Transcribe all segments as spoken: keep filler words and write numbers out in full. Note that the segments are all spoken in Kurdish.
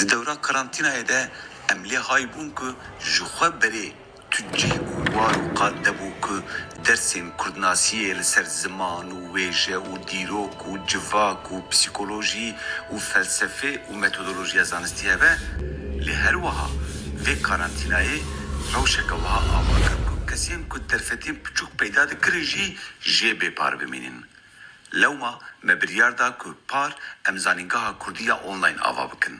Di dewra karantînayê de em lê hay bûn ku ji xwe berê tu cih û war û qad nebû ku dersên kurdnasiyê li ser ziman û wêje û dîrok û civak û psîkolojî û felsefê û metodolojiya zanistî hebe, lê her wiha vê karantînayê rewşeke wiha ava kir ku kesên ku derfetên piçûk peyda dikirin jî jê bê par bimînin. Lewma me biryar da ku par em Zanîngeha Kurdî ya Online ava bikin.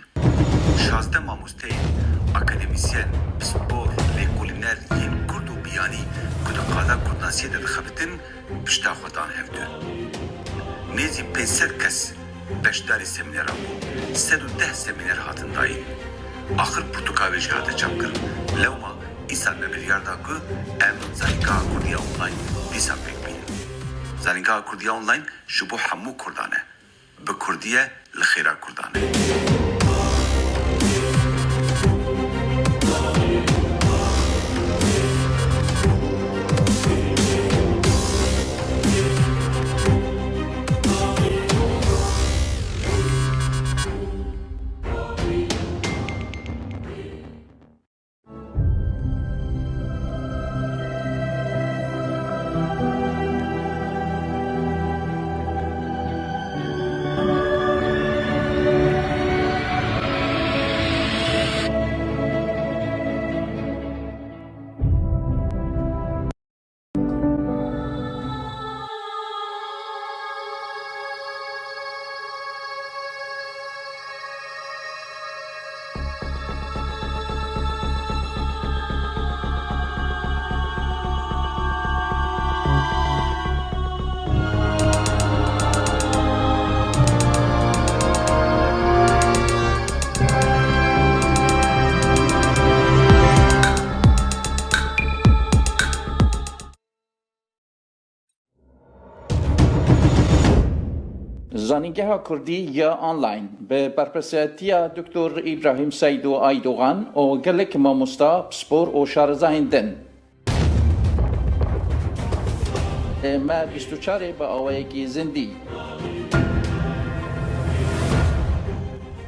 Şazdeh mamosteyên, akademîsyen, pispor, lêkolîner yên kurd û biyanî ku di qada kurdnasiyê de dixebitin, pişta xwe dan hevdu. Nêzî pênc sed kes beşdarî semîneran bûn. Sed û deh semîner hatin dayîn. Axir pirtûka wê jî hate çapkirin. Lewma îsal me biryar da ku em Zanîngeha Kurdî ya Online dîsa pêk bînin. Zanîngeha Kurdî ya Online ji bo hemû kurdan e. Bi kurdî ye, li xêra kurdan e. Zanîngeha Kurdî ya Online bi berpirsiyatiya Doktor Îbrahîm Seyd û Aydogan û gelek mamosta, pispor û şarezahên din. Me bîst û çarê bi awayekî zindî.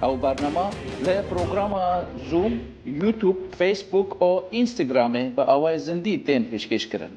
Ew bernama li programa Zoom, YouTube, Facebook û Instagramê bi awayê zindî tên pêşkêşkirin.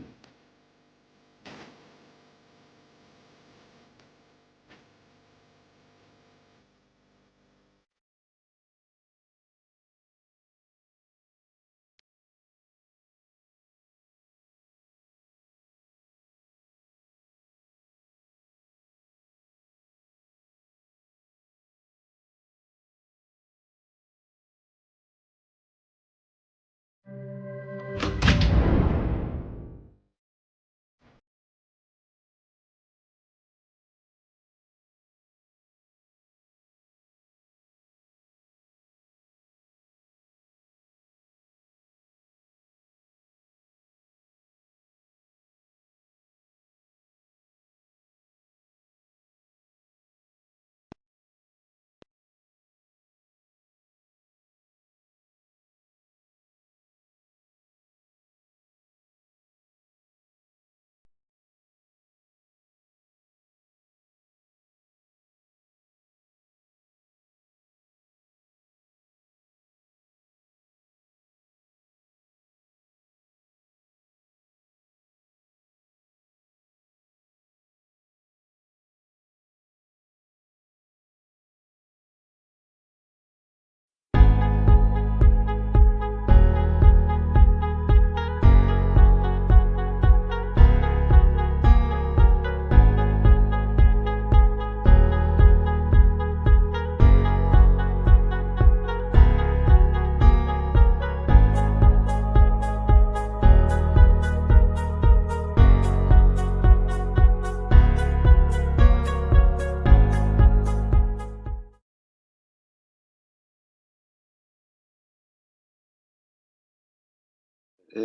E,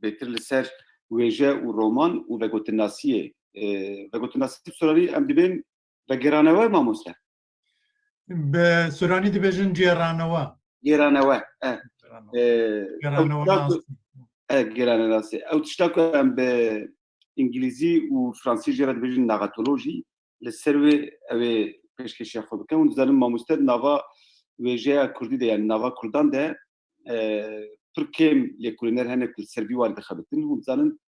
bêtir li ser wêje û roman û vegotinnasiyê. E, vegotinnasî bi soranî em dibên vegerane we mamoste? Bi soranî dibêjin cêrane we. Gêrane we, e. Gêrane we. E, Gêrane ew we tişta ku, nas. E, gêrane nasî. Ew tişta ku em bi îngilîzî û fransî jê re dibêjin narratologie, li ser wê ew ê pêşkêşiya xwe bikin. Hûn dizanin mamoste di nava wêjeya kurdî de, yani nava kurdan de, e, pir kêm lêkolîner hene ku li ser vî warî dixebitin. Hûn dizanin,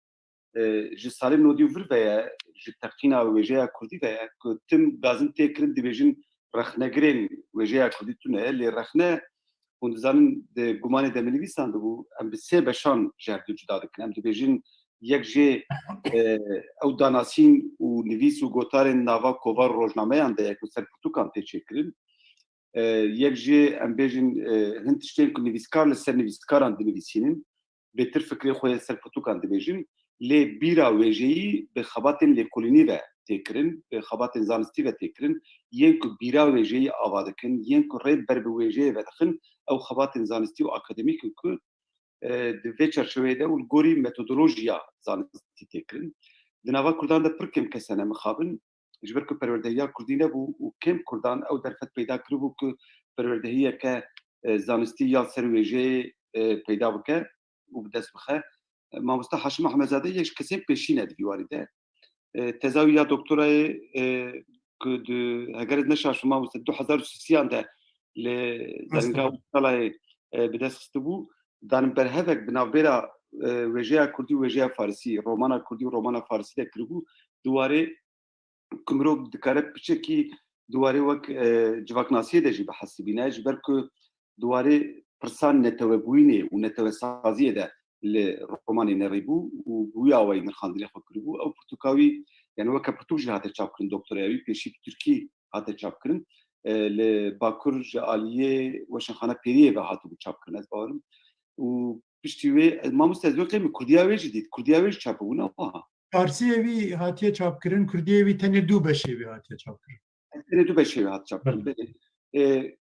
e, ji salên nodî û vir ve ye, ji teqîna wêjeya kurdî ve ye ku tim gazin tê kirin, dibêjin rexnegirên wêjeya kurdî tune ye. Lê rexne, hûn dizanin, di gumanê de min nivîsandibû, em bi sê beşan ji hev du cuda dikin. Em dibêjin yek jê, e, ew danasîn û nivîs û gotarên nava kovar rojnameyan de ye ku ser pirtûkan tê çêkirin. E, yek jê, em bêjin, e, hin tiştên ku nivîskar li ser nivîskaran dinivîsînin, bêtir fikrê xwe yê ser pirtûkan dibêjin, lê bîra wêjeyî bi xebatên lêkolînî ve tê kirin, bi xebatên zanistî ve tê kirin, yên ku bîra wêjeyî ava dikin, yên ku rê ber bi wêjeyê vedixin, ew xebatên zanistî û akademîk in ku, e, di vê çarçeweyê de û li gorî metodolojiya zanistî tê kirin. Di nava kurdan de pir kêm kes hene mixabin, ji ber ku perwerdehiya kurdî nebû û kêm kurdan ew derfet peyda kiribû ku perwerdehiyeke, e, zanistî ya ser wêjeyê, e, peyda bike û bi dest bixe. E, Mamoste Haşim Ahmedzade yek ji kesên pêşî ne di vî warî de. E, teza wî ya doktorayê, e, ku di, heger ez neşaşim, mamoste, du hezar û sisiyan de li Zanîngeha Uppsalayê, e, bi dest xistibû, danin berhevek bi navbêra, e, wêjeya kurdî û wêjeya farisî, romana kurdî û romana farisî de kiribû, di warê ku mirov dikare piçekî di warê wek, e, civaknasiyê de jî bihesibîne, ji ber ku di warê pirsa netewebûyînê û netewesaziyê de li romanê nerîbû û bi wî awayî nirxandinê xwe kiribû. Ew pirtûka wî, yani weke pirtûk jî hate çapkirin, doktoraya wî pêşî bi tirkî hate çapkirin. E, li Bakur ji aliyê Weşanxana Pêriyê ve hatibû çapkirin, ez bawerim. Û piştî wê, ez, mamoste, ez wê qey min kurdiya wê jî dît, kurdiya wê jî çap bû, ne wiha? Farsiyê wî hatiye çapkirin, kurdiyê wî tenê du beşê wî hatiye çapkirin. Tenê du beşê wî hat çapkirin, Belê. belê. E,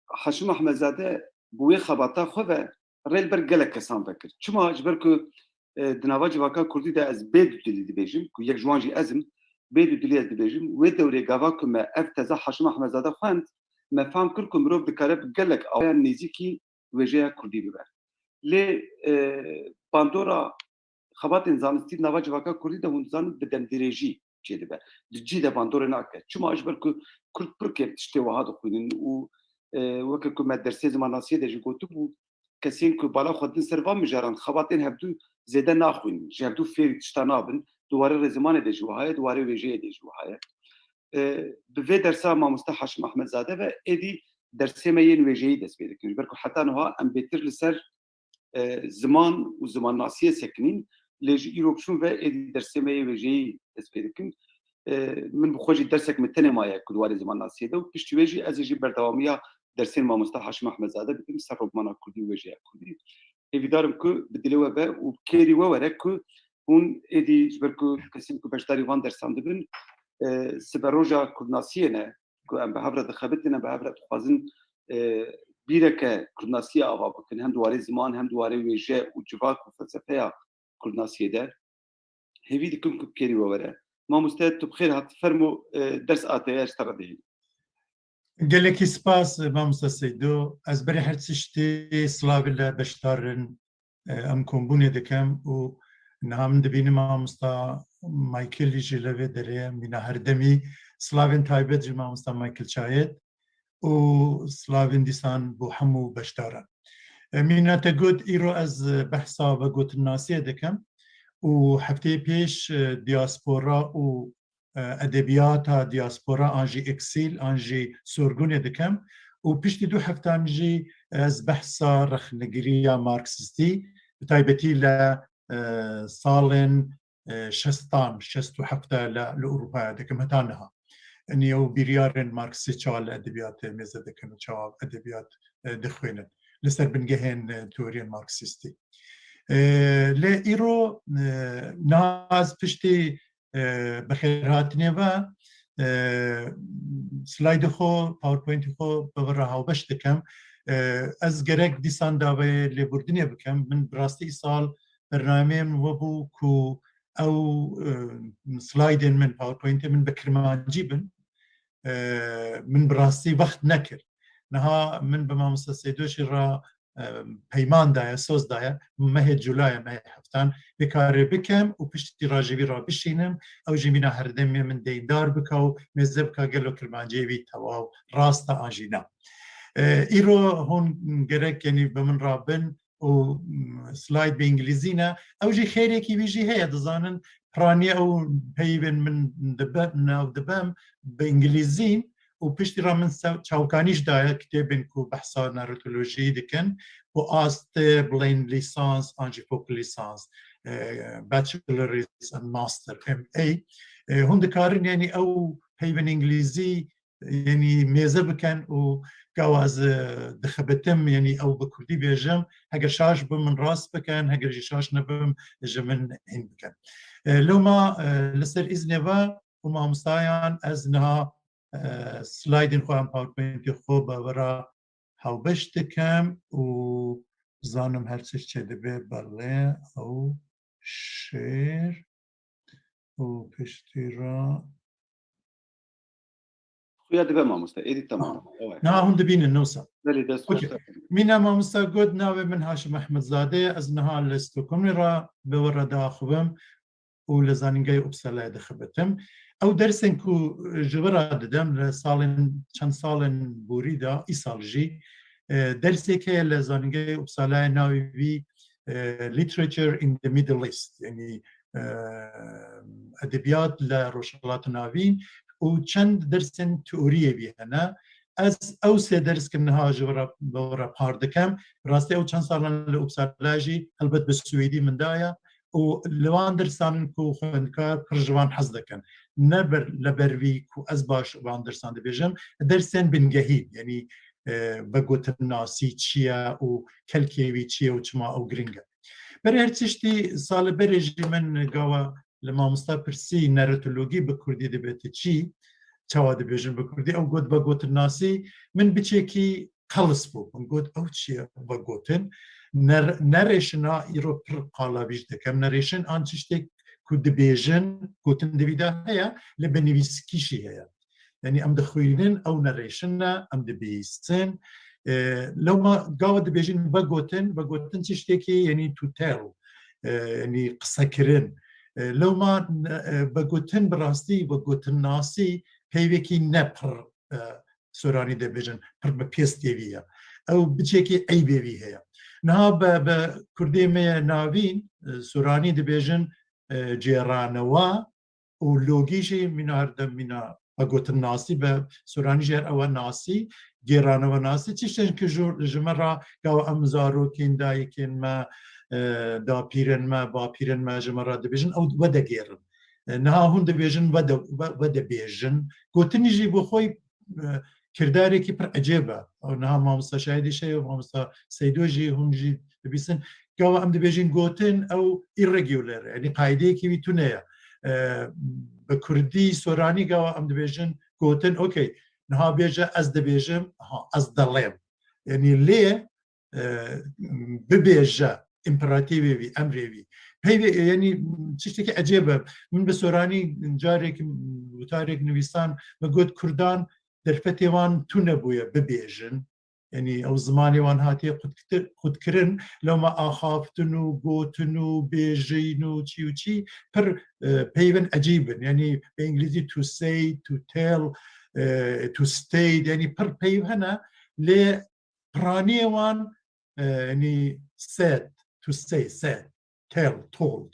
Haşim Ahmedzade bi wê xebata xwe ve rê li ber gelek kesan vekir. Çima? Ji ber ku, e, di nava civaka kurdî de ez bê dudilî dibêjim, ku yek ji wan jî ez im, bê dudilî ez dibêjim, wê dewrê gava ku me ev teza Haşim Ahmedzade xwend, me fam kir ku mirov dikare bi gelek awayan nêzîkî wêjeya kurdî bibe. Lê, e, bandora xebatên zanistî di nava civaka kurdî de, hûn dizanin, bi demdirêjî çêdibe. Di cî de bandorê nake. Çima? Ji ber ku kurd pir kêm tiştê wiha dixwînin û, e, weke ku me dersê zimannasiyê de jî gotibû, kesên ku bala xwe din ser van mijaran, xebatên hevdû zêde naxwînin, ji hevdû fêrî tişta nabin, di warê rêzimanê de jî wiha ye, di warê wêjeyê de jî wiha ye. E, bi vê dersa mamoste Haşim Ahmedzade ve êdî dersê me yên wêjeyî dest pê dikin. Ji ber ku heta niha em bêtir li ser, e, ziman û zimannasiyê sekinîn, lê ji îro çûn ve êdî dersê me yê wêjeyî dest pê dikin. E, min bi xwe jî dersek min tenê maye ku di warê zimannasiyê de û piştî wê jî ez ê jî berdewamiya dersên mamoste Haşim Ahmedzade bidim ser romana kurdî û wêjeya kurdî. Hêvîdar im ku bi dilê we be û bi kêrî we were ku hûn êdî, ji ber ku kesên ku beşdarî van dersan dibin, e, siberoja kurdnasiyê ne, ku em bi hev re dixebitin, em bi hev re dixwazin, e, bîreke kurdnasiyê ava bikin, hem di warê ziman, hem di warê wêje û civak û felsefeya kurdnasiyê de. Hêvî dikim ku bi kêrî we were. Mamoste, tu bi xêr hat, fermo, e, ders a te ye, ji te re dihînim. Gelekî spas, mamoste Seydo. Ez berê her tiştî silavê li beşdarin, e, em kombûnê dikim û niha min dibînim mamosta Michael jî li vê derê ye, mîna herdemî. Silavên taybet ji mamosta Michael Çayet û silavên dîsan bo hemû beşdaran. E, mîna te got, îro ez behsa vegotinnasiyê dikim û hefteyê pêş, e, diaspora û, e, edebiyata diaspora an jî eksîl an jî sorgunê dikim û piştî du heftan jî ez behsa rexnegiriya marksistî, bi taybetî li, e, salên, e, şestan, şest û heft li, li Ewropaya dikim heta niha. Niye û biryarên marksî çawa li edebiyatê mêze dikin û çawa edebiyat, e, dixwînin. Li ser bingehên, e, teoriyên marksîstî. E, lê îro, e, niha ez piştî, e, bixêrhatinê ve, e, slaydi xwe, PowerPointî xwe bi we re hawbeş dikim. E, ez gerek dîsan davayê lêbûrdinê bikim. Min bi rastî îsal bernameyê min we bû ku ew, e, slaydên min, PowerPointê min bi kirmancî bin. E, min bi rastî wext nekir. Niha min bi mamoste Seydo jî re, e, peyman daye, soz daye, mehê Cûlayê, mehê heftan, vê karê bikim û piştî re ji vî re bişînim, ew jî mîna herdemê min deyndar bike û mêze bike gelo kirmanciyê wî tewaw rast e an jî na. E, îro hûn gerek, yanî, bi min re bin û, mm, slide bi îngilîzî ne. Ew jî xêrekî wî jî heye, dizanin, piraniye ew peyvên min dibe, nav dibem bi îngilîzîn û piştî re min se-, çawkanî jî daye kitêbên ku behsa narratolojiyê dikin, ku astê bilên lîsans an jî fok lîsans, e, bachelor's and master, M A. E, hûn dikarin, yanî, ew peyvên îngilîzî, yanî, mêze bikin û gawa ez, e, dixibitim, yanî, ew bi kurdî bêjim, heger şaş bim min rast bikin, heger jî şaş nebim ji min hîn bikin. E, loma, e, li ser îznê ve û mamostayan ez niha, e, slaydên xwe an PowerPointê xwe bi we re hewbeş dikim û zanim her tişt çêdibe, belê ew şêr û piştî re. Xuya dibe mamoste, êdî tamam. Ah. Ew e. Niha hûn dibînin, ne wisa? Belê, dest Okey. xweş. Mîna mamosta got, navê min Haşim Ehmedzade ye, ez niha li Stockholmê re bi we re diaxivim û li Zanîngehê Uppsala'yê dixibitim. Ew dersên ku ji we re didem li salên, çend salên borî de, îsal jî, e, dersek heye li Zanîngehê Uppsala'yê, navê wî, e, Literature in the Middle East, yanî, e, edebiyat li Rojhilata Navîn û çend dersên teoriyê wî hene. Ez ew sê ders ki niha ji we re, bi we re par dikem, rastî ew çend salan li Uppsala jî helbet bi swêdî min daye û li wan dersan ku xwendkar pir ji wan hez dikin. Ne ber, li ber vî ku ez baş wan dersan dibêjim, dersên bingehîn, yanî, e, vegotinnasî çi ye û kelkê wî çi ye û çima ew giring e. Berê her tiştî, salê berê jî min gawa li mamosta pirsî, narratologî bi kurdî dibe ti çi? Çawa dibêjin bi kurdî? Ew got, vegotinnasî. Min biçekî qels bû. Min got, ew çi ye vegotin? Ner-, narration-a îro pir qala vî jî dikim. Narration an tiştek ku dibêjin, gotin di vî de heye, lê bi nivîskî jî heye. Yanî em dixwînin, ew narration e, em dibihîsin. E, lewma gava dibêjin vegotin, vegotin tiştekî, yanî to tell, e, yanî qisekirin. E, lewma, e, vegotin bi rastî, vegotinnasî peyvekî ne pir, e, soranî dibêjin, pir bi pêstê vî ye. Ew biçekî eybê vî heye. Niha bi, bi kurdê me ye navîn, e, soranî dibêjin, e, cêranewa, û logî jî mîna her dem mîna vegotinnasî, bi soranî jî her ew e nasî, gêranewe nasî. Tiştên ku ji, ji me re gawa em zarokên dayikên me, e, dapîrên me, bapîrên me ji me re dibêjin, ew vedigêrin. E, niha hûn dibêjin vede-, ve-, vedibêjin. Gotinî jî bi xwe, e, kirdarekî pir ecêb e. Ew niha mamosta Şahidî Şeyo, mamosta Seydo jî, hûn jî dibîsin. Gava em dibêjin gotin, ew irregular e, yanî qaydeyekî wî tune ye. E, bi kurdî, soranî gava em dibêjin gotin, okey, niha bêje ez dibêjim, ha, ez delêm. Yanî lê, e, bibêje, împerativê wî, emrê wî. Peyvê, yanî tiştekî ecêb e. Min bi soranî carek, gotarek nivîsan, min got kurdan derfetê wan tune bûye bibêjin. Yanî ew zimanê wan hatiye qutkitir-, qutkirin, lewma axaftin û gotin û bêjin û çî û çî pir, e, peyvên ecêb in. Yanî bi îngilîzî to say, to tell, e, to state, yanî pir peyv hene, lê piraniyê wan, e, yanî said, to say, said, tell, told,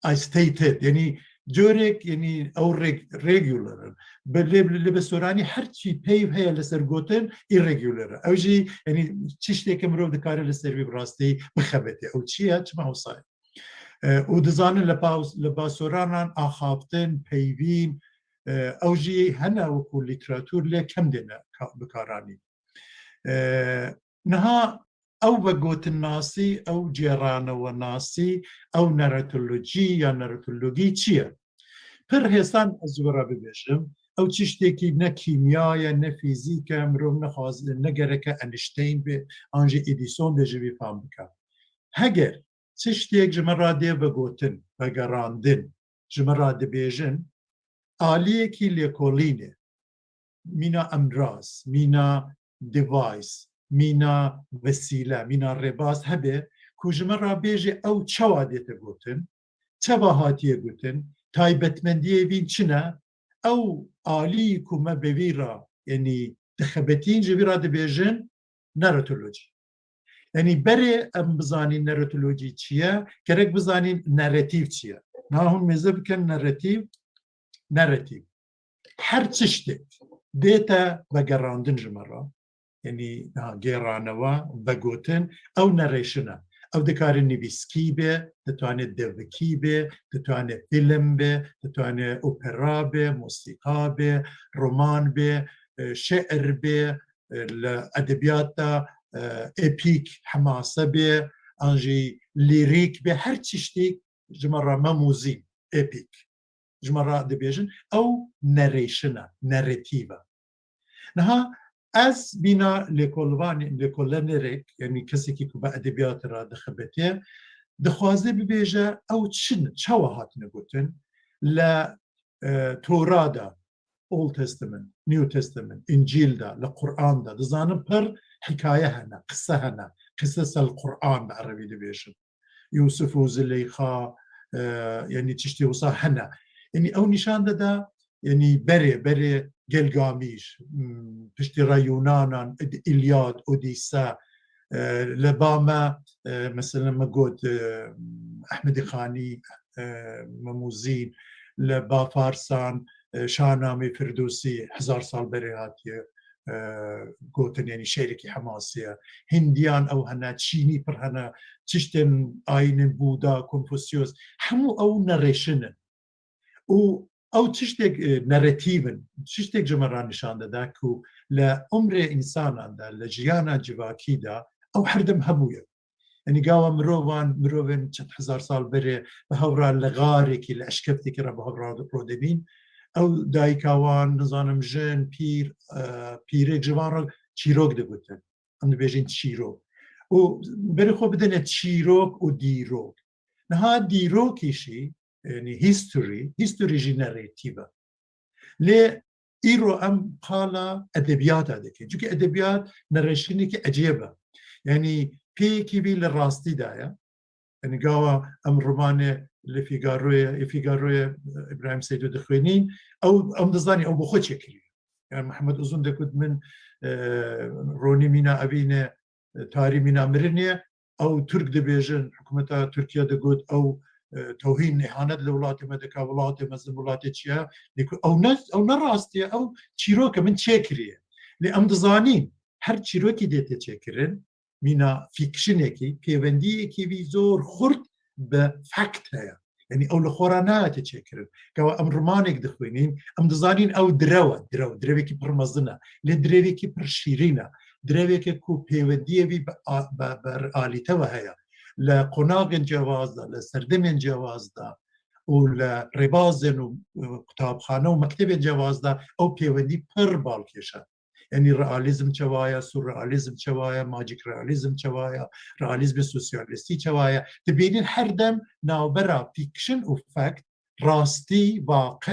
I stated, yanî corek, yanî ew reg-, regular in. Bi, lê, lê bi soranî her çî peyv heye li ser gotin, irregular e. Ew jî, yanî tiştê ke mirov dikare li ser wî bi rastî bixebitê. Ew çi ye? Çima wisa ye? E, û dizanin li pa-, li ba soranan axaftin, peyvîn, e, ew jî hene wekû lîteratûr, lê kem dêne ka-, bikaranîn. E, niha ew vegotinnasî, ew cêranewenasî, ew narratolojî ya narratologî çi ye? Pir hêsan ez ji we re bibêjim, ew tiştekî ne kîmya ye, ne fîzîk e, mirov nexwaz-, ne gereke Einstein be, an jî Edison be ji vî fam bike. Heger tiştek ji me re dê vegotin, vegerandin, ji me re dibêjin, aliyekî lêkolînê, mîna emraz, mîna device, mîna vesîle, mîna rêbaz hebe ku ji me re bêje ew çawa dête gotin, çawa hatiye gotin, taybetmendiyê vîn çi ne, ew alî ku me bi vî re, yanî dixebitîn, ji vî re dibêjin narratology. Yanî berê em bizanîn narratology çi ye, gerek bizanîn narrative çi ye. Niha hûn mêze bikin narrative, narrative. Her tiştek dête vegerandin ji me re. Yanî niha gêranewe, vegotin, ew narration e. Ew dikare nivîskî be, ditwane devikî be, ditwane fîlm be, ditwane opera be, mosîqa be, roman be, e, şiir be, e, li edebiyata, e, epîk, hemase be, an jî lîrîk be, her tiştî ji me re memûzîn, epîk. Ji me re dibêjin, ew narration e, narrative e. Niha ez bîna lêkolvanê, lêkolenerek, yanî kesekî ku bi edebiyatê re dixebite, dixwaze bibêje, ew çi ne, çawa hatine gotin, li, e, Tora de, Old Testament, New Testament, Încîl de, li Quran de, dizanin pir hikaye hene, qise hene, qisesel Quran bi erebî dibêjin. Yûsif û Zileyxa, e, yanî tiştê wisa hene. Yanî ew nîşan dide, yanî berê, berê Gelgamîş, m, piştî re Yunanan, Îd-, Îlyad, Odîse, e, li ba me, e, mesela me got, e, Ehmedî Xanî, e, Memûzîn, li ba Farsan, e, Şahnamê Firdûsî hezar sal berê hatiye, e, gotin, yanî şêrekî Hemasî ye. Hindiyan ew hene, Çînî pir hene, tiştên ayînên Buda, Konfusyus, hemû ew narration in. Û ew tiştek, e, narrative in, tiştek ji me re nîşan dide ku li umrê însanan de, li jiyana civakî de ew her dem hebûye. Yanî gava mirovan, mirovên çend hezar sal berê bi hev re li xarekî, li eşkeftekî re bi hev re rodebîn. Ew dayika wan, nizanim jin, pîr, e, pîrek ji van re çîrok digotin. Em dibêjin çîrok. Û berê xwe bidine çîrok û dîrok. Niha dîrokî jî, yanî history, history jî narrative e. Lê îro em qala edebiyata dikin. Çunke edebiyat narrationekî ecêb e. Yanî pêyekî vî li rastî de ye. Yanî gava em romanê li Figaroyê, ê Figaroyê, e, Îbrahîm Seydo dixwînîn, ew, em dizanîn ew bi xwe çêkiriye. Yani Mehmet Uzun de got min, e, ronî mîna evîne, e, tarî mîna mirinê, ew Tirk dibêjin, hikûmeta Tirkiye digot ew, e, tewhîn, îhanet li welatê me dike, welatê mezin welatê çi ye? Lê ku ew ne, ew ne rast e, ew çîrok e, min çêkiriye. Lê em dizanîn, her çîrokî dê tê çêkirin, mîna fîkşinekî, pêwendiyekî vî zor xurt bi fact heye. Yanî ew li xwe re nehate çêkirin. Gava em romanek dixwînîn, em dizanîn ew direw e, direw, direvekî pir mezin e. Lê direvekî pir şîrîn e. Direveke ku pêwendiyê vî bi a-, bi, bi realîte ve heye. Li qonaxên cewaz de, li serdemên cewaz de û li rêbazên û, û qutabxane û mektebên cewaz de ew pêwendî pir balkêş e. Yanî realîzm çawa ye, surrealîzm çawa ye, magic realîzm çawa ye, realîzmê sosyalîstî çawa ye. Dibînin her dem navbera fiction û fact, rastî, waqi,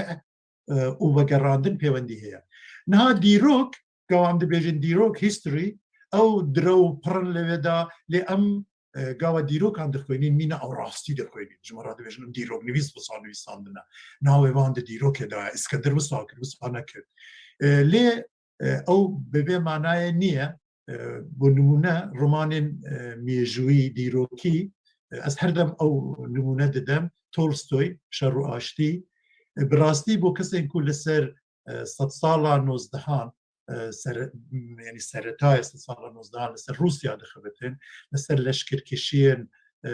e, û vegerandin pêwendî heye. Niha dîrok, gava em dibêjin dîrok, history, ew direw pir in li wê de, lê em, e, gava dîrokan dixwînîn, mîna ew rastî dixwînîn. Ji me re dibêjin, em dîroknivîs wisa nivîsandine. Navê van di dîrokê de ye, Îskender wisa kir, wisa nekir. E, lê, e, ew bi vê manayê niye. E, bo nimûne romanên, e, mêjûyî, dîrokî, e, ez her dem ew nimûne didim, Tolstoy, Şer û Aştî, e, bi rastî bo kesên ku li ser, e, sedsala nozdehan, e, ser-, yanî seretayê sedsala nozdehan li ser Rûsya dixebitin, li ser leşkerkêşiyên, e,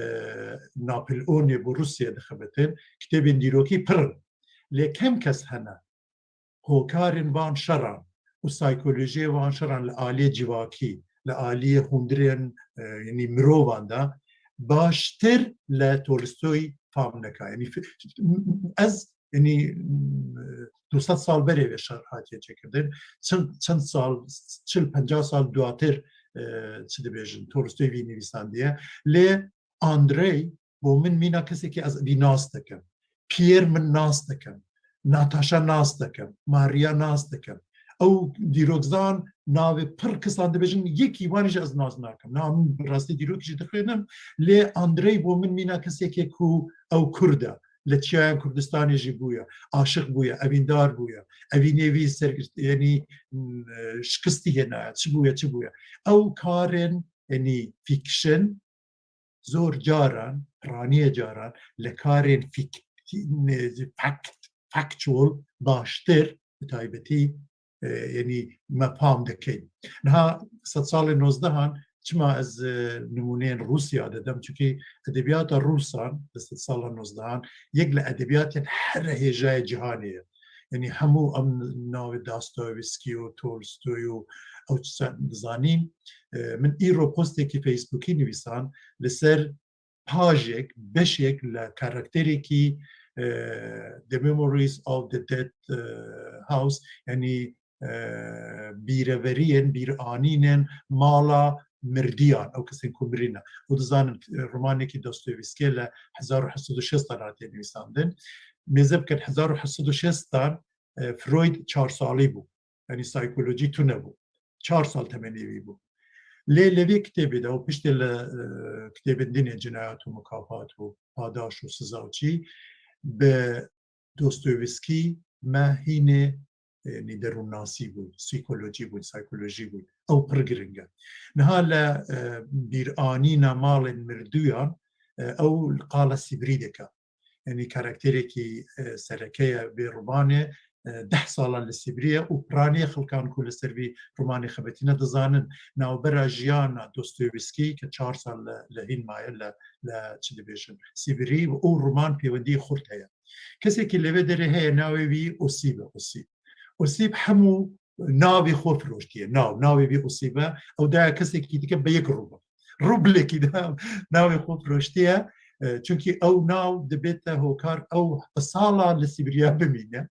Napleonê bo Rûsya dixebitin, kitêbên dîrokî pir in. Lê kêm kes hene, hokarên van şeran û saykolojiyê van şeran li aliyê civakî, li aliyê hundirên, e, yanî mirovan de baştir li Tolstoy fam neke. Yanî fi-, ez, yanî, du sed sal berê vê şer hatiye çêkirdin. Çend, çend sal, çil, penca sal duatir, e, çi dibêjin, Tolstoy vî nivîsandiye. Lê Andrey, bo min mîna kesekî ez vî nas dikim. Pierre min nas dikim. Natasha nas dikim. Maria nas dikim. Ew dîrokzan navê pir kesan dibêjin, yekî wan jî ez nas nakim. Na min bi rastî dîrokî jî dixwînim, lê Andrey bo min mîna kesekê ku ew Kurd e. Li çiyayan Kurdistanê jî bûye, aşiq bûye, evîndar bûye, evînê wî ser, yanî, m, şikistî hênaye, çi bûye, çi bûye. Ew karên, yanî, fiction, zor caran, piraniye caran, li karên fik-, fact, factual baştir, bi taybetî, e, yanî me fam dikin. Niha sedsalê nozdehan, çima ez, e, nimûneyên Rûsya didim? Çunkî edebiyata Rûsan di sedsala nozdehan yek li edebiyatên here hêja ye cîhanê ye. Yanî hemû em navê Dostoyevskî û Tolstoy û ew çi dizanîn. E, min îro postekî Facebookî nivîsan li ser pajek, beşek li karakterekî, e, The Memories of the Dead, e, House, yanî, e, bîreveriyên, bîranînên mala mirdiyan, ew kesên ku mirîne. Û dizanin, e, romanekî Dostoyevskî li hezar û heft sed û şêst hatiye nivîsandin. Mêze bikin, hezar û heft sed û şêst, e, Freud çar salî bû. Yanî saykolojî tune bû. Çar sal temenê wî bû. Lê li vê kitêbê de û piştê li, e, kitêbên din ê Cinayet û Mukafat û Padaş û Siza û çî, bi Dostoyevskî me hînê, e, yanî derûnnasî bûn, psîkolojî bûn, saykolojî bûn. Ew pir giring e. Niha li, e, bîranîna malên mirduyan, e, ew qala sîbirî dike. Yanî karakterekî, e, sereke ye vê romanê, e, deh sala li Sîbirî ye û piraniya xelkan ku li ser vî romanê xebitîne dizanin. Navbera jiyana Dostoyevskî ke çar sal li, li hîn maye li, li çi dibêjin, Sîbirî, û roman pêwendiyê xurt heye. Kesekî li vê derê heye, navê wî Osîb e, Osîb. Osîb hemû navê xwe firoştiye. Nav, navê wî Osîb e. Ew daya kesekî dike be yek rûbl. Rûblekî de navê xwe firoştiye. E, çunkî ew nav dibête hokar, ew bi sala li Sîbirya bimîne.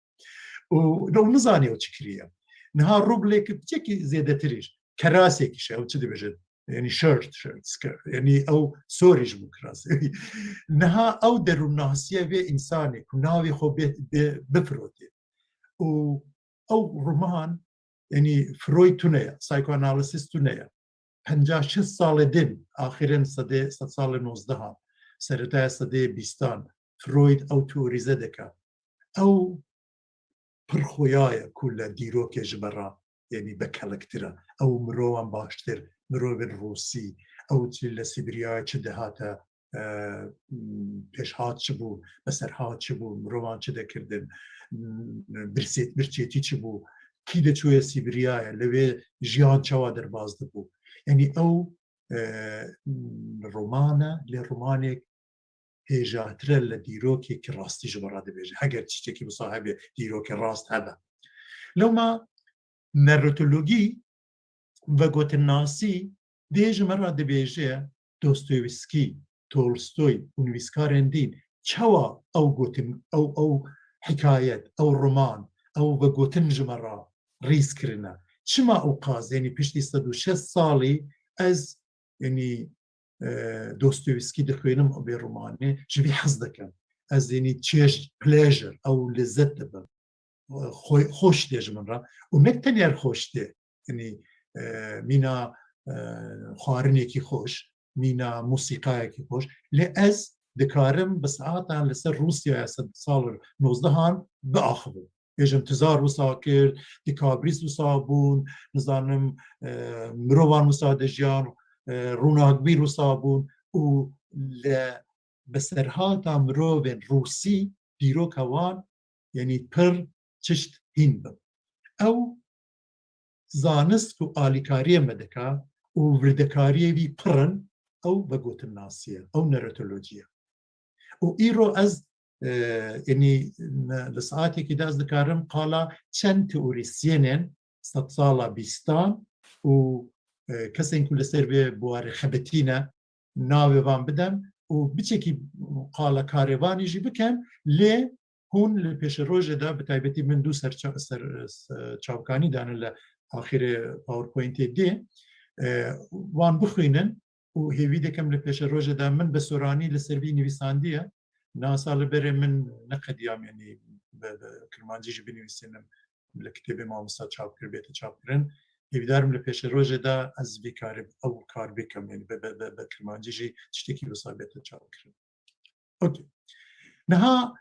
Û ew nizaniye ew çi kiriye. Niha rûblek piçekî zêdetir î. Kerasekî şe, ew çi dibêjin? Yanî shirt, shirt, skirt. Yanî ew sorî ji bo kirasê. Niha ew derûnnasiya vê însanê ku navê xwe bê, bê, bifirotê. Û ew roman, yanî Freud tune ye, psîkoanalîzîst tune ye. Penca şêst salê din, axirên sedê, sedsalê nozdehan, seretaya sedê bîstan, Freud ew teorîze dike. Ew pir xuya ye ku li dîrokê ji me re, yanî bekelektir e. Ew mirovan baştir, mirovên Rûsî, ew çi li Sîbiryayê çi dihate, e, pêşhat çi bû, beserhat çi bû, mirovan çi dekirdin, birsêt-, birçêtî çi bû, kî diçûye Sîbiryayê, li wê jiyan çawa derbas dibû. Yanî ew, e, roman e, lê romanek hêjatir e li dîrokê ki rastî ji me re dibêje. Heger tiştekî wisa hebe, dîrokê rast hebe. Loma narratologî, vegotinnasî dê ji me re dibêje Dostoyevskî, Tolstoy û nivîskarên din çawa ew gotin, ew, ew hikayet, ew roman, ew vegotin ji me re rîz kirine. Çima ew qas, yanî piştî sed û şêst salî ez, yanî, e, Dostoyevskî dixwînim, vê romanê ji vî hez dikim. Ez, yanî, çêj, pleasure, ew lezet dibim. Xwe-, xweş tê ji min re. Û ne tenê xweş tê, yanî, e, mîna, e, xwarinekî xweş, mîna mûsîqayekî xweş. Lê ez dikarim bi saetan li ser Rûsyaya sed sal û nozdehan biaxivim. Bêjim, Tizar wisa kir, Dîkabrîs wisa bûn, nizanim, e, mirovan wisa dijiyan, e, rûnakbîr wisa bûn û li beserhata mirovên Rûsî dîroka wan, yanî pir tişt hîn bin. Ew zanist ku alîkariyê me dike û wirdekariyê wî pir in, ew vegotinnasî ye, ew narratolojî ye. Û îro ez, e, yanî me, li saetekî de ez dikarim qala çend teorîsyenên sedsala bîstan û, e, kesên ku li ser vê buwarê xebitîne, navê van bidem û biçekî qala karê vanî jî bikem, lê hûn li pêşerojê de, bi taybetî min du ser ça-, ser, ser çavkanî dane li axirê PowerPointê dê, e, wan bixwînin û hêvî dikim li pêşerojê de min bi soranî li ser vî nivîsandiye. Niha sal li berê min neqediyam, yanî bi, bi kirmancî jî binivîsînim, li kitêbê mamosta çap kir, bête çapkirin. Hêvîdarim li pêşerojê de ez vî karê, ew kar bikim, yanî bi, bi, bi, bi kirmancî jî tiştekî wisa bête çapkirin. Okey. Niha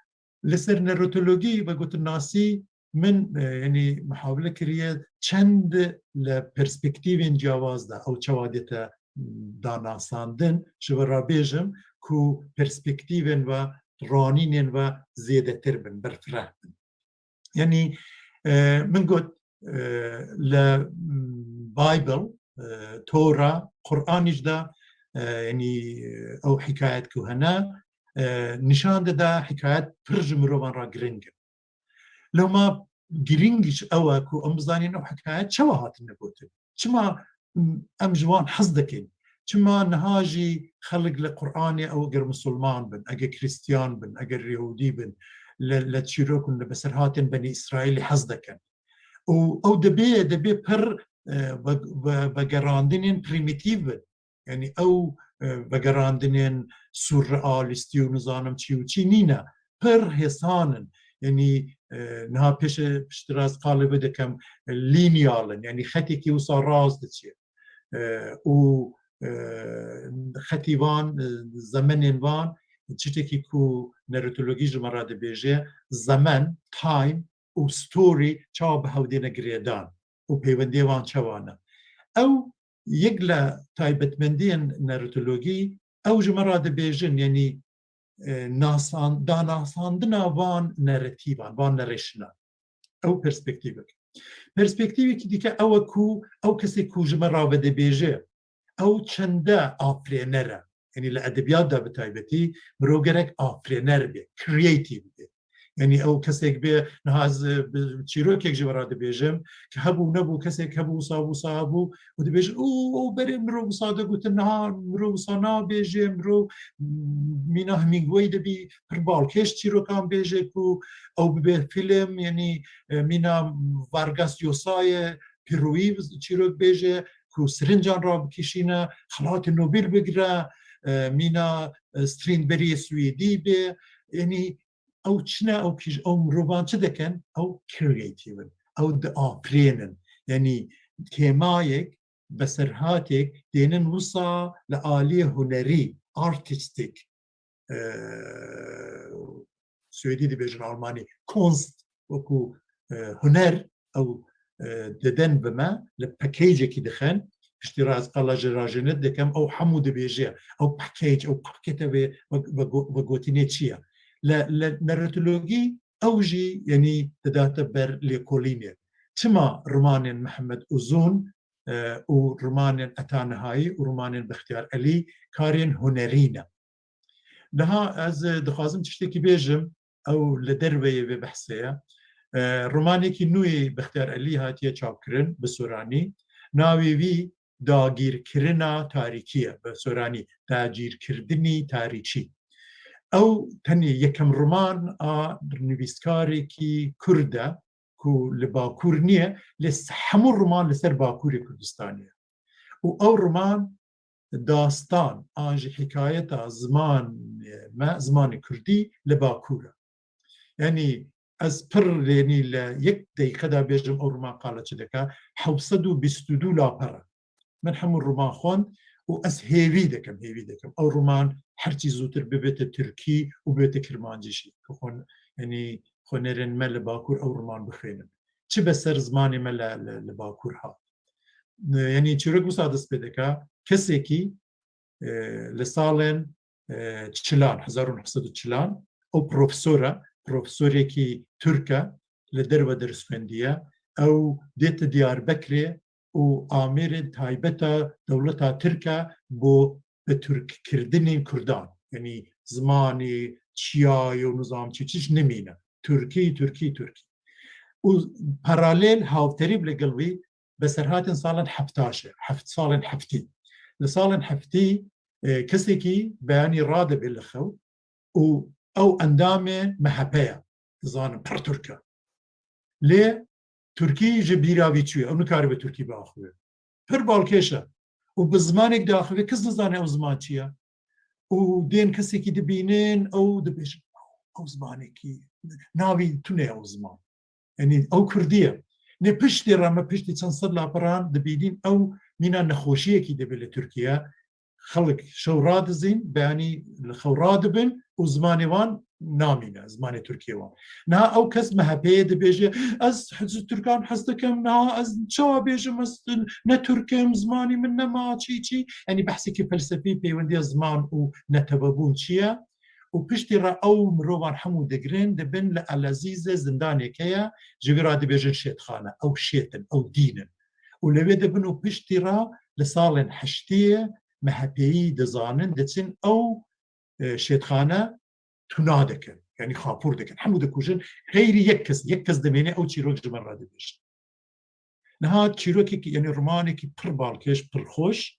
li ser neurotologî ve gotinnasî min, e, yanî muhawile kiriye çend li perspektîvên ciyawaz de ew çawa dête, m, danasandin, ji we re bêjim ku perspektîvên ve, ranînên ve zêdetir bin, berfireh bin. Yanî, e, min got, e, li, m, Bible, e, Tora, Quranî jî de, e, yanî, e, ew hikayet ku hene, e, nîşan dide hikayet pir ji mirovan re giring in. Loma girîng jî ew e ku em bizanîn ew hikayet çawa hatine gotin. Çima, m, em ji wan hez dikin? Çima niha jî xelk li Quranê ew eger misilman bin, eger Kristiyan bin, eger Yehûdî bin, li, li çîrok û li beserhatên Benî Îsraîlî hez dikin? Û ew dibê, dibê pir, e, ve-, ve-, vegerandinên primîtîv bin. Yanî ew, e, vegerandinên surrealîstî û nizanim çi û çi nîne. Pir hêsan in. Yanî, e, niha pêşe piştira ez qalê vê dikim, e, lînyal in. Yanî xetekî wisa rast diçe. E, û, e, xetî van, e, zemenên van, çitekî ku neurotologî ji me re dibêje, zemen, time, û story çawa bi hev dêne girêdan û peywendiyê wan çawa ne. Ew yek li taybetmendiyên neurotologî, ew ji me re dibêjin, yanî, e, nasan-, danasandina van neretîvan, van nerêşinan. Ew perspektîvek. Perspektîvekî dîke ew e ku ew kesê ku ji me re vedibêje, ew çende afirêner e. Yanî li edebiyat de bi taybetî mirov gerek afirêner be, creative be. Yanî ew kesek be, niha ez, e, bi çîrokek ji we re dibêjim, ki hebû nebû, kesek hebû, wisa bû, wisa hebû, û dibêjin, û, û berê mirov wisa digotin, niha mirov wisa nabêje, mirov, m, mîna Hemingway de bî, pir balkêş çîrokan bêje ku ew bibe fîlm, yanî, e, mîna Vargas Llosa ye, pîrûyî çîrok bêje, ku sirincan rabikişîne, xelatê Nobel bigire, e, mîna, e, Strindbergê Swêdî be. Yanî ew çi ne, ew kîj, ew mirovan çi dikin? Ew creative in. Ew diafirênin. Yanî kêmayek, beserhatêk tênin wisa li aliyê hunerî, artistik, e, Swêdî dibêjin, Almanî, Kunst, wekû, e, huner, ew, e, didin bi me, li packagekî dixin, piştî re ez qala ji rajênê dikim, ew hemû dibêje, ew package, ew pakete vê, ve, ve go-, vegotinê çi ye? Li, li neurotologî ew jî, yanî, didate ber lêkolînê. Çima romanên Mihemed Uzun, e, û romanên Eta Nihayî û romanên Bextiyar Elî karên hunerî ne? Niha ez, e, dixwazim tiştekî bêjim, ew li derveyê vê behsê ye. E, romanekî nû yê Bextiyar Elî hatiye çapkirin bi soranî. Navê wî Dagîrkirina Tarîkî ye, bi soranî, Dagîrkirdinî Tarîkî. Ew tenê yekem roman a nivîskarekî kurd e, ku li Bakur niye, lê s-, hemû roman li ser Bakurê Kurdistanê ye. Û ew roman dastan an jî hikayeta ziman, me, zimanê kurdî li Bakur e. Yanî ez pir, yanî li yek deqîqe de bêjim ew roman qala çi dike, hewt sed û bîst û du laper e. Min hemû roman xwend û ez hêvî dikim, hêvî dikim ew roman herçî zûtir bibête tirkî û bibête kirmancî jî. Ku xwe, yanî xwenerên me li Bakur ew roman bixwînin. Çi be ser zimanê me li, li, li Bakur hat. Yanî çîrok wisa dest pê dike, kesekî, e, li salên, e, çilan, hezar û neh sed û çilan, ew profesor e, profesorekî tirk e, li derve ders xwendiye. Ew dête Diyarbekirê û amêrê taybet e dewleta tirk e bo bi tirkkirdinên kurdan. Yanî zimanê, çiyayê û nizam çi çiş nimîne. Tirkî, tirkî, tirkî. Û paralel, hawterîb li gel wî, beserhatên salên heftaşê, heft, salên heftî. Li salên heftî, e, kesekî beyanî radibe li xew û ew endamê M H P ye. Dizanin pir tirk e. Lê tirkî ji bîra vî çûye. Ew nikare bi tirkî biaxive. Pir balkêş e. Û bi zimanek diaxive, kes nizane ew ziman çi ye. Û dên kesekî dibînin, ew dibêjin, ew zimanekî, navî tune ye ew ziman. Yanî ew kurdî ye. Nê piştê re me, piştî çend sed laperan dibînîn, ew mîna nexweşiyekî dibe li Tirkiye. xelk şew radizîn, beyanî li xew radibin û zimanê wan namîne, zimanê Tirkiyê wan. Niha ew kes M H P'yê dibêje, ez ji Tirkan hez dikim, niha ez çawa bêjim, ez ne Tirk im, zimanî min nema, çî çî. Yanî behsekî felsefî pêwendiya ziman û netewebûn çi ye? Û piştî re ew mirovan hemû digirin, dibin li Elezîzê zindaneke ye, ji vî re dibêjin şêtxane. Ew şêt in, ew dîn in. Û li wê dibin û piştî re li salên heştiyê M H P'yî dizanin, diçin ew, e, şêtxane tuna dikin. Yanî xapûr dikin. Hemû dikujin. Xeyrî yek kes, yek kes dimêne, ew çîrok ji me re dibêjin. Niha çîrokekî, yanî romanekî pir balkêş, pir xweş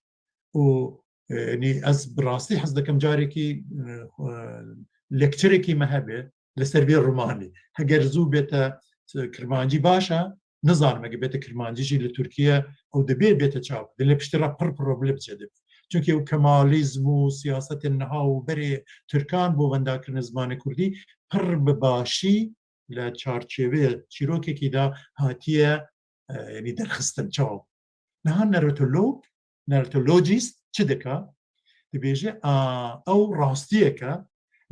û, e, yanî ez bi rastî hez dikim carekî, e, e, lecturekî me hebe li ser vê romanî. Heger zû bête, e, kirmancî baş e, nizanim eger bête kirmancî jî li Tirkiye ew dibê bête çap. Di lê piştî re pir problem çêdibe. Çunkî ew kemalîzm û siyasetên niha û berê Tirkan bo wendakirina zimanê kurdî pir bi başî li çarçêvê çîrokekî de hatiye, e, yanî derxistin. Çawa? Niha narratolog, narratologist çi dike? Dibêje, a, ew rastiyek e,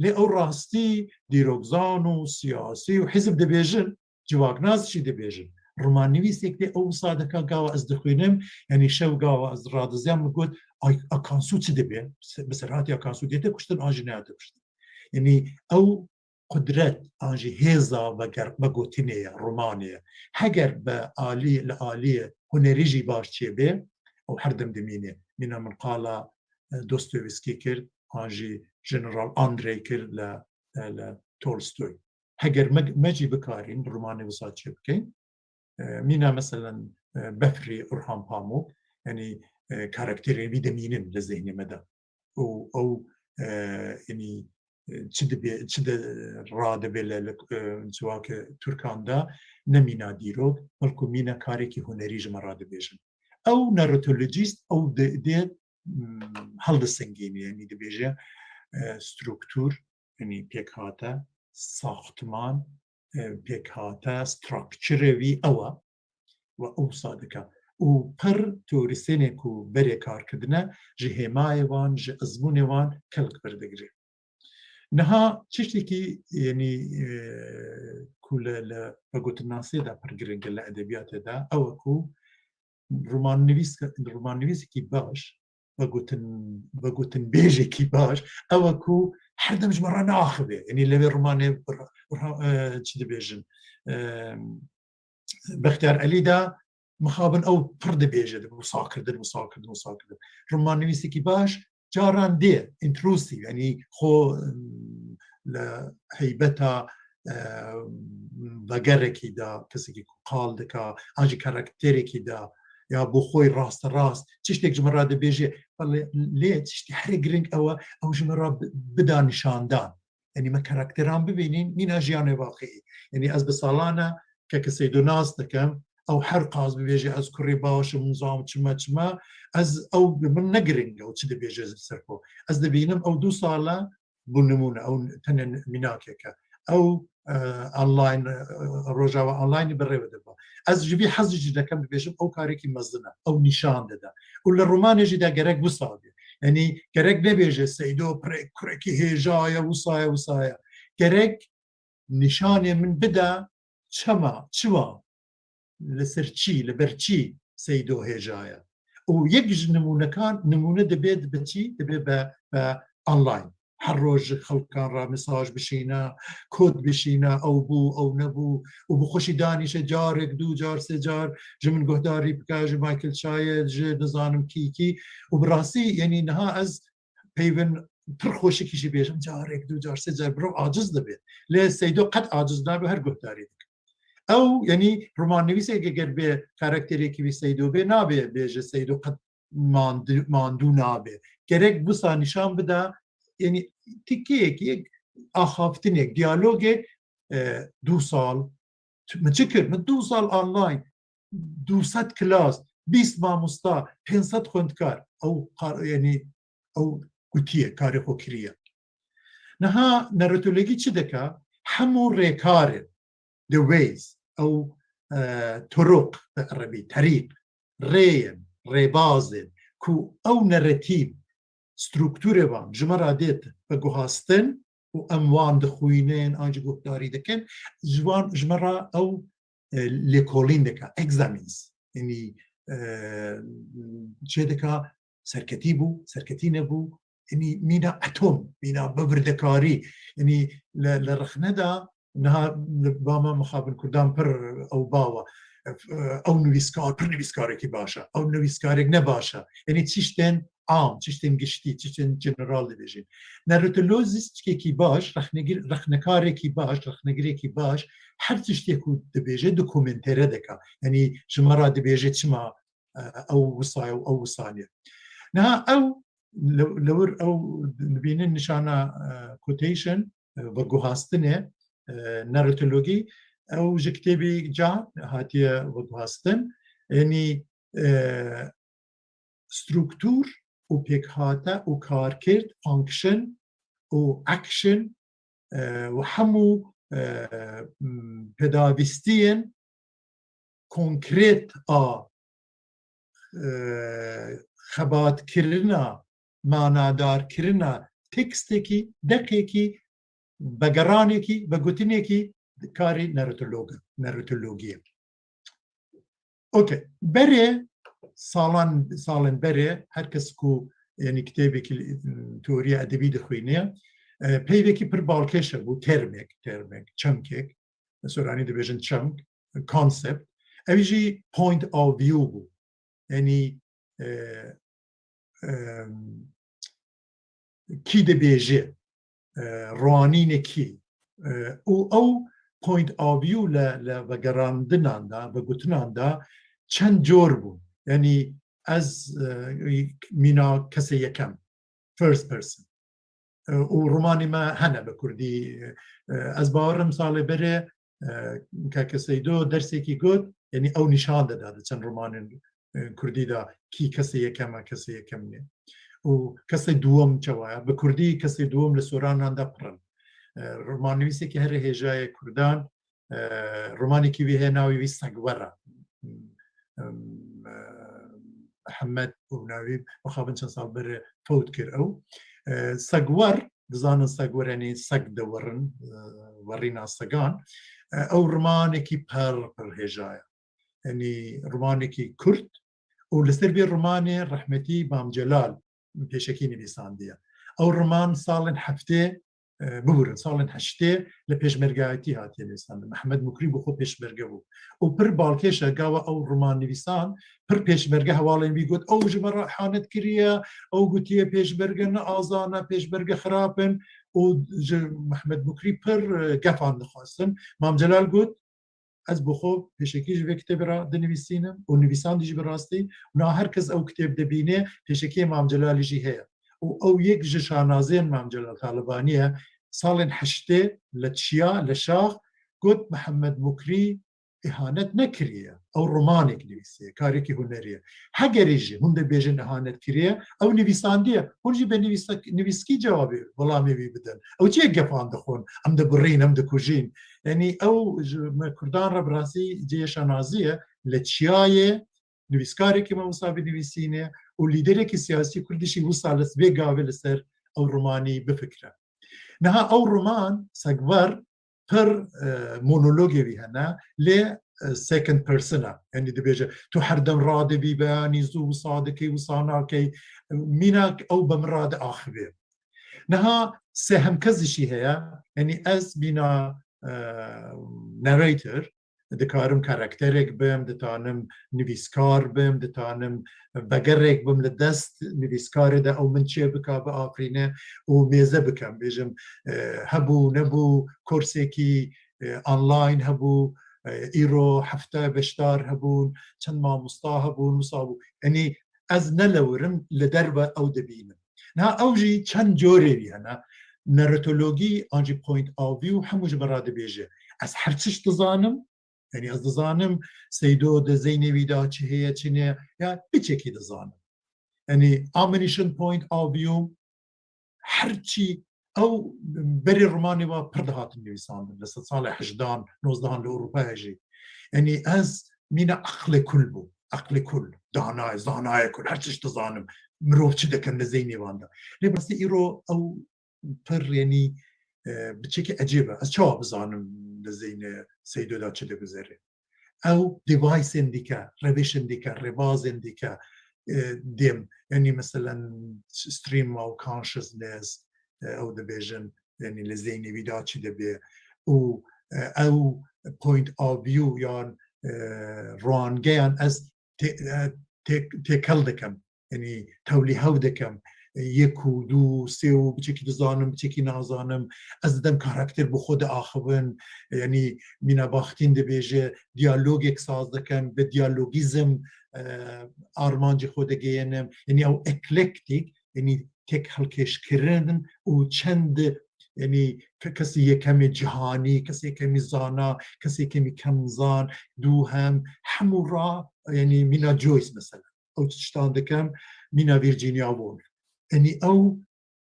lê ew rastî dîrokzan û siyasî û hizb dibêjin, civaknas jî dibêjin. Romannivîsek dê ew wisa dike, gava ez dixwînim, yanî şev gava ez radiziya min got, ay, Akansû çi dibe? Bi serhatî Akansû dête kuştin an jî neyate kuştin. Yanî ew qudret an jî hêza veger-, vegotinê ye, romanê ye. Heger bi alî, li aliyê hunerî jî baş çêbê, ew her dem dimîne. Mîna min qala, e, Dostoyevskî kir, an jî General Andrey kir li, e, li Tolstoy. Heger me, me jî bikarîn romanê wisa çêbikin, e, mîna meselen, e, Befrî, Orhan Pamuk, yanî, e, karakterên wî dimînin li zihnê me de. Û ew, e, yanî, e, çi dibe, çi de radibe li, li, e, civakê Tirkan de ne mîna dîrok, belku mîna karekî hunerî ji me re dibêjin. Ew narratologist, ew dê, dê, mm, hildisingîne, yanî dibêje, e, struktur, yanî pêkhate, saxtiman, e, pêkhate, structure wî ew e. Ve ew wisa dike. Û pir teorîsyenê ku berê kar kidine, ji hêmayê wan, ji ezmûnê wan kelk werdigire. Niha tiştekî, yanî, e, ku li, li vegotinnasiyê de pir giring e, li edebiyatê de, ew e ku romannivîs-, romannivîsekî baş, vegotin, vegotinbêjekî baş, ew e ku her dem ji me re naxive. Yanî li vê romanê, e, çi dibêjin, e, Bextiyar Elî de mixabin ew pir dibêje, dibe wisa kirdin, wisa kirdin, wisa kirdin. Romannivîsekî baş caran dê, intrusîv, yanî xwe, em, li heybeta, e, vegerekî de, kesekî ku qal dika, an jî karakterekî de, ya bo xwe rasterast, tiştek ji min re dibêje, lê, lê tiştê herê giring ew e, ew ji min re bi-, bida nîşandan. Yanî me karakteran bibînîn, mîna jiyanê vaqiî. Yanî ez bi salan e keke Seydo nas dikim, ew her qas bibêje, ez kurê baş im, nizam çima çima, ez ew bi min ne giring e, ew çi dibêje ji ser xwe. Ez dibînim ew du sal e, bo nimûne, ew tenê mînakek e. Ew, e, online, e, rojava online bi rê ve dibe. Ez ji vî hez jî nekem bibêjim, ew karekî mezin e, ew nîşan dide. Û li romanê jî de gerek wisa be. Yanî gerek nebêje Seydo pirek, kurekî hêja ye, wisa ye, wisa ye. Gerek nîşanê min bide çima, çiwa, li ser çi, li ber çi Seydo hêja ye. Û yek ji nimûnekan, nimûne dibe, dibe çi? Dibe be, be online. Her roj ji xelkan re mesaj bişîne, kod bişîne, ew bû, ew nebû, û bi xwe jî danîşe carek, du car, sê car, ji min guhdarî bike, ji Michael Chayê, ji nizanim kî kî. Û bi rastî, yanî niha ez peyvên pir xweşikî jî bêjim, carek, du car, sê car mirov aciz dibe. Lê Seydo qet aciz nabe, her guhdarî dike. Ew, yanî romannivîsek eger bê karakterekî wî Seydo bê, nabê bêje Seydo qet mandu-, mandû nabe. Gerek wisa nîşan bide, yanî tikeyek, yek axaftinek, diyalogek, e, du sal, tu-, min çi kir? Min du sal online, du sed kilas, bîst mamosta, pênc sed xwendkar, ew qar-, yanî ew gotiye, karê xwe kiriye. Niha narratologî çi dike? Hemû rêkarên, the ways, ew, e, turuq bi erebî, terîq, rêyên, rêbazên ku ew neretîv Struktûrê wan ji me re dêt veguhastin û em wan dixwînin, an jî guhdarî dikin, ji wan, ji me re ew, e, lêkolîn dike, examines. Yanî, e, çê dike, serketî bû, serketî nebû, yanî mîna etom, mîna bivirdekarî. Yanî li, li rexne de niha li ba me mixabin Kurdan pir ew bawa. Ew nivîskar, pir nivîskarekî baş e. Ew nivîskarek ne baş e. Yanî tiştên am, tiştên giştî, tiştên general dibêjin. Narratologîstkekî baş, rexnegir, rexnekarekî baş, rexnegirekî baş, her tiştê ku dibêje dokumentere dika. Yanî ji me re dibêje çima, e, ew wisa ye û ew wisa niye. Niha ew li, li wir ew dibînin nişana, e, quotation, e, veguhastinê, e, narratologî, ew ji kitêbî ca hatiye veguhastin. Yanî, e, struktûr û pêkhate û karkird, function û action, e, û hemû, e, m, pedavîstiyên konkret a, e, xebatkirina, manadarkirina tekstekî, deqekî, vegeranekî, vegutinekî karê narratolog, narratologiyê. Okey. Berê salan, salên berê her kes ku, yanî, kitêbekî, e, teoriya edebî dixwîne, e, peyvekî pir balkêş hebû, termek, termek, çemkek, soranî dibêjin çemk, concept. Ew jî point of view bû. Yanî, e, e, kî dibêje, e, ronîne kî, e, û ew point of view li, li vegerandinan de, vegutinan de çend cor bû. Yanî ez, e, mîna kesê yekem, first person. E, û romanê me hene bi kurdî. E, ez bawerim salê berê, e, keke Seydo dersekî got, yanî ew nîşan dida di çend romanên, e, kurdî de kî kesê yekem e, kesê yekem nê. Û kesê duwem çawa ye? Bi kurdî kesê duwem li soranan de pir in. E, romannivîsekî herê hêja ye kurdan, e, romanekî wî heye, navê wî Segwer e. Em, e, Mihemed û navî mixabin çend sal berê fewt kir ew. E, Segwer, dizanin Segwer, yanî seg de werin, e, werîna segan. E, ew romanekî pir, pir hêja ye. Yanî romanekî kurt û li ser vê romanê rehmetî Mam Celal pêşekî nivîsandiye. Ew roman salên heftê, e, biburin, salên heştê li pêşmergeyatî hatiye nivîsandin. Mehmed Mukrî bi xwe pêşmerge bû. Û pir balkêş e, gava ew roman nivîsan, pir pêşmerge hevalên wî got, ew ji me re ihanet kiriye, ew gotiye pêşmerge ne azan e, pêşmerge xirab in. Û ji Mehmed Mukrî pir, e, gefan dixwestin. Mam Celal got, ez bi xwe pêşekî ji vê kitêbê re dinivîsînim û nivîsandî jî bi rastî. Niha her kes ew kitêb dibîne, pêşekiyê Mam Celalî jî heye. Û ew yek ji şanaziyên Mam Celal Talibanî ye. Salên heştê li Çiya, li Şax, got, Mihemed Mukrî îhanet nekiriye. Ew romanek nivîsiye, karekî hunerî ye. Hegerî jî hûn dibêjin îhanet kiriye, ew nivîsandiye. Hûn jî bi nivîsek-, nivîskî cewabê, welamê wî bidin. Ew çi ye gefan dixwin, em dibirîn, em dikujîn. Yanî ew ji me kurdan re bi rastî cihê şanazî ye. Li Çiyayê nivîskarekî me wisa binivîsîne û lîderekî siyasî kurdî jî wisa li vê gavê li ser ew romanî bifikire. Niha ew roman, Segwer, pir, e, monologê wî hene, lê, e, second person e. Yanî dibêje, tu her dem radibî, beyanî zû wisa dikey, wisa nakey. Mînak ew bi min re diaxive. Niha sêhemkez jî heye, yanî ez mîna, e, narrator, dikarim karakterek bim, ditanim nivîskar bim, ditanim vegerek bim li dest nivîskarê de, ew min çê bika, biafirîne û mêze bikim. Bêjim, e, hebû, nebû, kursekî, e, online hebû, e, îro hefte beşdar hebûn, çend mamosta hebûn, wisa bû. Yanî ez ne li wir im, li derve ew dibînim. Niha ew jî çend corê wî hene. Narratologî an jî point of view hemû ji me re dibêje. Ez her tişt dizanim. Yanî ez dizanim Seydo di zeynê wî de çi heye, çi ne, ya piçekî dizanim. Yanî omniscient point of view, her çî ew berê romanê wa pir dihatin nivîsandin. Li sedsalê hejdan, nozdehan li Ewropa heye jî. Yanî ez mîna eqlê kul bûm. Eqlê kul, danayê, zanayê kul, her tişt dizanim. mirov çi dikin li zeynê wan de. Lê bi rastî îro ew pir, yanî, e, bi çekî ecêb e. Ez çawa bizanim li zeynê Seydo de çi diguzere? Ew deviceên dike, rewişên dike, rêbazên dike, e, dêm. Yanî, meselen, stream of consciousness, e, ew dibêjin, yanî li zeynê wî de çi dibe. Û, e, ew point of view yan, e, rongeyan ez tê-, e, tê-, têkel dikim. Yanî tewlîhev dikim. Yek û du, sê û biçekî dizanim, biçekî nazanim. Ez didim karakter bi xwe diaxivin. Yanî Mîna Baxtîn dibêje, diyalogek saz dikim, bi diyalogîzm, e, armancê xwe digihînim. Yanî ew eklektîk, yanî tek hilkêşkirin û çend, yanî ke-, kesê yekemê cîhanî, kesê yekemî zana, kesê yekemî kemzan, duhem, hemû ra, yanî Mîna Joyce mesela. Ew tiştan dikim, Mîna Virginia Woolf. Yanî ew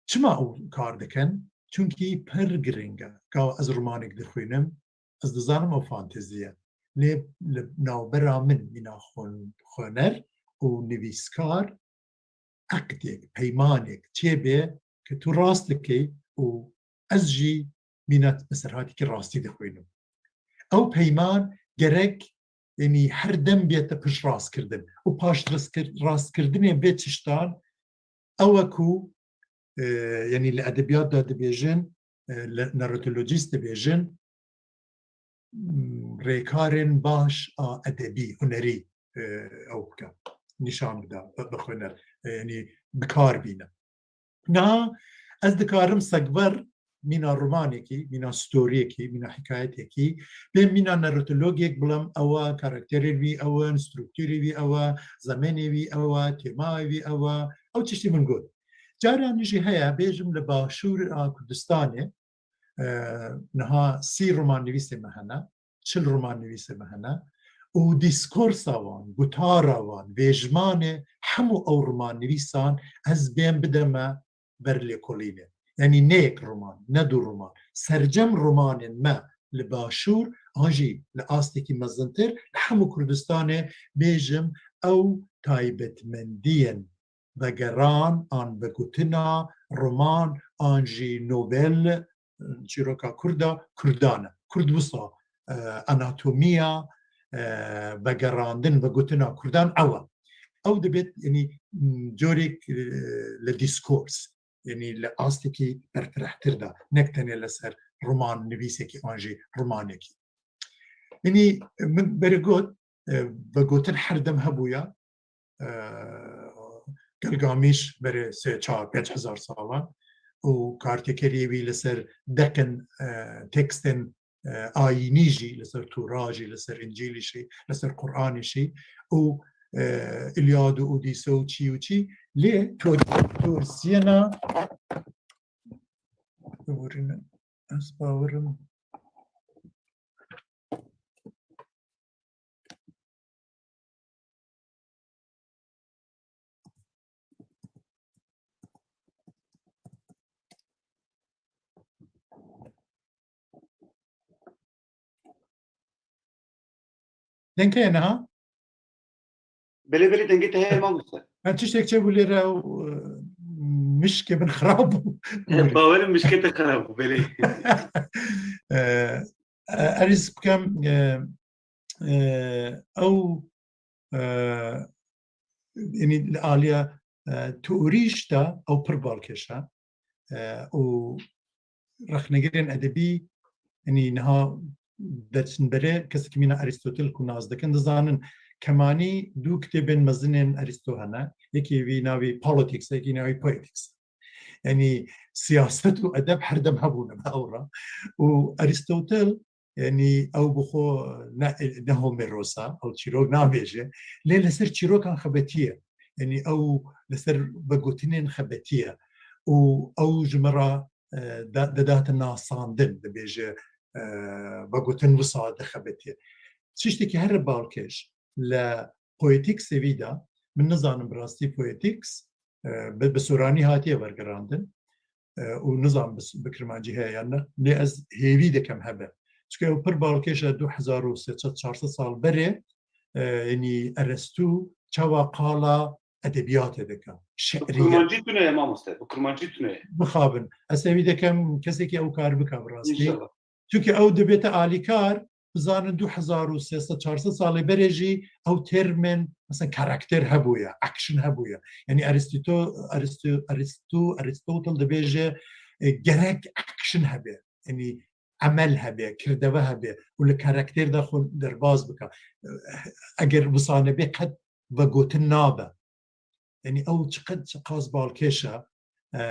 çima ew kar dikin? Çunkî pir giring e. Ka ez romanek dixwînim, ez dizanim ew fantezî ye. Lê li navbera min mîna xwin-, xwener û nivîskar eqdek, peymanek çêbe ke tu rast dikey û ez jî mîna bi serhatîkî rastî dixwînim. Ew peyman gerek, yanî her dem bête piştrastkirdin û paştrastkir-, rastkirdinê vê tiştan ew e ku, e, yanî li edebiyat de dibêjin, e, li narratolojîst dibêjin, m, rêkarên baş a edebî, hunerî, e, ew bike, nîşan bide, bi-, bixwîne, e, yanî bi kar bîne. Niha ez dikarim sekver mîna romanekî, mîna storiyekî, mîna hikayetekî, bê mîna narratologek bilim ew e, karakterên wî ew in, struktûrê wî ew e, zemenê wî ew e, têmayê wî ew e, ew tiştî min got. Caran jî heye, bêjim li Başûra Kurdistanê, e, niha sî romannivîsê me hene, çil romannivîsê me hene û dîskorsa wan, gotara wan, vêjmanê hemû ew romannivîsan ez bên bideme ber lêkolînê. Yanî ne yek roman, ne du roman. Sercem romanên me li Başûr, an jî li astekî mezintir, li hemû Kurdistanê bêjim ew taybetmendiyên vegeran an vegotina roman an jî novel, çîroka Kurda, Kurdan e. Kurd wisa, e, anatomiya, e, vegerandin, vegotina Kurdan ew e. Ew dibêt, yanî, m, corek, e, li dîskors, yanî li astekî berfirehtir de, nek tenê li ser roman nivîsekî an jî romanekî. Yanî min berê got, e, vegotin her dem hebûya, e, Gilgamîş berê sê, çar, pênc hezar salan û kartêkeriyê wî li ser deqên, e, tekstên, e, ayînî jî, li ser Tora jî, li ser Încîlî jî, li ser Quranê jî û, e, Îlyad û Odîse û çî û çî. Lê tor-, torsiyena, biborînin, ez bawerim. Dengê niha? Belê, belê, dengê te heye mamoste. Ha, tiştek çêbû lê re, e, mişkê min xirab bû. He, bawerim mişkê te xirab bû, belê. E, e, erîz bikem, e, e, ew, e, yanî li aliya, e, teorî jî de ew pir balkêş e. E, û rexnegirên edebî, yanî niha derçin berê, kesekî mîna Arîstotel ku nas dikin, dizanin kemanî du kitêbên mezinên Arîsto hene. Yekê wî navî Politics, yekî navî Poetics. Yanî siyaset û edeb her dem hebûne bi ew re. Û Arîstotel, yanî ew bi xwe ne, ne Homeros e, ew çîrok nabêje. Lê li ser çîrokan xebetiye. Yanî ew li ser vegotinên xebetiye. Û ew ji me re, e, da-, didate nasandin, dibêje, e, vegotin wisa dixebitiye. Tiştekî here balkêş li Poeticsê wî de, min nizanim bi rastî Poetics, e, bi, bi soranî hatiye wergerandin, e, û nizam bi, bi kirmancî heye yan ne, lê ez hêvî dikim hebe. Çike ew pir balkêş e, du hezar û sê sed çar sed sal berê, e, yanî Erestû çawa qala, edebiyatê dike. Bi kurmancî tune ye mamoste, bi kurmancî tune ye. Bixabin. Ez hêvî dikim kesekî ew kar bike bi rastî. İnşallah. Çunke ew dibête alîkar, bizanin du hezar û sê sed çar sed salê berê jî ew termên, mesela karakter hebûye, action hebûye. Yani Aristotle, Aristo-, Aristo-, Aristotle dibêje, e, gerek action hebe. Yani emel hebe, kirdeve hebe û li karakter de xwe derbaz bike. Eger wisa nebe qet vegotin nabe. Yani ew çiqas, çiqas balkêş e. E,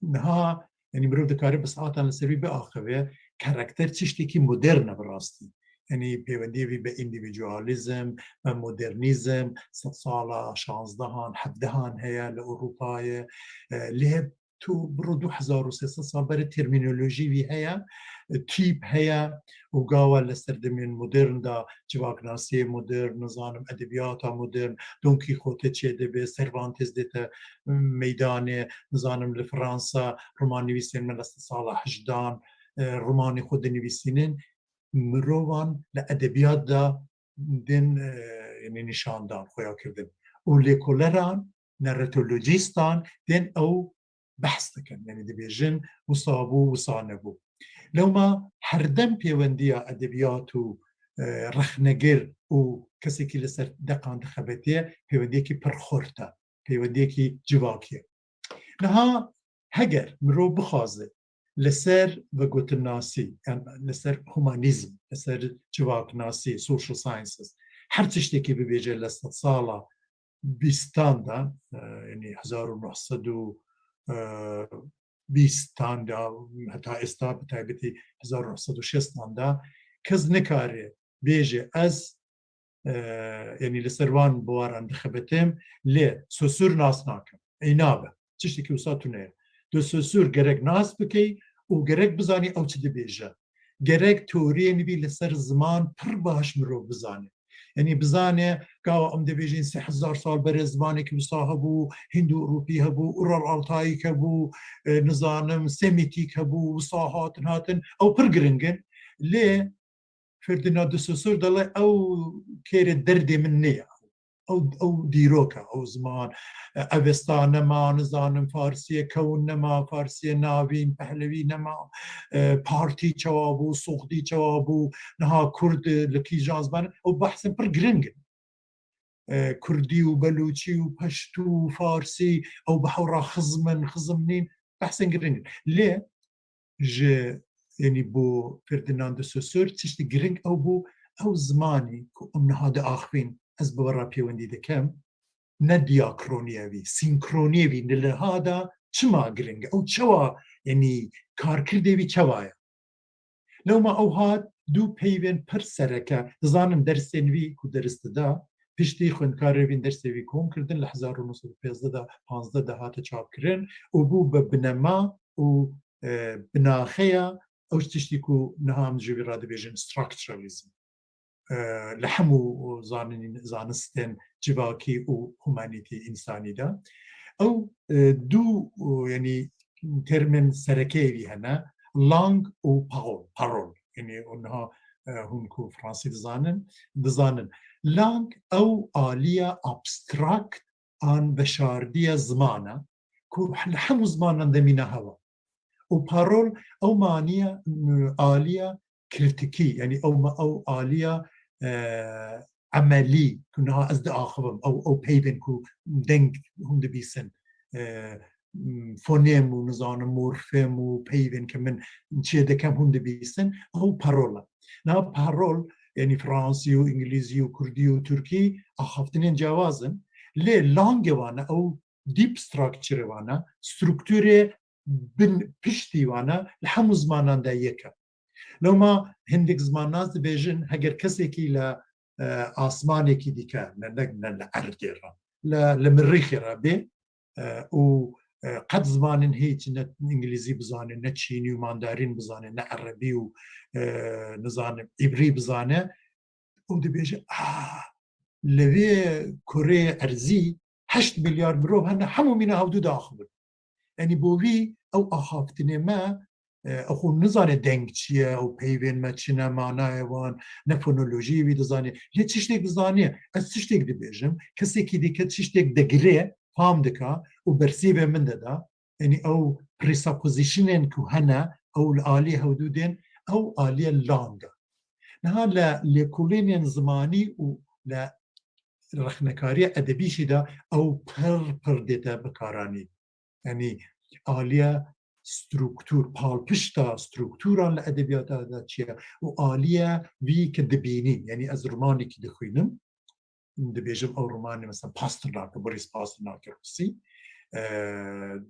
niha, yani mirov dikare bi saetan li ser wî biaxive, karakter tiştekî modern e bi rastî. Yani pêwendiyê wî bi îndîvîdualîzm, bi modernîzm, sedsala şanzdehan, hevdehan heye li Ewropayê. E, lê tu biro du hezar û sê sed sal berê termînolojî wî heye, tîp heye û gava li serdemên modern de civaknasiyê modern, nizanim edebiyata modern, Don Quixote çêdibe, Cervantes dête meydanê, nizanim li Fransa romannivîsên me li sala hejdan, e, romanê xwe dinivîsînin, mirovan li edebiyat de din, e, yani nîşandan, xuya kirdin. Û lêkoleran, narratolojîstan, tên ew behs dikin. Yani dibêjin, wisa bû, wisa nebû. Lewma herdem pêwendiya edebiyat û, e, rexnegir û kesekî li ser deqan dixebetiye, pêwendiyekî pir xurt e, pêwendiyekî civakî ye. Niha heger mirov bixwaze li ser vegotinnasî, yani li ser humanîzm, li ser civaknasî, social sciences, her tiştekî bibêje li sedsala bîstan de, e, yani hezar û neh sed û bîstan de, heta êsta bi taybetî hezar û neh sed û şêstan de, kes nikare bêje ez, e, yani li ser wan biwaran dixebitim, lê Saussure nas nakim. Ey nabe. Tiştekî wisa tune ye. De Saussure gerek nas bikey û gerek bizanî ew çi dibêje. Gerek teoriyên wî li ser ziman pir baş mirov bizane. Yani bizane, gava em dibêjin sê hezar sal berê zimanekî wisa hebû, Hindu-Ewropî hebû, Ural-Altayîk hebû, e, nizanim, Semîtîk hebû, wisa hatin hatin. Ew pir giring in. Lê Ferdinand de Saussure dile ew kêrê derdê min neye. Ew, ew dîrok e, ew ziman. E, Avesta nema, nizanim Farsiyê Kewn nema, Farsiyê Navîn, Pehlevî nema, e, Partî çawa bû, Soxdî çawa bû, niha Kurd, e, li kîjan ziman, ew behsên pir giring in. E, Kurdî û Belûçî û Peştû û Farsî, ew bi hewra xizm in, xizm nîn, behsên giring in. Lê ji, yanî bo Ferdinand de Saussure tiştî giring ew bû, ew zimanî ku em niha diaxivîn, ez bi we re pêwendî dikim, ne diakronî ye vî, sînkronî ye vî, li niha de çima giring e? Ew çawa, yanî karkirdê wî çawa ye? Lewma ew hat du peyvên pir sereke, dizanin dersên wî ku deris dida, piştî xwendkarê wî dersê wî kom kirdin, li hezar û neh sed û pêzdeh de, panzdeh de hate çapkirin û bû bi binema û, e, binaxeya ew tiştî ku niha em ji wî re dibêjin structuralism. E, li hemû zanin-, zanistên civakî û humanîtî însanî de. Ew, e, du, e, yanî termên serekeyê wî hene, langue û parole, parole. Yanî niha, e, hûn ku fransî dizanin, dizanin. Langue ew aliya abstrakt an veşardiya ziman e ku li hemû zimanan de mîna hewa. Û parole ew maniya, m, aliya kritikî, yanî ew ma-, ew aliya, e, emelî ku niha ez diaxivim, ew, ew peyvên ku deng hûn dibîsin, e, m, fonêm û nizanim morfêm û peyvên ke min çê dikem hûn dibîsin, ew parole e. Niha parole, yanî fransî û îngilîzî û kurdî û tirkî axaftinên cewaz in, lê langê wan e, ew deep structure wan e, strukturê bin piştî wan e, li hemû zimanan de yek e. Lewma hindik zimannas dibêjin, heger kesekî li, e, asmanekî dike, ne, ne, ne li erdê re, li, li mirîxê re bê, e, û, e, qet zimanên hêç, ne îngilîzî bizane, ne çînî û mandarîn bizane, ne erebî û, e, nizanim, îbrî bizane, û dibêje, "Ah, li vê kurê erzî heşt milyar mirov hene, hemû mîna hevdû diaxivin." Yanî bo wî ew axaftinê me e, ew xwe nizane deng çi ye, ew peyvên me çi ne, manayê wan, ne fonolojiyê wî dizane. Lê tiştek dizane, ez tiştek dibêjim, kesekî dîke tiştek digire, fam dika û bersîvê min dida. Yanî ew presuppositionên ku hene, ew li aliyê hewdû tên, ew aliye lang e. Niha li lêkolînên zimanî û li rexnekariya edebî jî de ew pir pir dête bikaranîn. Yanî aliye struktur, palpişta strukturan li edebiyata de çi ye û aliye vî ke dibînîn. Yanî ez romanekî dixwînim, dibêjim ew romanê mesela Pasternak, Boris Pasternak Rûsî, e,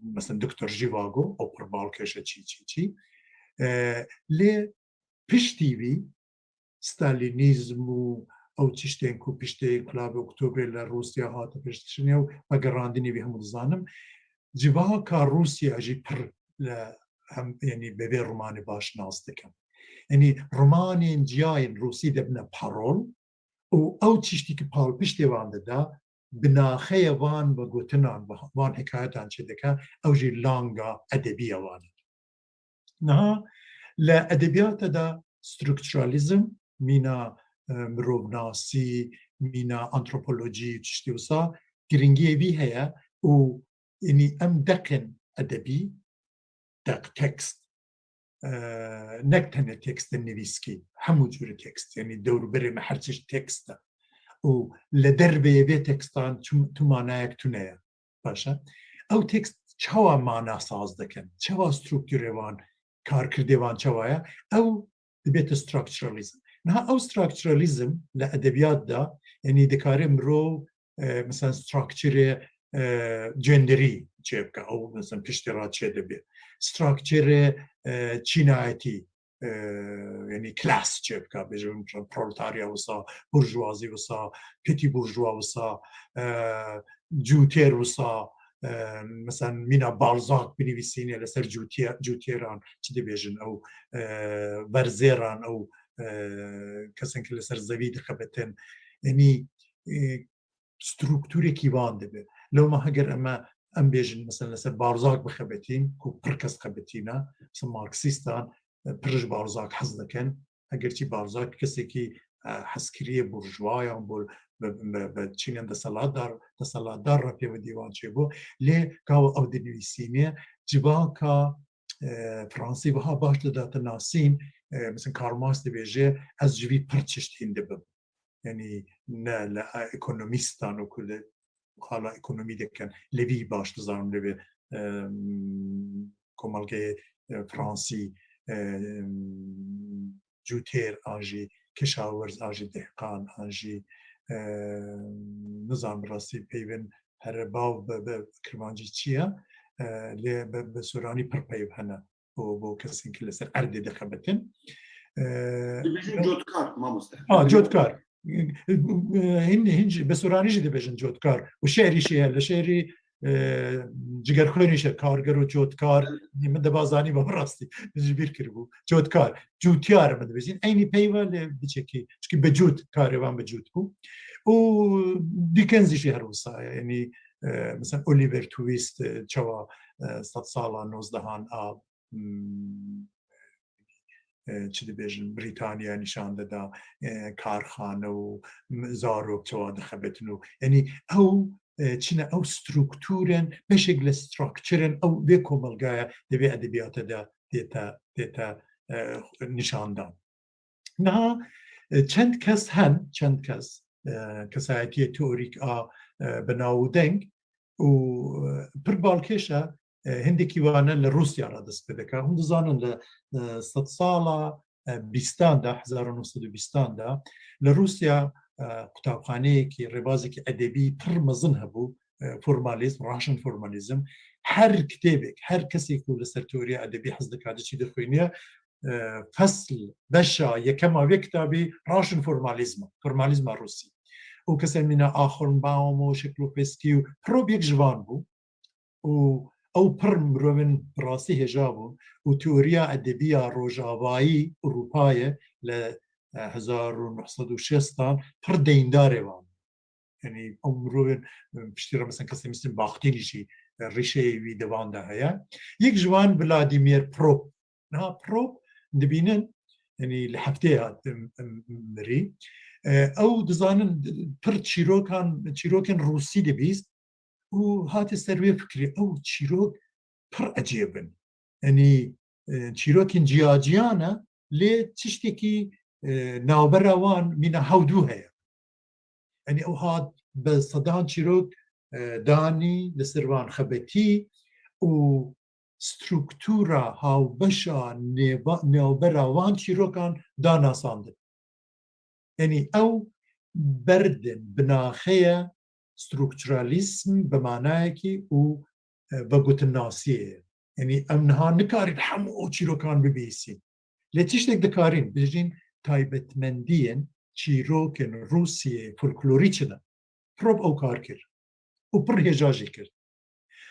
mesela Doktor Jivago, ew pir balkêş e çî çî çî. E, lê piştî vî Stalînîzm û ew tiştên ku piştê Înqilabê Oktobrê li Rûsya hate pêşkişkirin û vegerandinê vî hemû dizanim. Civaka Rûsya jî pir li hem, yanî bi vê romanê baş nas dikim. Yanî romanên ciyayên Rûsî dibine parol û ew tiştî ki palpiştê wan dida, bi naxeyê van bi gotinan, bi van hikayetan çêdike, ew jî langa edebî ya wan e. Niha li edebiyata de strukturalîzm, mîna, e, mirovnasî, mîna antropolojî, tiştê wisa giringiyê vî heye û, yanî em deqên edebî, deq tekst, e, nek tenê tekstên nivîskî, hemû cûrê tekst, yanî dewrberê me her çeşt tekst e. Û li derveyê vê tekstan tu, tu manayek tune ye. Baş e. Ew tekst çawa mana saz dikin? Çawa strukturê wan, karkirdê wan çawa ye? Ew dibête structuralism. Niha ew structuralism li edebiyat de, yanî dikare mirov, e, mesela structurê, e, genderî çêbike. Ew mesela piştî re çêdibe. Structurê, e, çînayetî, e, yanî klas çêbike, bêjim proletarya wisa, burjuwazî wisa, petî burjuwa wisa, e, cûtêr wisa, e, mesela mîna Balzac binivîsîne li ser cûtê-, cûtêran çi dibêjin ew, e, verzêran ew, e, kesên ki li ser zevî dixebitin. Yanî, e, strukturekî wan dibe. Lewma heger eme, em bêjin, mesela li ser Balzac bixebitîn, ku pir kes xebitîne, mesela Marksîstan, e, pir ji Balzac hez dikin. Egerçî Balzac kesekî, e, hezkiriyê burjuwa yan bol-, bi, bi, bi çînên deselatdar, deselatdar re pêwendî wan çêbû. Lê gava ew dinivîsîne, civaka, e, Fransî wiha baş didate nasîn, e, mesela Karl Marx dibêje, ez ji vî pir çişt hîn dibim. Yanî ne li ekonomîstan û ku li xala ekonomî dikin, li vî baş dizanim li vê, em, komelgeyê, e, Fransî, em, cûtêr an jî kişawirz an jî dehqan an jî, em, nizanim bi rastî peyvên here bav bi, bi kirmancî çi ye, e, lê bi, bi soranî pir peyv hene. Bo, bo kesên ki li ser erdê dixebitin. E, Dibêjin cotkar, mamoste. Ha, cotkar. Hin, hin jî, bi soranî jî dibêjin cotkar. Û şehrî jî heye, li şehrî, e, cigerxwênî jî, karger û cotkar. Min diba zanî bi rastî. Ji bîr kiribû. Cotkar. Cûtiyar min dibêjin. Eynî peyva lê biçekî. Çikî bi cût, karê wan bi cût bû. Û Dickens jî her wisa. Yanî, e, mesela Oliver Twist, e, çawa, e, sedsala nozdehan a, hmm, e, çi dibêjin, Brîtanya nîşan dida, e, karxane û m-, zarok çawa dixebitin û, yanî ew, e, çi ne, ew strukturên, beşek li structurên ew vê komelgaya di vê edebiyata de tête, tête, e, nîşandan. Niha, e, çend kes hen, çend kes, e, kesayetiyê teorîk a, e, bi nav û deng û, e, pir balkêş e, e, hindekî wane li Rûsya re dest pê dike. Hûn dizanin li, e, sedsala, e, bîstan de, hezar û neh sed û bîstan de, li Rûsya, e, qutabxaneyekî, rêbazekî edebî pir mezin hebû, e, formalîzm, raşin formalîzm. Her kitêbek, her kesê ku li ser teoriya edebî hez dikare çî dixwîniye, e, fesl, beşa yekema vê kitabî raşin formalîzm e, formalîzma Rûsî. Û kesên mîna Axornbaum û Şeklopeskî û pirov yek ji van bû. Û ew pir mirovên bi rastî hêja bûn û teoriya edebiya rojavayî Ewropayê li, e, hezar û neh sed û şêstan pir deyndarê wan bûn. Yanî ew mirovên, e, piştî re mesela kesê mîstin Baxtînî jî, e, rîşeyê wî di van de heye. Yek ji wan Vladimir Prop, Niha Prop dibînin, yanî li heftê hat, em, em, mirî. E, ew dizanin pir çîrokan, çîrokên Rûsî dibîst û hate ser wê fikirê, ew çîrok pir ecêb in. Yanî, e, çîrokên ciyaciya ne, lê tiştekî, e, navbera wan mîna hewdû heye. Yanî ew hat bi sedan çîrok, e, danî, li ser wan xebetî û struktura hawbeşa nêva-, navbera wan çîrokan danasandin. Yanî ew berdin binaxeye strukturalîsm bi manayekî û, e, vegotinnasiyê ye. Yanî em niha nikarin hemû ew çîrokan bibihîsîn. Lê tiştek dikarîn, bijîn taybetmendiyên çîrokên Rûsiyê folklorî çi ne? Prop ew kar kir. Û pir hêja jî kir.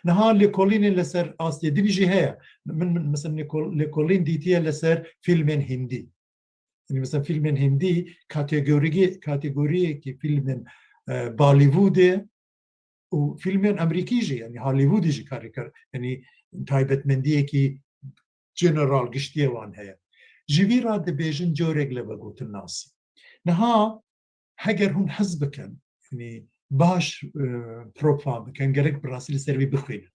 Niha lêkolînên li ser astê din jî heye. Min, min, mesela lêkol-, lêkolîn dîtiye li ser fîlmên Hindî. Yanî mesela fîlmên Hindî kategorî-, kategoriyekî fîlmên, e, Bollywoodê û fîlmên Amerîkî jî, yanî Hollywoodê jî karî kar, yanî taybetmendiyekî general giştiyê wan heye. Ji vî re dibêjin corek li vegotinnasî. Niha heger hûn hez bikin, yanî baş, e, Prop fam bikin, gerek bi rastî li ser wî bixwînin.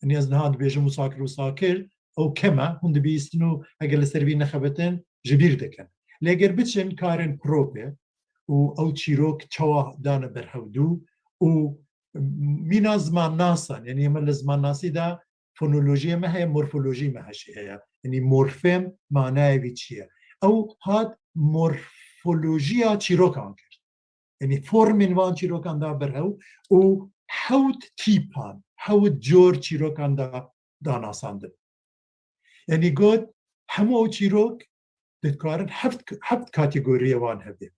Yanî ez niha dibêjim wisa kir, wisa kir, ew kem e, hûn dibihîstin û heger li ser vî nexebitin, ji bîr dikin. Lê eger biçin karên Propê û ew çîrok çawa dane ber hewdû û mîna zimannasan, yanî me li zimannasî de fonolojiyê me heye, morfolojî me heşî heye. Yanî morfem manayê wî çi ye? Ew hat morfolojiya çîrokan kir. Yanî formên van çîrokan da ber hew û hewt tîpan, hewt cor çîrokan da danasandin. Yanî got, hemû ew çîrok dikarin heft, heft kategoriyê wan hebe.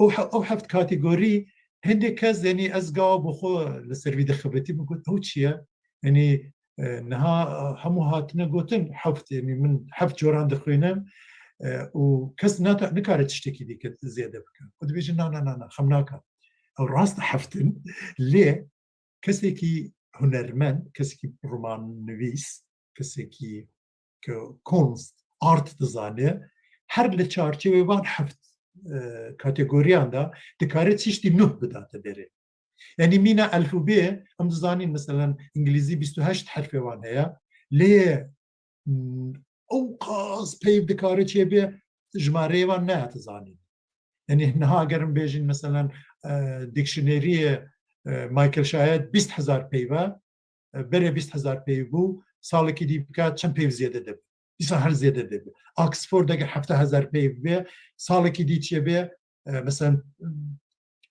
Ew he-, ew heft kategorî hindê kes, yanî ez gawa bi xwe li ser vî dixebitî, min got, ew çi ye? Yanî, e, niha, e, hemû hatine gotin heft, yanî min heft coran dixwînim, e, û kes nata-, nikare tiştekî dîke zêde bike. Û dibêje, na, na, na, na, xem naka. Ew rast heft in, lê kesekî hunermend, kesekî romannivîs, kesekî ke kunst, art dizane, her li çarçevê van heft, e, kategoriyan de dikare tiştî nuh bidate derê. Yanî mîna elfûbê, em dizanîn, meselen, îngilîzî bîst û heşt herfê wan heye, lê, m, ew qas peyv dikare çêbe, jimareyê wan nehate zanîn. Yanî niha eger em bêjin, meselen, e, dikşineriyê, e, Michael Shayat bîst hezar peyv e, e, berê bîst hezar peyv bû, salekî dî bike çend peyv zêde dibe? Dîsa her zêde dibe. Oxford eger hevdeh hezar peyv be, salekî dî çêbe, e, meselen,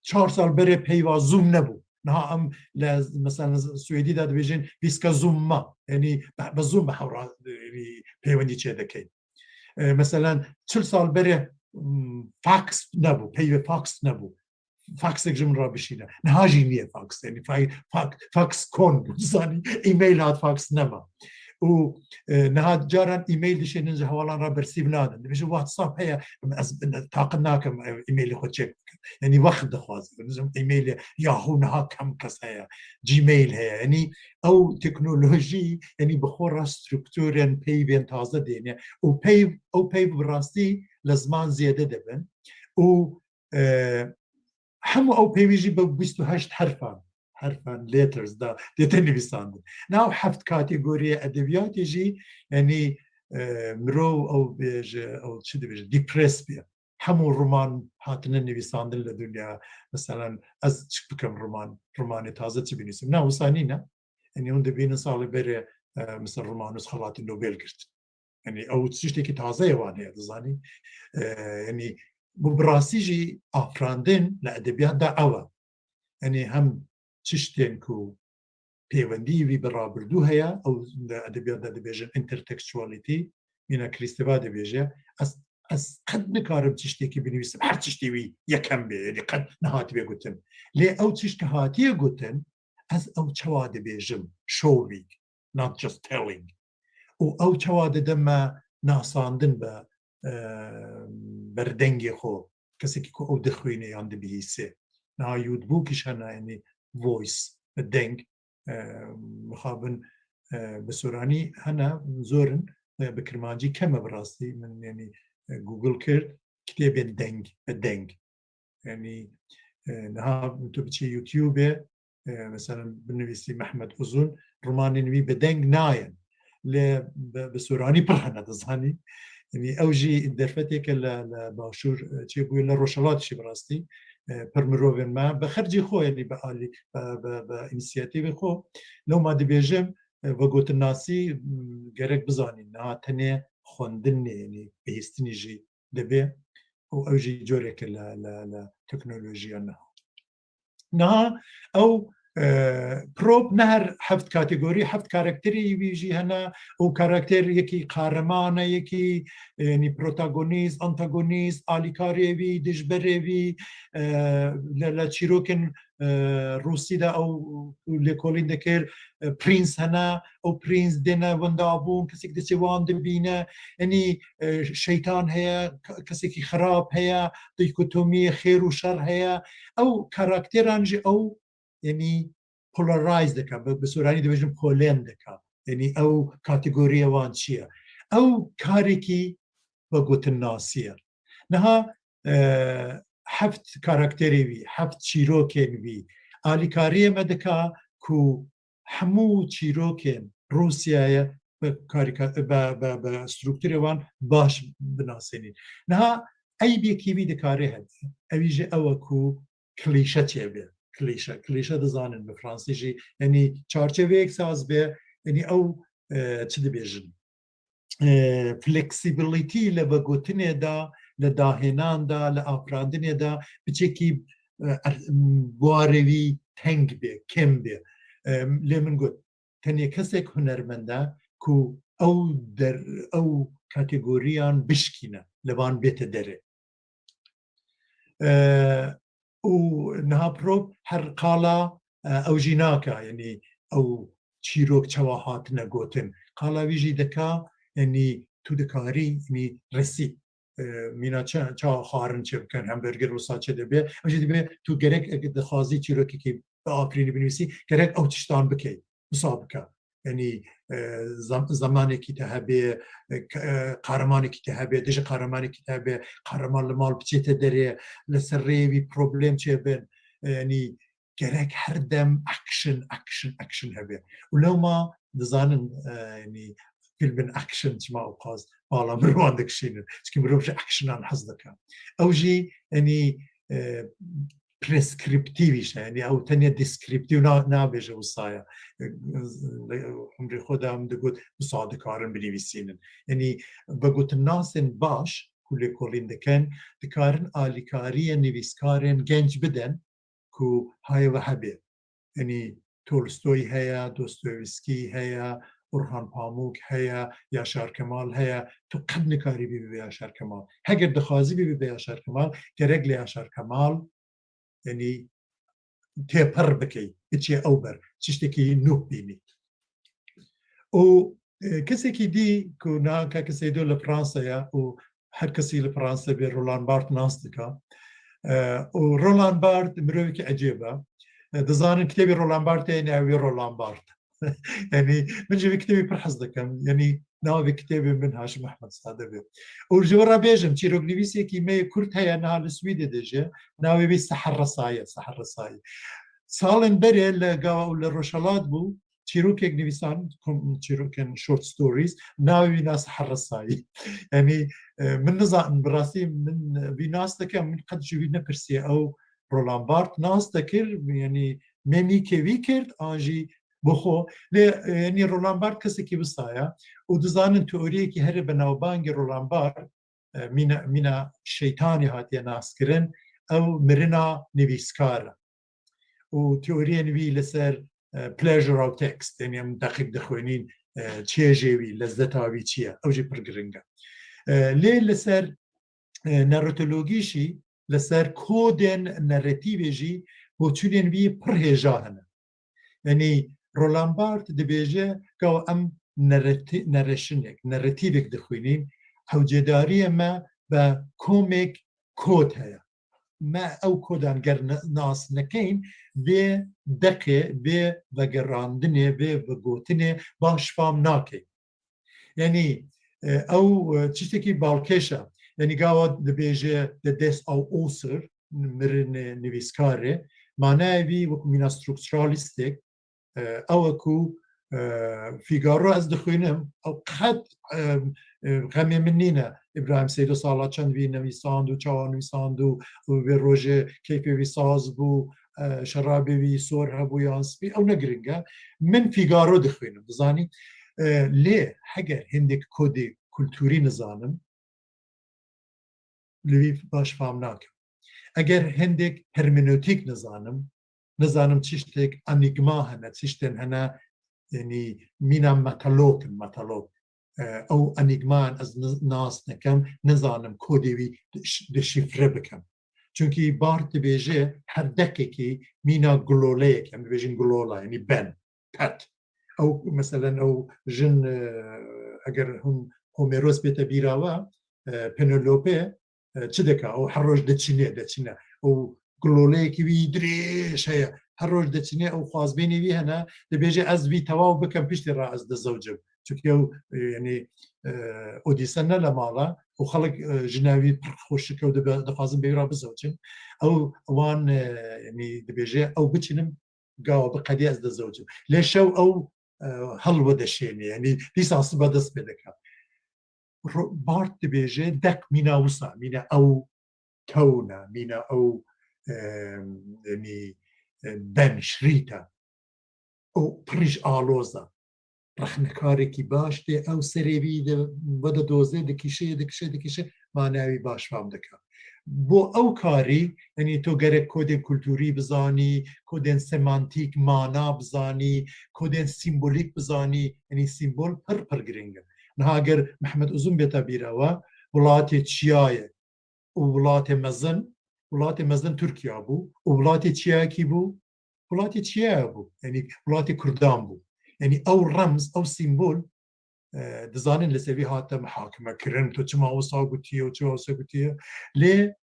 çar sal berê peyva Zoom nebû. Niha em li, meselen, Swêdî de dibêjin, "Vi ska Zooma." Yanî bi, bi Zoom bi hewra, e, peywendî çêdikeyn. E, meselen, çil sal berê, m, fax nebû, peyvê fax nebû. Faxek ji min re bişîne. Niha jî niye fax. Yanî fa-, fax, fax kon, zanî, e-mail hat, fax nema. Û, e, niha caran e-mail dişênin ji hevalan re bersîv nadin. Dibêjin, "WhatsApp heye, ez taqet nakim, e, e-mailê xwe çek bikim." Yanî wext dixwaze. Dibêjin, e-mailê Yahoo niha kem kes heye. Gmail heye. Yanî ew teknolojî, yanî bi xwe re strukturên peyvên taze dêne. Û peyv, ew peyv bi rastî li ziman zêde dibin. Û, e, hemû ew peyvê jî bi bîst û heşt herfan, herfan, letters da dête nivîsandin. Nav heft kategoriya edebiyatê jî, yanî, e, mirov ew bêje, ew çi dibêje, depress bê. Hemû roman hatine nivîsandin li dinya. Meselen, ez çi bikim roman, romanê taze çi binivîsim? Na, wisa nîne. Yanî hûn dibînin salê berê, e, mesela Romanus xelatê Nobel girt. Yanî ew tiştekî taze ye wan heye, dizanî. E, yanî bu bi rastî jî afirandin li edebiyat de ew e. Yanî hem tiştên ku pêwendî wî bi rabirdû heye, ew li edebiyat de dibêjin intertextuality, mîna Krîsteva dibêje, ez, ez qet nikarim tiştekî binivîsim, her tiştê wî yekem bê, yanî qet nehatibe gotin. Lê ew tişt ke hatiye gotin, ez ew çawa dibêjim, showing, not just telling. Û ew çawa dide me nasandin be, e, berdengê xwe, kesekî ku ew dixwîne yan dibihîse. Niha Youth Book iş hene, yanî voice, deng, e, mixabin, e, bi soranî hene, zor in, e, bi kirmancî kem e bi rastî. Min, yanî, e, Google kir, kitêbên deng, bi deng. Yanî, e, niha tu biçî YouTube-ê, e, mesela binivîsî Mehmet Uzun, romanên wî bi deng nayên. Lê bi, bi soranî pir hene, dizanî. Yanî ew jî derfetêke li, li başûr, e, çêbûye, li rojhilat jî bi rastî, e, pir mirovên me, bi xercê xwe, yanî bi alî, bi, bi, bi înîsiyatîvê xwe. Lewma dibêjim, e, vegotinnasî, m, gerek bizanîn, niha tenê xwendinê, yanî bihîstinî jî dibe û ew jî coreke li, li, li teknolojiya niha. Niha ew, e, prop ne her heft kategorî, heft karakterî wî jî hene û karakter yekî qahreman e, yekî, e, yanî protagonîst, antagonîst, alîkarê wî, dijberê wî, e, li, li çîrokên, e, Rûsî de ew lêkolîn dikir, e, prîns hene, ew prîns dêne wendabûn, kesek diçe wan dibîne, yanî, e, şeytan heye, ke-, kesekî xirab heye, dîkotomiyê xêr û şer heye. Ew karakteran jî ew, yanî polarize dike, bi, bi soranî dibêjin polen dike. Yanî ew kategoriya wan çi ye? Ew karekî vegotinnasî ye. Niha, e, heft karakterê wî, heft çîrokên wî alîkariyê me dike ku hemû çîrokên Rûsyayê bi karîka-, bi, bi, bi strukturê wan baş binasênîn. Niha eybekî wî dikare hebe. Ew jî ew e ku klîşe çêbe. Klîşe. Klîşe dizanin bi fransî jî. Yanî çarçeveyek saz be, yanî ew, e, çi dibêjin? E, flexibility li vegotinê de, li dahênan de, li afirandinê de piçekî, e, er-, buarê wî teng be, kêm be. E, lê min got, tenê kesek hunermend e ku ew der-, ew kategoriyan bişkîne, li van bête derê. E, û niha prop her qala, e, ew jî nake, yanî ew çîrok çawa hatine gotin. Qala wî jî dika, yanî tu dikarî, yanî resî, e, mîna ça-, çawa xwarin çêbikin, hamburger wisa çêdibe. Ew jî dibe tu gerek eke dixwazî çîrokekî biafirînî, binivîsî, gerek ew tiştan bikey, wisa bike. Yanî, e, zam-, zemanekî te hebe, e, k-, e, qahremanekî te hebe, dijî qahremanekî te hebe, qahreman li mal biçête derê, li ser rêyê wî problem çêbin. E, yanî gerek her dem action, action, action hebe. Û lewma dizanin, e, yanî fîlmên action çima ew qas bala mirovan dikişînin. Çimkî mirov ji actionan hez dike. Ew jî, yanî, e, preskriptîv îş e, yanî ew tenê deskriptîv na-, nabêje wisa ye. Umrê xwe de em digot wisa dikarin binivîsînin. Yanî vegotinnasên baş ku lêkolîn dikin, dikarin alîkariyê nivîskarên genc bidin ku hayê we hebe. Yanî Tolstoy heye, Dostoyevskî heye, Orhan Pamuk heye, Yaşar Kemal heye. Tu qet nikarî bibî bê Yaşar Kemal. Heger dixwazî bibî bê Yaşar Kemal, gerek li Yaşar Kemal, yanî têpir bikey, biçê ew ber, tiştekî nû bînî. Û, e, kesekî dî ku niha kak Seydo li Fransa ye û her kesî li Fransa bê Roland Barthes nas dike. E, û Roland Barthes mirovekî ecêb e. E, dizanin kitêbê Roland Barthes tê, ne ew ê Roland Barthes. Yanî min ji vê kitêbê pir hez dikim. Yanî navê kitêbê min Haşim Ehmed Sade be. Û ji we re bêjim, çîroknivîsêkî me yê Kurd heye, niha li Swîdê diêje. Navê wî Seher Resayî ye, Seher Resayî. Salên berê li gava û li Rojhelat bû, çîrokek nivîsan, kom-, çîrokên short stories, navê wî na Seher Resayî. Yanî, e, min nizanin, bi rastî min vî nas dikim, min qet ji wî nepirsiye. Ew Roland Barthes nas dikir, yanî me mîkê wî kir, an jî bi xwe. Lê, e, yanî Roland Barthes kesekî wisa ye û dizanin teoriyekî herê benavbangê Roland Barthes, e, mîna, mîna şeytanê hatiye naskirin, ew mirina nivîskar e. Û teoriyên wî li ser, e, pleasure of text, yanî em deqîk dixwînîn, e, çêjê wî, lezzeta wî çi ye, ew jî pir giring e. E, lê li ser, e, narratologî jî, li ser kodên narratîvê jî boçûnên wî pir hêja hene. Yanî Roland Barthes dibêje, gava em narrati-, narrationek, narratîvek dixwînîn, hewcedariyê me bi komêk kod heye. Me ew kodan ger ne-, nas nekeyn, vê deqê, vê vegerandinê, vê vegotinê baş fam nakeyn. Yanî, E, ew, e, tiştekî balkêş e. Yanî gawa dibêje de des au Oser, mirin, e, nivîskarê, manayê wî wek mîna strukturalîstek, e, ew e ku, e, Fîgaro ez dixwînim, ew qet, e, e, xemê min nîne. Îbrahîm Seydo sala çend vî nivîsand û çawa nivîsand û, û vê rojê keyfê wî saz bû, e, şerabê wî sor hebû yan spî, ew ne giring e. Min Fîgaro dixwînim, dizanî. E, lê heger hindek kodê kulturî nizanim, li wî baş fam nakim. Eger hindek hermenotîk nizanim, nizanim tiştek enîgma hene, tiştên hene, yanî mîna metalok in, metalok. E, ew enîgman ez ni-, nas nekem, nizanim kodê wî deş-, deşîfre bikim. Çunkî Barth dibêje her deqekî mîna guloleyek, em dibêjin gulola, yanî ben, pet. Ew, meselen, ew jin, e, eger hûn Homeros bête bîra we, e, Penelope, e, çi dike? Ew her roj deçîne, deçîne. Ew guloleyekî wî dirêj heye. Her roj deçîne, ew xwazbênê wî hene, dibêje, ez vî tewaw bikim, piştî re ez dizewcim. Çunkî ew, e, yanî, e, Odîse ne li mal e, û xelk, e, jina wî pir xweş dike û dibe-, dixwazin bi wî re bizewcin. Ew wan, e, yanî dibêje, ew biçînim, gawa biqedî ez dizewcim. Lê şew ew, e, hilwedeşêne, yanî dîsa sibe dest pê dike. Ro-, Barth dibêje, deq mîna wisa, mîna ew tewne, mîna ew, e, yanî, e, ben, şrît e. Ew pirî ji aloz e. Rexnekarekî baş tê, ew serê wî de vedidoze, dikişe, dikişe, dikişe, manaya wî baş fam dike. Bo ew karî, yanî to gerek kodên kulturî bizanî, kodên semantîk, mana bizanî, kodên sîmbolîk bizanî, yanî sîmbol pir pir giring in. Niha ger Mehmet Uzun bête bîra we, welatê çiya ye û welatê mezin, welatê mezin Tirkiye bû û welatê çiyayekî bû, welatê çiyaya bû, yanî welatê Kurdan bû. Yanî ew remz, ew sîmbol, e, dizanin li ser vî hate mihakime kirin, tu çima wisa gotiye û çima wisa gotiye. Lê,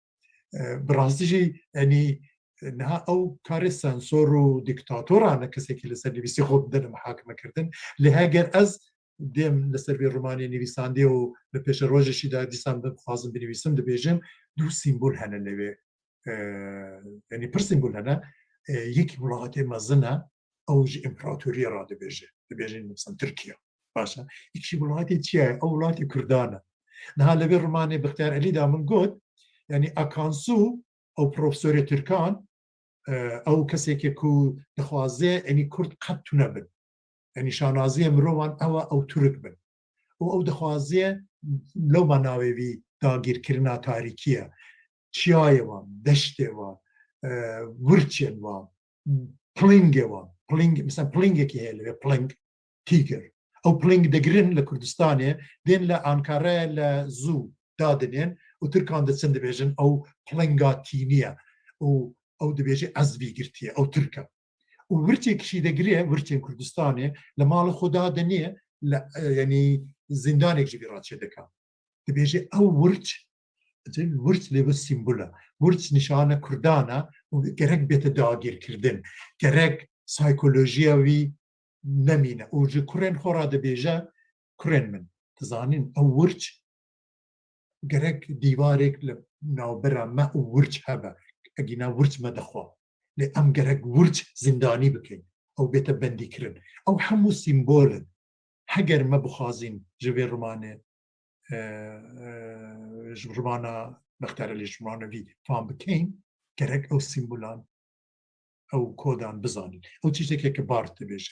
e, bi rastî jî, yanî, e, niha ew karê sensor û dîktatoran e, kesekî li ser nivîsî xwe bidine mihakime kirdin. Lê heger ez dêm li ser vê romanê nivîsandê û li pêşerojê jî de dîsan bixwazim binivîsim, dibêjim, du sîmbol hene li wê. E, yanî pir sîmbol hene. E, yekî welatê mezin e, ew ji împeratoriya re dibêje. Dibêjin, mesela, Tirkiye. Baş e. Yekî welatê çiya ye? Ew welatê Kurdan e. Niha li vê romanê Bixtiyar Elî de min got, yanî Akansu, ew profesorê Tirkan, e, ew kesekê ku dixwaze, yanî Kurd qet tune bin. Yanî şanaziyê mirovan ew e, ew Tirk bin. Û ew dixwaze, lewma navê wî dagîrkirina tarîkî ye. Çiyayê wan, deştê wan, e, wirçên wan, plingê wan. Pling, mesela plingekî heye li vê, pling, tîgir. Ew pling digirin li Kurdistanê, dên li Ankarayê li zû dadinên û Tirkan diçin dibêjin ew plinga tînî ye. Û ew dibêje ez vî girtiye, ew Tirk e. Û wirçê kişî digiriye, wirçên Kurdistanê, li mala xwe dadinê, li, e, yanî zindanek ji vî re çêdike. Dibêje ew wirç, wirç lê bi sîmbol e. Wirç nîşane Kurdan e û gerek bête dagîrkirdin. Gerek saykolojiya wî nemîne. Û ji kurên xwe re dibêje, kurên min, dizanîn ew wirç, gerek dîwarek li navbera me û wirç hebe. Egîna wirç me dixwe. Lê em gerek wirç zindanî bikin. Ew bête bendîkirin. Ew hemû sîmbol in. Heger me bixwazîn ji vê romanê, e, e, ji romana Bextiyar Elî, ji romana vî fam bikeyn, gerek ew sîmbolan, ew kodan bizanîn. Ew tiştekê ke Barth dibêje.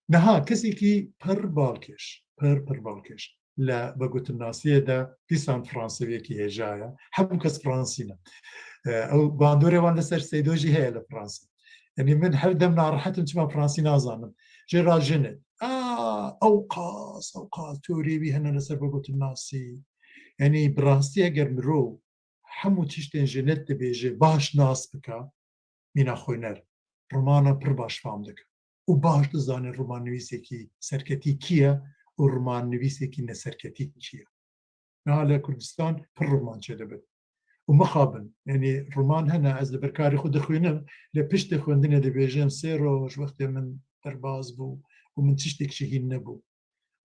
Niha kesekî pir balkêş, pir, pir balkêş. Li vegotinnasiyê de dîsan fransewiyekî hêja ye. Hemû kes fransî ne. E, ew bandorê wan li ser Seydo jî heye li Fransî. Yanî min her dem narehet im çima fransî nazanim. Jê re jin e. A, ew qas, ew qas teoriyê wî hene li ser vegotinnasî. Yanî bi rastî eger mirov hemû tiştên Jenet dibêje baş nas bike, mîna xwîner, romana pir baş fam dike. Û baş dizane romannivîsekî serketî kî ye û romannivîsekî neserketî kî ye. Niha li Kurdistan pir roman çêdibin. Û mixabin, yanî roman hene, ez li ber karê xwe dixwînim, lê piştê xwendinê dibêjim, sê roj wextê min derbas bû û min tiştek jî hîn nebû.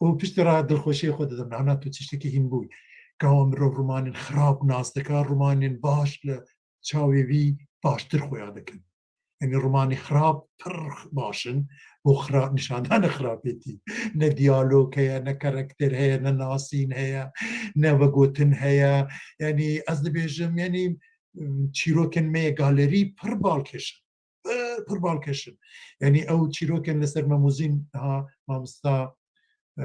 û piştî re dilxweşiyê xwe didim, nana tu tiştekî hîn bûyî. Gawa mirov romanên xirab nas dike, romanên baş li çavê wî baştir xuya dikin. Yanî romanê xirab pir baş in bo xira-, nîşandana xirabetî. Ne diyalog heye, ne karakter heye, ne nasîn heye, ne vegotin heye. Yanî ez dibêjim, yanî, çîrokên me yê galerî pir balkêş in. Pir, pir balkêş in. Yanî ew çîrokên li ser Memûzîn, ha, mamosta, e,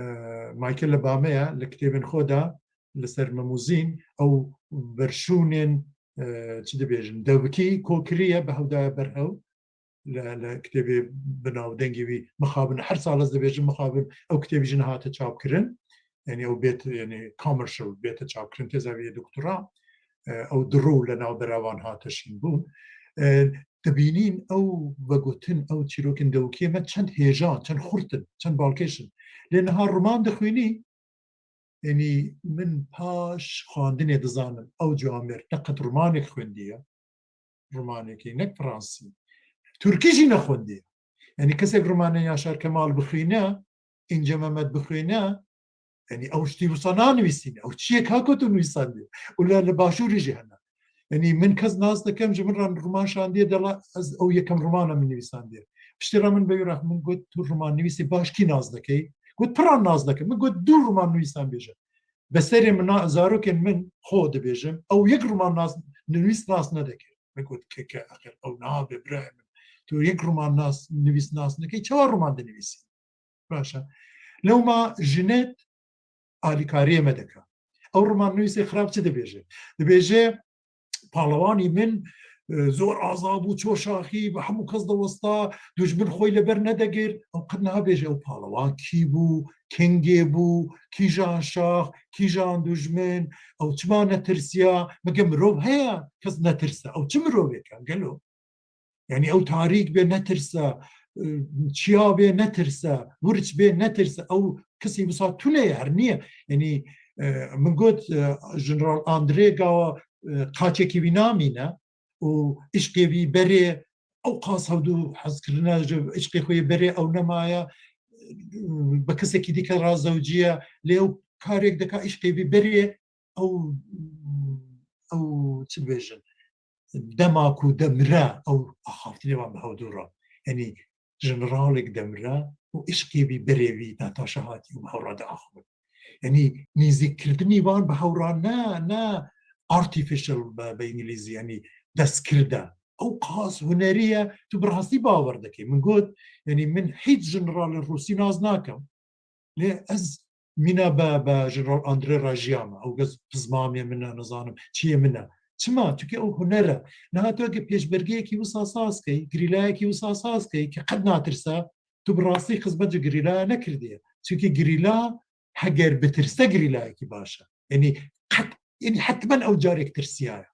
Michael li ba me ye, li kitêbên xwe de li ser Memûzîn, ew verşûnên, e, çi dibêjin, dewikî ko kiriye, bi hev daye ber hev. Li, li kitêbê bi navdengê wî mixabin, her sal ez dibêjim mixabin, ew kitêbî jî nehate çapkirin. Yanî ew bêt, yanî commercial bête çapkirin, têza wî yê doktora, e, ew di rû li navbera wan hate şînbûn. E, dibînîn ew vegotin, ew çîrokên dewikê me çend hêja, çend xurt in, çend balkêş in. Lê niha roman dixwînî, yanî min paş xwendinê dizanim, ew ciwamêr ne qet romanek xwendiye, romanekî, ne fransî, tirkî jî nexwendiye. Yanî kesek romanê Yaşar Kemal bixwîne, Înce Mehmet bixwîne, yanî ew tiştî wisa nanivîsîne. Ew çiyek hako tu nivîsandiye. Û li, li başûrê jî hene. Yanî min kes nas dikem, ji min re roman şandiye, dela ez ew yekem romana min nivîsandiye. Piştî re min bi wî re min got, tu romannivîsê baş kî nas dikey? Got, piran nas dikim. Min got, du roman nivîsan bêje. Beserê min na-, zarokên min xwe dibêjim, ew yek roman nas, nivîs nas nedike. Min got, keke, axir ew nabe birayê min. Tu yek roman nas, nivîs nas nikey, çawa roman dinivîsî? Baş e. Lewma Jinet alîkariyê me dike. Ew romannivîsê xirab çi dibêje? Dibêje, palewanî min, e, zor aza bû, ço şaxî, bi hemû kes diwesta, dujmin xwe li ber nedegir. Ew qet nabêje ew palewan kî bû, kengê bû, kîjan şax, kîjan dujmin, ew çima netirsiya? Mege mirov heye kes netirse? Ew çi mirovek e gelo? Yanî ew tarîk bê netirse, e, çiya bê netirse, wirç bê netirse, ew kesî wisa tune ye, her niye. Yanî, e, min got, e, Jeneral Andre gawa, e, qaçekî wî namîne û îşqê wî berê ew qas hevdû hez kirine ji îşqê xwe yê berê ew nemaye, e, bi kesekî dîke re zewciye, lê ew karek dike îşqê wî berê ew, ew çi dibêjin, dema ku demire ew axaftinê wan bi hev dû re. Yanî jeneralek demire û îşqê wî berê wî Nataşa hatî û bi hev re diaxivin. Yanî nêzîkkirdinî wan bi hev re ne, ne artificial bi, bi îngilîzî, yanî destkirde. Ew qas hunerî ye, tu bi rastî bawer dikî. Min got, yanî min hîç jeneralê rûsî nas nakim. Lê ez mîna be, be Jeneral Andre re jiyame. Ew kes pizmamê min e, nizanim çiyê min e. Çima? Çunke ew huner e. Niha tu eke pêşbergeyekî wisa saz key, gerîlayekî wisa saz key ke qet natirse, tu bi rastî xizmet ji gerîlaya nekirdiye. Çunke gerîla heger bitirse gerîlayekî baş e. Yanî qet, yanî hetmen ew carek tirsiyaye.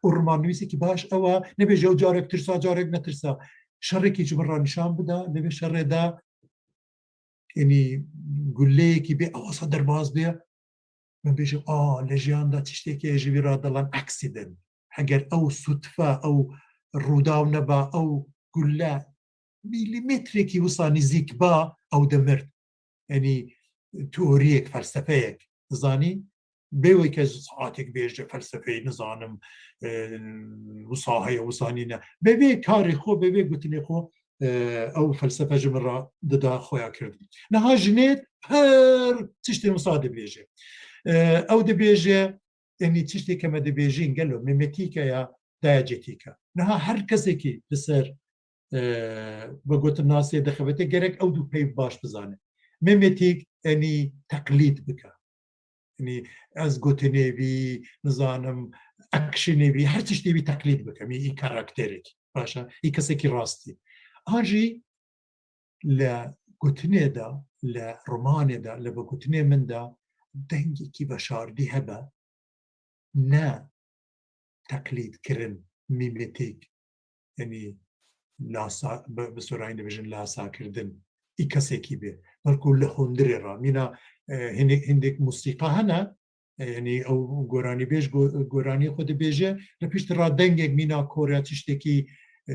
Û romannivîsekî baş ew e, nebêje ew carek tirsa, carek netirsa. Şerekî ji min re nîşan bide, li vê şerê de, yanî guleyekî bê, ew wisa derbas bê, min bêje, a, li jiyan de tiştekî ji vî re dilan accident. Heger ew sutfe, ew rûdaw neba, ew gule mîlîmetrekî wisa nêzîk ba, ew dimirt. Yanî teoriyek, felsefeyek, dizanî? Bê wê kes saetek bêje felsefeyê, nizanim, e, wisa heye, wisa nîne. Bê vê karê xwe, bê vê gotinê xwe, e, ew felsefe ji min re dida xweya kirdin. Niha jinê pir tiştên wisa dibêje. E, ew dibêje, yanî tiştê ke me dibêjin gelo mimetîke ya diyacetîke. Niha her kesekî li ser, e, vegotinnasê dixebite, gerek ew du peyv baş bizane. Mimetîk, yanî teqlîd bike. Yanî ez gotinê wî, nizanim, actionê wî, her tiştê wî teqlîd bike. Mî î karakterekî, baş e, î kesekî rastî. An jî li gotinê de, li romanê de, li vegotinê min de dengekî veşartî hebe, ne teqlîdkirin, mîmetîk, yanî lasa, bi, bi sorayî dibêjin lasakirdin, î kesekî bê. Belku li hundirê re. Mîna, e, hinek, hindek musîqa hene, e, yanî ew goranîbêj go-, goranî xwe dibêje, li pişt re dengek mîna koreya tiştekî, e,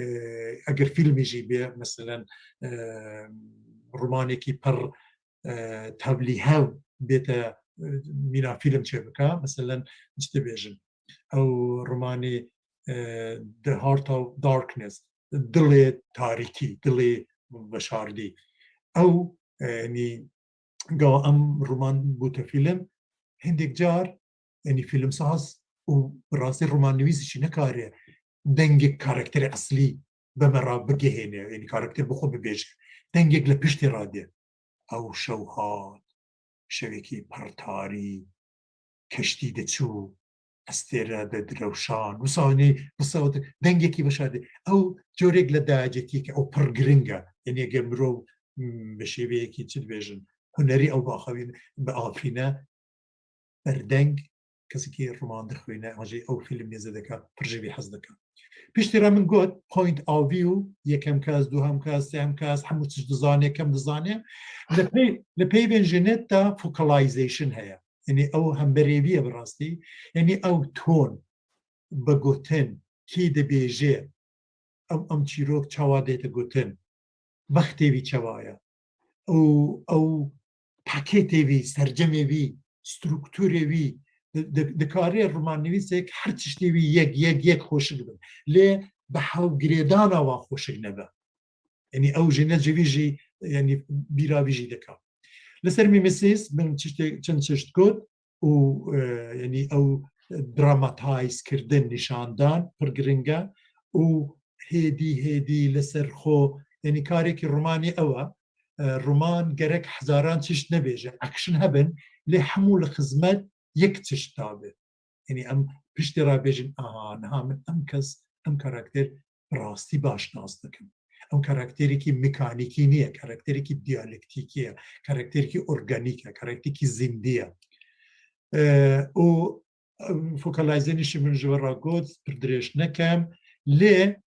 eger fîlmê jî bê, meselen, e, romanekî pir e, tevlîhev bête, e, mîna fîlm çêbike. Meselen, çi dibêjin? Ew romanê, e, The Heart of Darkness, Dilê Tarîkî, Dilê Veşardî. Ew, e, yanî, gawa em roman bûte fîlm, hindek car, yanî fîlmsaz û bi rastî romannivîs jî nikare dengek karakterê eslî bi me re bigihêne, yanî karakter bi xwe bibêje. Dengek li piştê re dê. Ew şew hat, şevekî pir tarî, keştî diçû, estêre de direwşan. Wisa, yanî, wisa dengekî veşartî. Ew corek li dayacetiyeke, ew pir giring e. Yanî, eger mirov, m, bi şêveyekî, çi dibêjin, hunerî ew biaxivîne, biafirîne, berdeng, kesekî roman dixwîne, an jî ew fîlm nêze dike, pir ji vî hez dike. Piştî re min got, point of view, yekem kes, duhem kes, sêhem kes, hemû tişt dizane, kem dizane. Li pey-, li peyvên jî net de focalization heye. Yanî ew hemberêvî ye bi rastî. Yanî ew ton, bi gotin, kî dibêje, ew, em çîrok çawa dête gotin, wextê vî çawa ye. Ew, ew paketê vî, sercemê vî, strukturê vî, di-, di-, dikare romannivîsek her tiştê wî yek, yek, yek xweşik bin. Lê bi hewgirêdana wan xweşik nebe. Yanî ew jî ne ji vî jî, yanî bîra vî jî dika. Li ser Mimesis min çiştê, çend çişt got û, e, yanî ew dramatayz kirdin, nîşandan pir giring e û hêdî hêdî li ser xwe, yanî karekî romanî ew e. E, roman gerek hezaran çişt nebêje, action hebin, lê hemû li xizmet yek çişt dabe. Yanî em piştê re bêjin, aha, niha min em kes, em karakter bi rastî baş nas dikim. Em karakterekî mekanîkî niye, karakterekî diyalektîkî ye, karakterekî organîk e, karakterekî zindî ye. E, û, e, focalization jî min ji we re got, pir dirêj nekem, lê,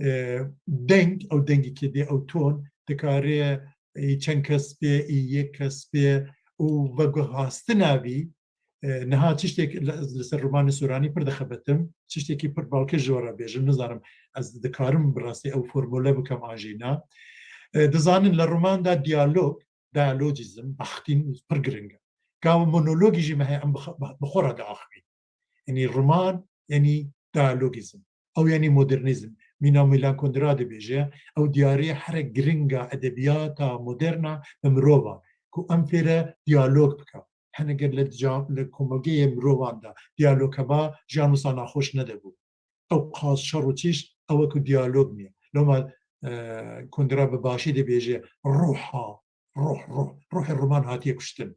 e, deng, ew dengekê dê, ew ton, dikare, e, çend kes bê, e, yek kes bê û veguhastina vî, e, niha tiştek li, li ser romanê Soranî pir dixebetim. Tiştekî pir balkêş ji we re bêjim, nizanim ez dikarim bi rastî ew formule bikim an jî na. E, dizanin li roman de diyalog, dialogîzm, baxtîn pir giring e. Gawa monologî jî me heye em bi xwe, bi xwe re diaxivîn. Yanî roman, yanî dialogîzm. Ew yanî modernîzm. Mîna Milan Kundera dibêje, ew diyariya here giring a edebiyata moderna bi mirovan, ku em fêre diyalog bike. Hene ger li ca-, li komelgeyê mirovan de diyalog heba, jiyan wisa naxweş nedibû. Ew qas şer û çîş, ew e ku diyalog niye. Loma, e, Kundera bi başî dibêje, ruha, ruh, ruh, ruhê roman hatiye kuştin.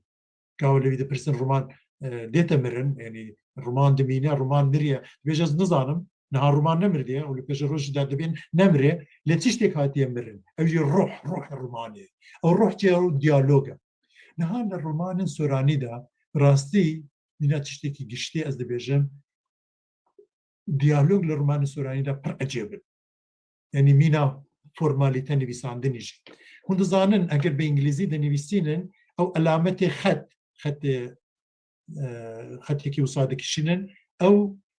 Gawa li wî dipirsin, roman, e, dête mirin, yanî roman dimîne, roman miriye. Dibêje, ez nizanim, niha roman nemirdiye û li pêşerojî de dibên nemirê, lê tiştek hatiye mirin. Ew jî ruh, ruhê romanê. Ew ruh çi ye? Ew diyalog e. Niha li romanên Soranî de, bi rastî, mîna tiştekî giştî ez dibêjim, diyalog li romanê Soranî de pir ecêb in. Yanî mîna formalîte nivîsandinî jî. Hûn dizanin, eger bi îngilîzî dinivîsînin, ew elametê xet, xetê, e, xetekî wisa dikişînin, ew,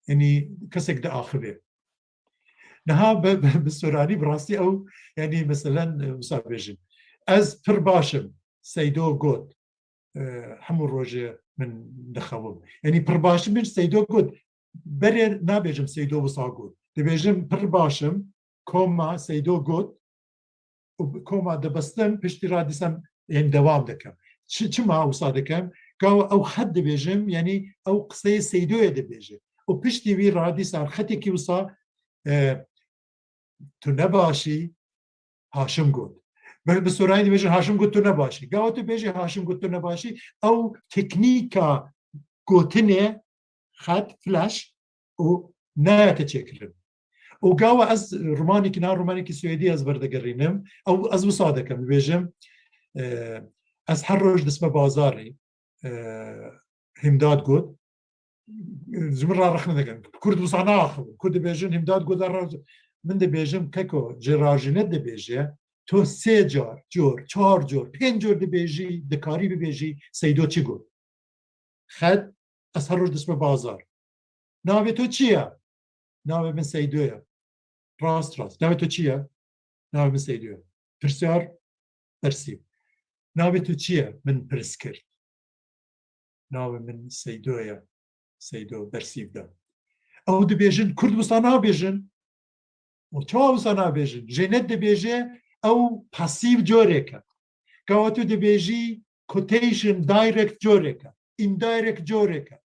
yanî kesek diaxive. Niha bi, bi, bi Soranî bi rastî ew, yanî meselen, e, wisa bêjin. Ez pir baş im, Seydo got. E, hemû rojê min dixewim. Yanî pir baş im, Seydo got. Berê nabêjim Seydo wisa got. Dibêjim pir baş im, koma Seydo got. Û koma dibistim, piştî re dîsem, yanî dewam dikim. Çi, çima wisa dikim? Gawa ew xet dibêjim, yanî ew qiseyê Seydoyê dibêje. Û piştî wî re dîsan xetekî wisa, e, tu ne baş î, Haşim got. Bi, bi Soranî dibêjin, Haşim got tu ne baş î. Gawa tu bêjî Haşim got tu ne baş î, ew teknîka gotinê xet, flash û nayate çêkirin. Û gawa ez romanekî, niha romanekî Swêdî ez werdigerînim, ew ez wisa dikim, dibêjim, e, ez her roj diçime bazarê, e, Himdad got, ji min re rexne dikin. Kurd wisa naaxivin. Kurd dibêjin, Himdad got, re-, min dibêjim, keko, ji rajîne dibêje, to sê car, cor, çar cor, pênc cor dibêjî, dikarî bibêjî, Seydo çi got? Xet, ez her roj diçime bazar. Navê to çi ye? Navê min Seydo ye. Rast rast. Navê to çi ye? Navê min Seydo ye. Pirsyar, bersîv. Navê tu çi ye? Min pirs kir. Navê min Seydo ye. Seydo bersîv da. Ew dibêjin, Kurd wisa nabêjin. Û çawa wisa nabêjin? Jênet dibêje ew pasîv corek e. Gawa tu dibêjî quotation direct corek e. Indirect corek e.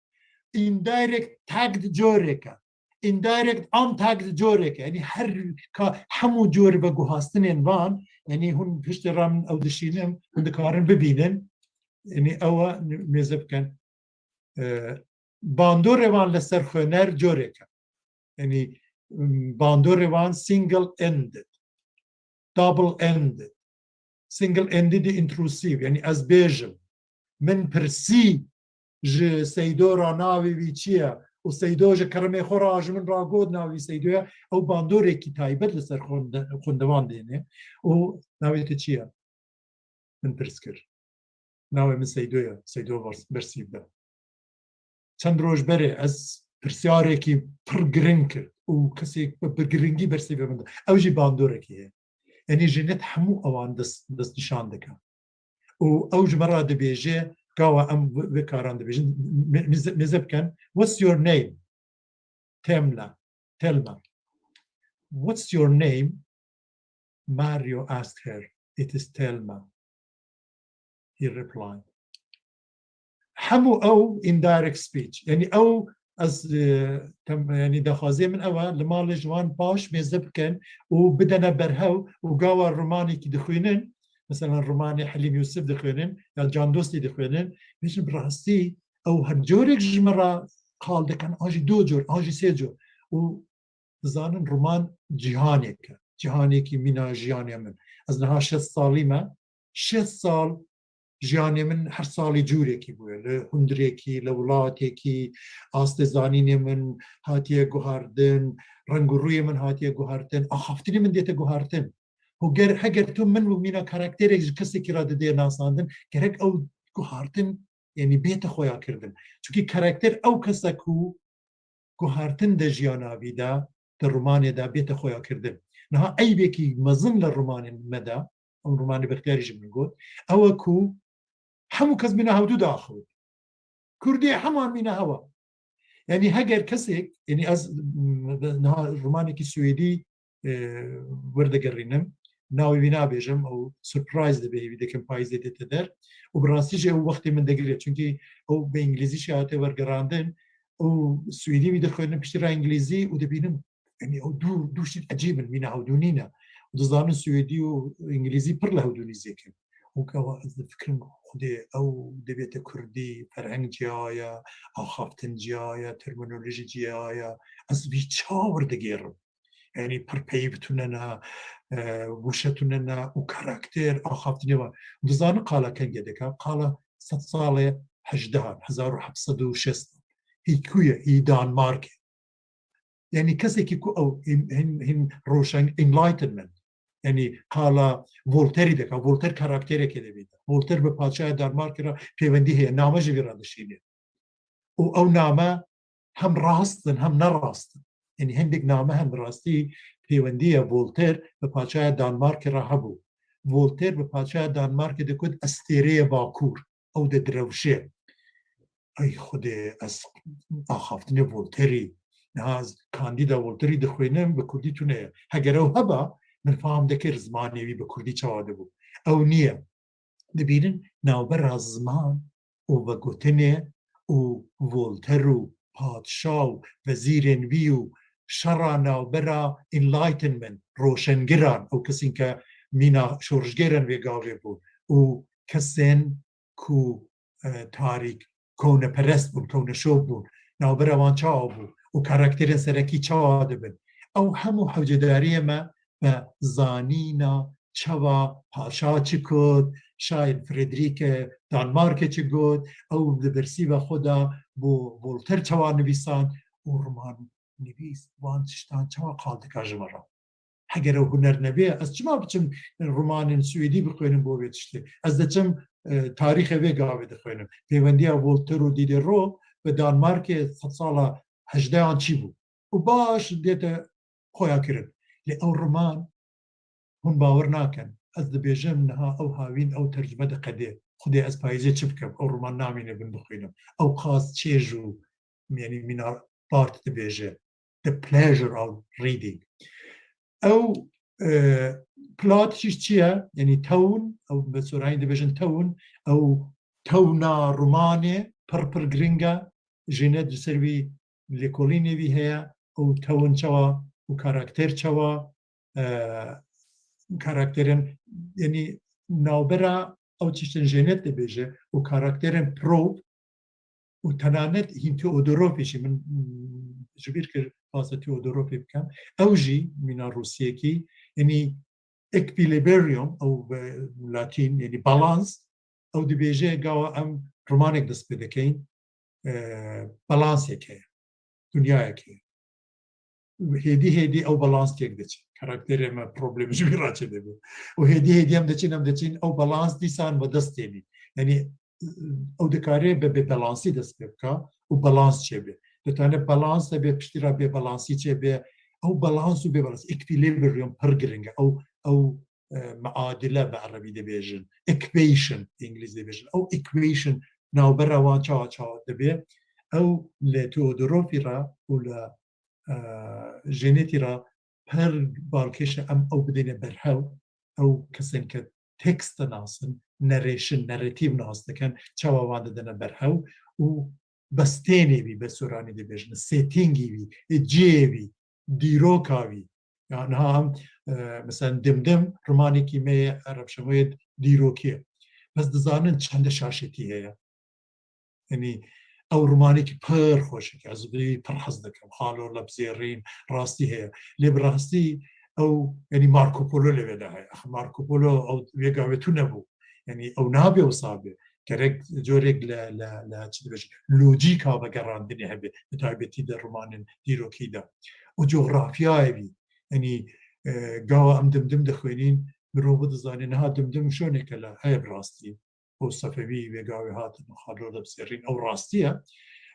Indirect tagged corek e. Indirect untagged corek e. Yanî her ka hemû cor veguhastinên van, yanî hûn piştê re min ew dişînim, hûn dikarin bibînin. Yanî ew e, mêze bikin. E, bandorê wan li ser xwener corek e. Yanî, m, bandorê wan single ended, double ended. Single ended intrusive, yanî ez bêjim, min pirsî ji Seydo re navê wî çi ye û Seydo ji keremê xwe re ji min re got navê wî Seydo ye, ew bandorekî taybet li ser xwende-, xwendevan dêne û navê te çi ye? Min pirs kir. Navê min Seydo ye. Seydo Bers-, Bersîv be. Çend roj berê ez pirsiyarekî pir giring kir û kesê bi giringî bersîvê min da. Ew jî bandorekî heye. Yanî jênet hemû ewan dest, destnîşan dike. Û ew ji me re dibêje, gawa em vê, vê karan dibêjin. Mê-, mêze, mêze bikin. What's your name? Temla. Telma. What's your name? Mario asked her. It is Telma, he replied. Hemû ew indirect speech. Yanî ew ez, e, tem-, yanî daxwazê min ew e, li malê ji wan paş mêze bikin û bidene berhew û gawa romanekî dixwînin, mesela romanê Helîm Yûsif dixwînin ya Can Dostî dixwînin, bêjin bi rastî ew her corek ji min re qal dikin, an jî du cor, an jî sê cor. Û dizanin roman cîhaneke, cîhanekî mîna jiyanê min. Ez niha şêst salî me, şêst sal jiyanê min her salî cûrekî bûye. Li hundirekî, li welatekî, astê zanînê min hatiye guhardin, reng û rûyê min hatiye guhartin, axaftinê min dête guhartin. Û ger, heger tu min û mîna karakterek ji kesekî re didê nasandin, gerek ew guhartin, yanî bête xweya kirdin. Çunkî karakter ew kes e ku guhartin de jiyana vî de, di romanê de bête xweya kirdin. Niha eybekî mezin li romanên me de, ew romanê Bextiyarî ji min got, ew e ku hemû kes mîna hevdû diaxivin. Kurdê heman mîna hewa. Yanî heger kesek, yanî ez, m, niha romanekî Swêdî, e, werdigerînim. Navê wî nabêjim, ew surprise dibe hêvî dikim payîzê dête der. Û bi rastî jî ew wextê min digire. Çunkî ew bi îngilîzî jî hate wergerandin. Û Swêdî wî dixwînim, piştî re îngilîzî û dibînim, yanî ew du, du şît ecîb in, mîna hewdû nîne. Û dizanin Swêdî û îngilîzî pir li hewdû nîzêk in. Û gawa ez difikirim, Xwedê ew dibête kurdî, ferheng ciya ye, axaftin ciya ye, terminolojî ciya ye. Ez vî çawa werdigêrim? Yanî pir peyv tune ne, e, wişe tune ne û karakter, axaftinê wan. Dizanin qala kengê dike, qala sed salê hejdehan, hezar û heft sed û şêst. Hî ku ye? Hî Danmarkê. Yanî kesekî ku ew hîn, hîn, hîn roşen, enlightenment. Yanî qala Voltairî dike, Voltaire karakterekê dibîne. Voltaire bi padşaya Danmarkê re pêwendî heye, name ji vî re dişîne. Û ew name hem rast in, hem ne rast in. Yanî hindek name hem bi rastî pêwendiye Voltaire bi padşaya Danmarkê re hebû. Voltaire bi padşaya Danmarkê digot, estêreyê Bakur, ew de direwşe. Ey Xwedê, ez axaftinê Voltairî, niha ez Kandîda Voltairî dixwînim, bi kurdî tune ye. Heger ew heba, min fam dikir zimanê wî bi kurdî çawa dibû. Ew niye. Dibînin navbera ziman û vegotinê û Voltaire û padşa û vezîrên wî û şera navbera Enlightenment, roşengiran, ew kesên ke mîna şorişgêrên vê gavê bûn û kesên ku, e, tarîk, kewneperest bûn, kewneşop bûn. Navbera wan çawa bû û karakterên serekî çawa dibin? Ew hemû hewcedariyê me bi zanîna çawa padşa çi got, şayên Fredrîke Danmarkê çi got, ew di bersîva xwe de bo Voltaire çawa nivîsand û roman nivîs van tiştan çawa qal dika ji me re? Heger ew huner nebê, ez çima biçim romanên Swêdî bixwînim bo vê tiştê? Ez diçim, e, tarîxê vê gavê dixwînim. Pêwendiya Voltaire û Diderot bi Danmarkê sedsala hejdehan çi bû? Û baş dête xweya kirin. Lê ew roman hûn bawer nakin. ez dibêjim niha ew hawîn, ew tercüme diqedê. Xwedê ez payîzê çi bikim? Ew roman namîne bin bixwînim. Ew qas çêj û, yanî mîna Barth dibêje, the pleasure of reading. Ew, e, plot jî çi ye? Yanî tone, ew bi soranî dibêjin tone, ew tewna romanê pir pir giring e. Jênet li ser wî lêkolînê wî heye, ew tewin çawa û karakter çawa, e, karakterên, yanî navbera ew tiştên jênet dibêje û karakterên prob û tenanet hîn Teodorovî jî min, mm, ji bîr kir basa Teodorovî bikim. Ew jî mîna Rûsiyekî, yanî equilibrium, ew bi latîn, yanî balans, ew dibêje gawa em romanek dest pê dikeyin, e, balansek heye, dinyayek heye. Hêdî hêdî ew balans têk diçe. Karakterê me problem ji vî re çêdibe. Û hêdî hêdî em diçin, em diçin, ew balans dîsan bi dest tênî. Yanî ew dikare bi bêbalansî dest pê bika û balans çêbe. Ditane balans hebe, piştî re bêbalansî çêbe. Ew balans û bêbalans, equilibrium pir giring e. Ew, ew, e, meadile bi erebî dibêjin. Equation, bi îngilîzî dibêjin. Ew equation navbera wan çawa çawa dibe. Ew li Teodorovî re û li, e, Jênetî re pir balkêş e em ew bidêne berhev. Ew kesên ke tekst dinasin, narration, narrative nas dikin, çawa wan didine berhev û bestênê wî, bi soranî dibêjin, settingî wî, cihê wî, dîroka wî. Ya niha em, e, mesela Dimdim romanekî me ye, Ereb Şemoyê dîrokî ye. Bes dizanin çende şaşetî heye. Yanî ew romanekî pir xweşik e, ez bi pir hez dikim. Xalo Lebzêrîn, rastî heye. Lê bi rastî ew, yanî Marco Polo lê vê de heye. Ax, Marco Polo ew vê gavê tune bû. Yanî ew nabe wisa be. Gerek corek li, li, li çi dibêjin, lojîka vegerandinê hebe, bi taybetî di romanên dîrokî de. Û cografyayê vî, yanî, e, gawa em Dimdim dixwînîn, mirov dizane niha Dimdim şoneke li heye bi rastî. Û Sefewî vê gavê hatin û Xalo Lebzêrîn, ew rastî ye.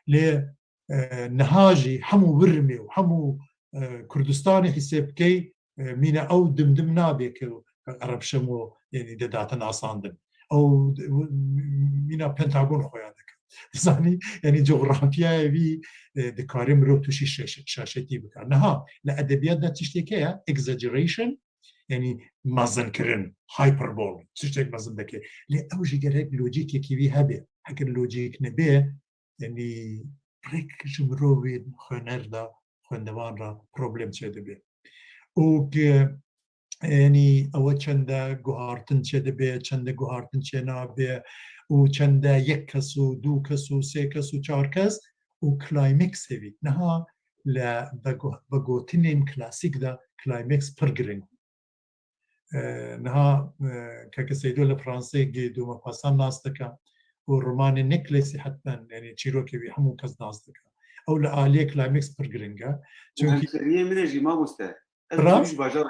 Lê, e, niha jî hemû Wirmê û hemû, e, Kurdistanê hîsê bikey, e, mîna ew Dimdim nabe ke Ereb Şemo, yanî, de date nasandin. Ew mîna Pentagon xweya dike. Zanî, yanî, cografyayê wî, e, dikare mirov tûşî şaş-, şaşetî bike. Niha li edebiyat de tiştê heye, exaggeration, yanî mezinkirin, hyperbole, tiştek mezin dike. Lê ew jî gerek lojîkekî wî hebe. Heger lojîk nebe, yanî rêk ji mirovên xwener de, xwendevan re problem çêdibe. Û ki, yanî ewe çende guhartin çêdibe, çende guhartin çênabe û çende yek kes û du kes û sê kes û çar kes û climax hevî. Niha li vego-, vegotinên klasîk de climax pir giring bû. E, niha, e, keke Seydo li Fransê Guy de Maupassant nas dike û romanê Necklace hetmen, yanî çîrokê wî hemû kes nas dike. Ew li aliyê climax pir giring e. Çunkî Hemşeriyê min e jî mamoste. Ez Bira? Ji bajarê.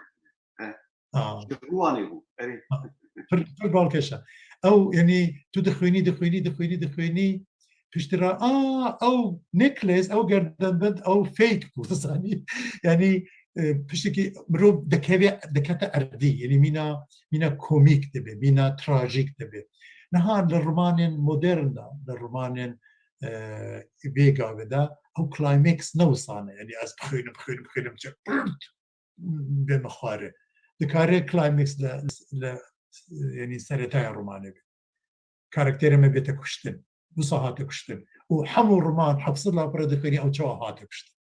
He. Ha. Ji Rûwanê bû. Erê. Ha. Pir, pir balkêş e. Ew, yanî tu dixwînî, dixwînî, dixwînî, dixwînî, piştî re, a, ew Necklace, ew gerdenbend, ew fake bû, zanî. Yanî, e, piştekî mirov dikeve, dikete erdî. Yanî mîna, mîna komîk dibe, mîna trajîk dibe. Niha li romanên modern de, li romanên, e, vê gavê de, ew climax ne wisa ne. Yanî ez bixwînim, bixwînim, bixwînim, çi prt bê min xwarê. Dikare climax li, li, yanî seretaya romanê be. Karakterê me bête kuştin. Wisa hate kuştin. Û hemû roman heft sed la pire dixwînî ew çawa hate kuştin.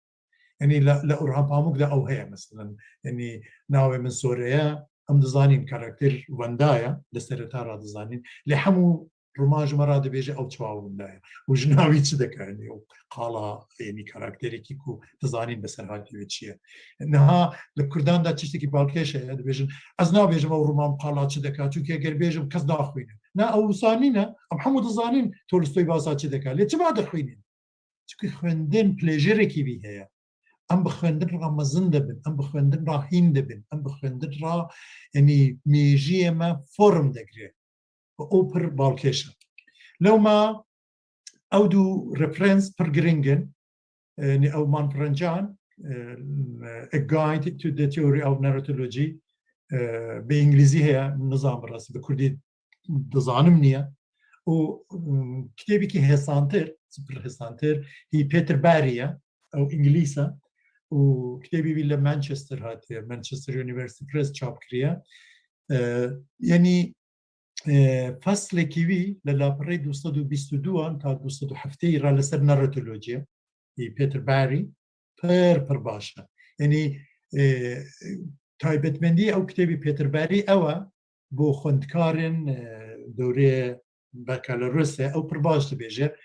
Yanî li, li Orhan Pamuk de ew heye meselen. Yanî navê min Sore ye, em dizanîn karakter wenda ye, li sereta re dizanîn. Lê hemû roman ji me re dibêje ew çawa wenda ye. Û jina wî çi dike, yanî ew qala, yanî karakterekî ku dizanîn beserhatî wê çi ye. Niha li Kurdan de tiştekî balkêş heye, dibêjin, ez nabêjim ew roman qala çi dike, çunkî eger bêjim kes naxwîne. Na, ew wisa nîne, em hemû dizanîn Tolstoy basa çi dike. Lê çima dixwînîn? Çunkî xwendin plêjerekî wî heye. Em bi xwendin re mezin dibin, em bi xwendin re hîn dibin, em bi xwendin re, yanî mêjiyê me form digire. Û ew pir balkêş e. Lewma ew du referans pir giring in. Yanî ew Manfred Can, e, A Guide to the Theory of Narratology, e, bi îngilîzî heye, nizanim bi rastî, bi kurdî dizanim niye. Û, mm, kitêbekî hêsantir, pir hêsantir, hî Peter Barry ye, ew îngilîz e. Û kitêbî wî li Manchester hatiye, Manchester University Press çap kiriye. E, yanî, e, feslekî wî li lapirê du sed û bîst û du an ta du sed û heftê ra li ser narratolojiyê, hî Peter Barry, pir, pir baş e. Yanî, e, taybetmendî ew kitêbî Peter Barry ew e, bo xwendkarên, e, dewrê bakaloryosa ew pir baş dibêje.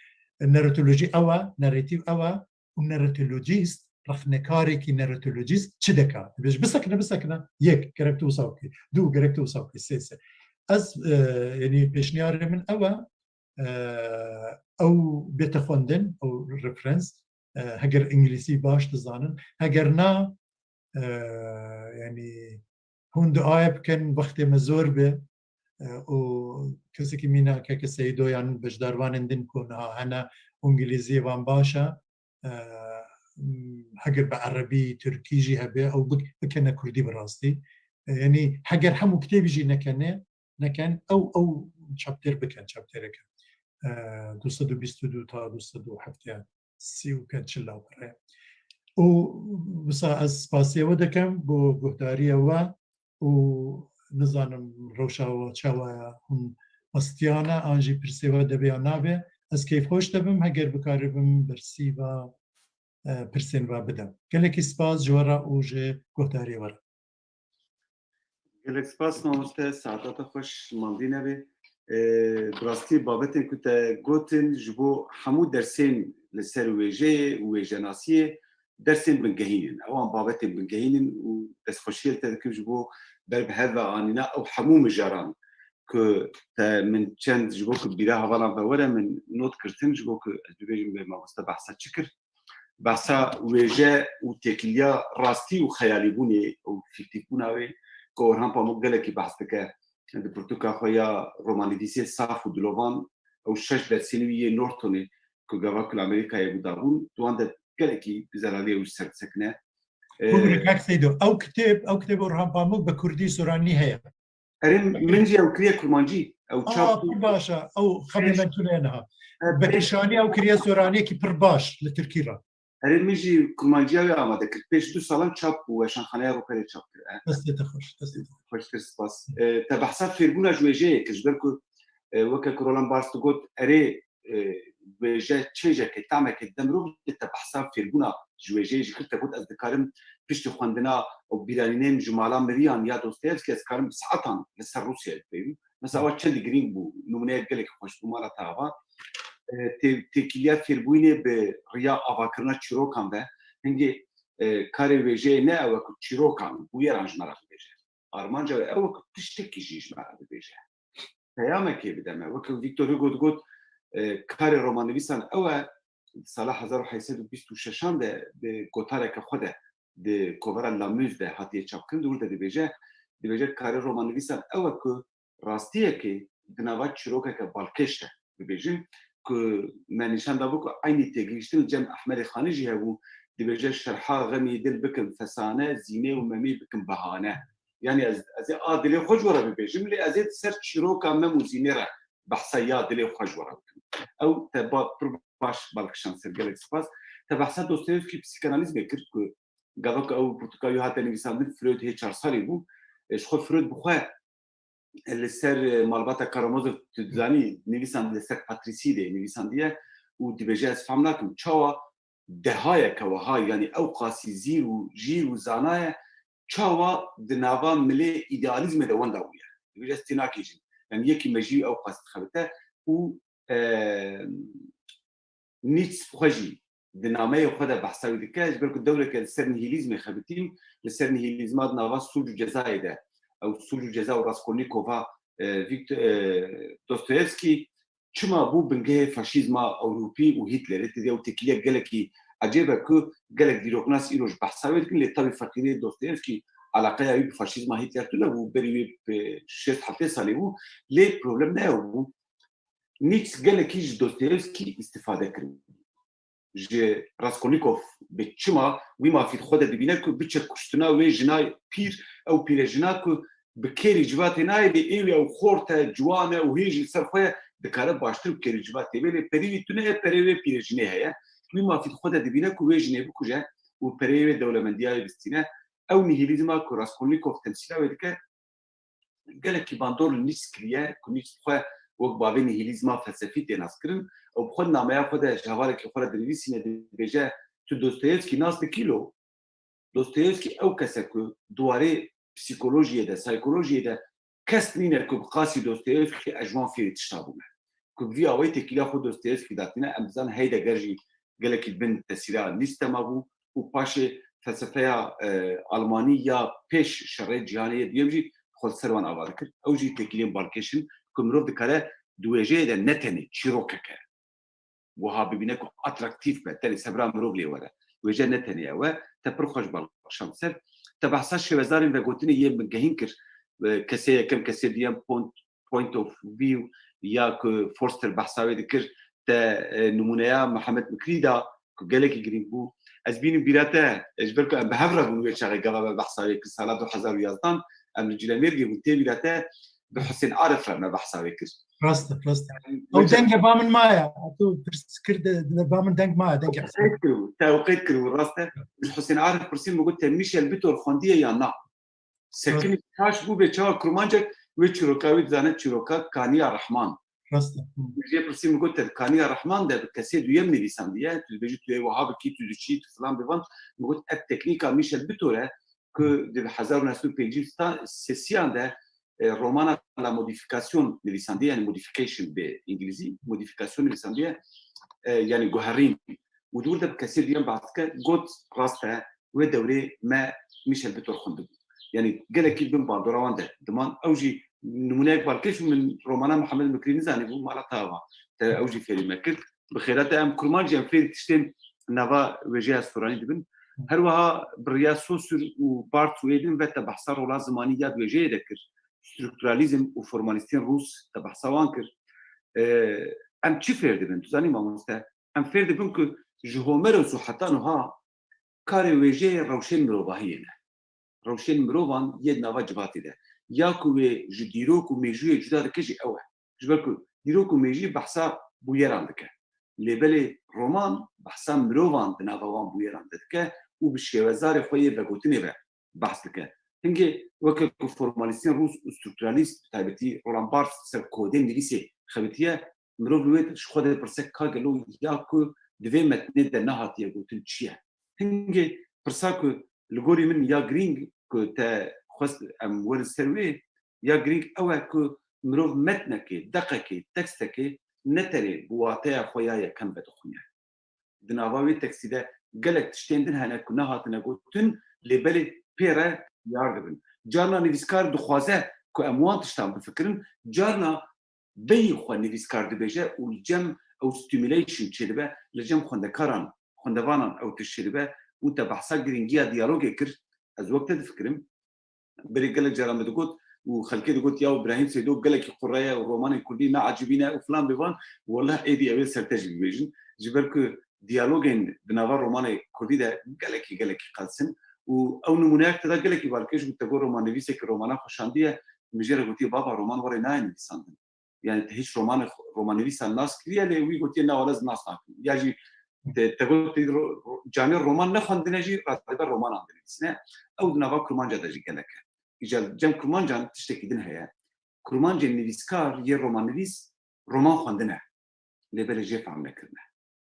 Narratolojî ew e, narrative ew e û narratolojîst, rexnekarekî narratolojîst çi dike? Dibêje, bisekine, bisekine. Yek, gerek tu wisa bikî. Du, gerek tu wisa bikî. Sê, sê. Ez, e, yanî pêşniyarê min ew e, e, ew bête xwendin, ew referans, e, heger îngilîzî baş dizanin, heger na, e, yanî hûn duayê bikin, wextê me zor be, e, û kesekî mîna keke Seydo yan beşdarvanên din ku niha hene û îngilîziyê wan baş e, e, heger bi erebî, tirkî jî hebe, ew bik-, bikene kurdî bi rastî. E, yanî heger hemû kitêbî jî nekene, neken, ew, ew çaptêr bikin, çaptêreke. E, du sed û bîst û du ta du sed û heftê, sî û pênc çil lapire. Û wisa ez spasiyê we dikim bo guhdariyê we û nizanim rewşa we çawa ye, hûn westiyane an jî pirsê we debe ya nabe. Ez keyfxweş dibim heger bikaribim bersîva, e, pirsên ve bidim. Gelekî spas ji we re û ji guhdariyê we re. Gelek spas mamoste, saeta te xweş, mandî nebe. E, bi rastî babetên ku te gotin ji bo hemû dersên li ser wêjeyê û wêjenasiyê dersên bingehîn in. Ewan babetên bingehîn in û destxweşiyê li te dikim ji bo ber bi hev ve anîna ew hemû mijaran ku te min çend ji bo ku bîra hevalan ve were min not girtin ji bo ku ez bibêjim bê mamoste behsa çi kir. Behsa wêje û têkiliya rastî û xeyalîbûnê û fîktîfbûna wê ku Orhan Pamuk gelekî behs dike. Di pirtûka xwe ya romanivîsê saf û dilovan ew şeş dersên wî yê Nortonê ku gava ku li Amerîkayê bû dabûn, di wan de gelekî zelaliya wî ser disekine. Hûn Ee, rikak Seydo, ew kitêb, ew kitêb Orhan Pamuk bi kurdî soranî heye. Erê, min jî ew kiriye kurmancî. Ew çap Aa, pir baş e. Ew xemê Pêş- me tune niha. E, Bi pêş- kişanî ew kiriye soraniyekî pir baş li tirkî re. Erê, min jî kurmanciya wê amade kir. Pêş du salan çap bû, Weşanxaneya Roperê çap kir. E, Destê te xweş, destê te xweş. Xweştir spas. E, te behsa fêrbûna ji wêjeyê kir. Ji ber ku, e, weke ku Roland Barthes digot, erê, e, wêje çêjeke, tameke dide mirov, te behsa fêrbûna ji wêjeyê jî kir, te got, ez dikarim piştî xwendina û bîranînên ji mala miriyan ya Dostoyevskî, ez dikarim bi saetan li ser Rûsyayê bibêjim. Mesela, ewa çend girîng bû, nimûneyek gelek xweş bû, mala te ava. E, tê-, têkiliya fêrbûyînê bi riya avakirina çîrokan ve, hingê, e, karê wêjeyê ne ew e ku çîrokan, bûyeran ji me re bibêje. Armanca wê ew e ku tiştekî jî ji me re bibêje. Peyamekê bide me. Weke Victor Hugo digot, e, karê romannivîsan ew e, di sala hezar û heyt sed û bîst û şeşan de di gotareke xwe de, di kovara La Muse de hatiye çapkirin, di wir de dibêje, dibêje karê romannivîsan ew e ku rastiyekê di nava çîrokeke balkêş de bibêjin, ku me nîşan dabû ku eynî têgihiştin li cem Ehmedê Xanî jî hebû, dibêje şerha xemî dil bikin fesane, zînê û memî bikin behane. Yanî ez, ez ê a dilê xwe ji we re bibêjim, lê ez ê di ser çîroka mem û zînê re behsa ya dilê xwe ji we re bikim. Ew te ba-, pir baş balkişand ser, gelek spas. Te behsa Dostoyevskî psîkanalîzmê kir ku gava ku ew pirtûka wî hate nivîsandin, Freud hê çar salî bû. E, ji xwe Freud bi xwe li ser, e, malbata Karamazov, tu dizanî, nivîsand li ser Patrîsî de nivîsandiye û dibêje, ez fam nakim çawa dehayeke wiha, yanî ew qasî zîr û jîr û zana ye, çawa di nava milê îdealîzmê de wenda bûye. Dibêje, ez tênakêjim. Yanî yekî mejî ew qas dixebite û, e, Nietzsche xwe jî di nameyê xwe de behsa wî dike, ji ber ku dewreke li ser nihîlîzmê xebitîn, li ser nihîlîzma di nava sûc û cezayê de, ew sûc û ceza û Raskolnîkova, e, Viktor, e, Dostoyevskî çima bû bingehê faşîzma Ewropî û Hitlerê, tê de ew têkiliyek gelekî ecêb e ku gelek dîroknas îro ji behsa wê dikin, lê tabî feqîrê Dostoyevskî eleqeya wî bi faşîzma Hitler tune bû, berî wê bi şêst heftê salê bû, lê problem ne ew bû. Nietzsche gelekî ji Dostoyevskî îstîfade kiribû. Ji Raskolnîkov bi çima wî mafî di xwe de dibîne ku biçe kuştina wê jina pîr, ew pîrejina ku bi kêrî civatê nayê, lê ê wî ew xort e, ciwan e û hêj li ser xwe ye, dikare baştir bi kêrî civatê bê, lê perî wî tune ye, perê wê pîrê jinê heye. Wî mafî di xwe de dibîne ku wê jinê bikuje û pereyê wê dewlemendiya wê bistîne. Ew nihîlîzma ku Raskolnîkov temsîla wê dike, gelekî bandor li Nîs kiriye, ku Nîs xwe wek bavê nihîlîzma felsefî tê naskirin. Ew bi xwe di nameya xwe de ji hevalekî xwe re dinivîsîne, dibêje, tu Dostoyevskî nas dikî lo? Dostoyevskî ew kes e ku di warê psîkolojiyê de, saykolojiyê de kes nîne ku bi qasî Dostoyevskî ez ji wan fêrî tişta bûme. Ku bi vî awayî têkîliya xwe Dostoyevskî datîne, em dizanin Heidegger jî gelekî bin tesîra Nîs de mabû û paşê felsefeya, e, Almanî ya pêş şerê cîhanê yê duyem jî xwe li ser wan ava dikir. Ew jî têkiliyên balkêş in ku mirov dikare di wêjeyê de ne tenê çîrokek e. Wiha bibîne ku atraktîf be, tenê sebra mirov lê were. Wêje ne tenê ew e, te pir xweş balkişand ser. Te behsa şêwezarên vegotinê yên bingehîn kir. E, kesê yekem, kesê duyem, point, point of view ya ku Forster behsa wê dikir, te, e, nimûneya Mihemed Mikrî da ku gelekî girîng bû. Ez bînim bîra te, e, ji ber ku em bi hev re bûn wê çaxê gava me behsa wê kir, sala du hezar û yazdan, em li Cilemêrgê bûn, tê bîra te bi Husên Arif re me behsa wê kir. Rast e, rast e. Yanî, Ew wê dengê ba min maye. Tu pirs kir de, de ba min deng maye, dengê Husên. Qeyd kiribû, te ew qeyd kiribû, rast e. Ji Husên Arif pirsî, min got, te Michel Bitor xwendiye ya na? Sekinî taş bû bê çawa kurmancek wê çîroka wî dizane çîroka Kaniya Rehman. Rast e. Hı. Min jê pirsî, min got, te di Kaniya Rehman de bi kesê duyem nivîsandiye, tu dibêjî tu yê wiha bikî, tu diçî, tu filan bivan. Min got, ev teknîka Michel Bitor e ku di hezar û neh sed û pêncî û sêsiyan de, e, romana La Modification nivîsandiye, yani modification bi îngilîzî, modification nivîsandiye, e, yani guherîn. Û di wir de bi kesê duyem behs dike, got, rast e, wê dewrê me Michel Bitor xwendibû. Yani gelekî bin bandora wan de diman. Ew jî nimûneyek balkêş bû, min romana Mihemed Mikrî nizanîbû, mala te ava. Te ew jî fêrî me kir. Bi xêra te em kurmancî em fêrî tiştên nava wêjeya soranî dibin. Her wiha bi riya Saussure û Barthes û ê din ve te behsa rola zimanî ya di wêjeyê de kir. Strukturalîzm û formalîstên rûs te behsa wan kir. E, em çi fêr dibin? Tu zanî mamoste? Em fêr dibin ku ji Homeros û heta niha karê wêjeyê rewşên mirovahiyê ne. Rewşên mirovan yê di nava civatê de. Ya ku wê ji dîrok û mêjûyê cuda dike jî ew e. Ji ber ku dîrok û mêjû behsa bûyeran dike. Lê belê roman behsa mirovan di nava wan bûyeran de dike û bi şêwezarê xwe yê vegotinê ve behs dike. Hingê weke ku formalîstên rûs û strukturalîst, bi taybetî Roland Barthes ser kodên nivîsê xebitiye, mirov li wê ji xwe dipirse ka gelo ya ku di vê metnê de nehatiye gotin çi ye? Hingê pirsa ku li gorî min ya girîng ku te xwest em werin ser wê, ya girîng ew e ku mirov metnekê, deqekê, tekstekê ne tenê bi wateya xwe ya yekem vedixwîne. Di nava wê tekstî de gelek tiştên din hene ku nehatine gotin, lê belê pê re diyar dibin. Carna nivîskar dixwaze ku em wan tiştan bifikirin, carna bêyî xwe nivîskar dibêje û li cem ew stimulation çêdibe, li cem xwendekaran, xwendevanan ew tişt çêdibe û te behsa girîngiya diyalogê kir, ez wek te difikirim. Berê gelek cara min digot û xelkê digot, ya Îbrahîm Seydo gelekî qure ye û romanên kurdî ne ecibî ne û filan bêvan. Weleh êdî ew ê ser te jî bibêjin. Ji ber ku diyalogên di nava romanê kurdî de gelekî, gelekî qels in û ew nimûneyek te da gelekî balkêş bû, te got romannivîsekî romana xwe şandiye, min jê re gotiye, baba, roman werê nayê nivîsandin. Yani te hiç romanê xwe, romannivîsan nas kiriye, lê wî gotiye, na, wele ez nas nakim. Ya jî te, te got, ro-, ro-, canê roman nexwendine jî, radebe romanan dinivîsine. Ew di nava kurmanca de jî gelek e. Îcar cem kurmancan tiştekî din heye. Kurmancên nivîskar yê romannivîs roman xwendine. Lê belê jê fehm nekirine.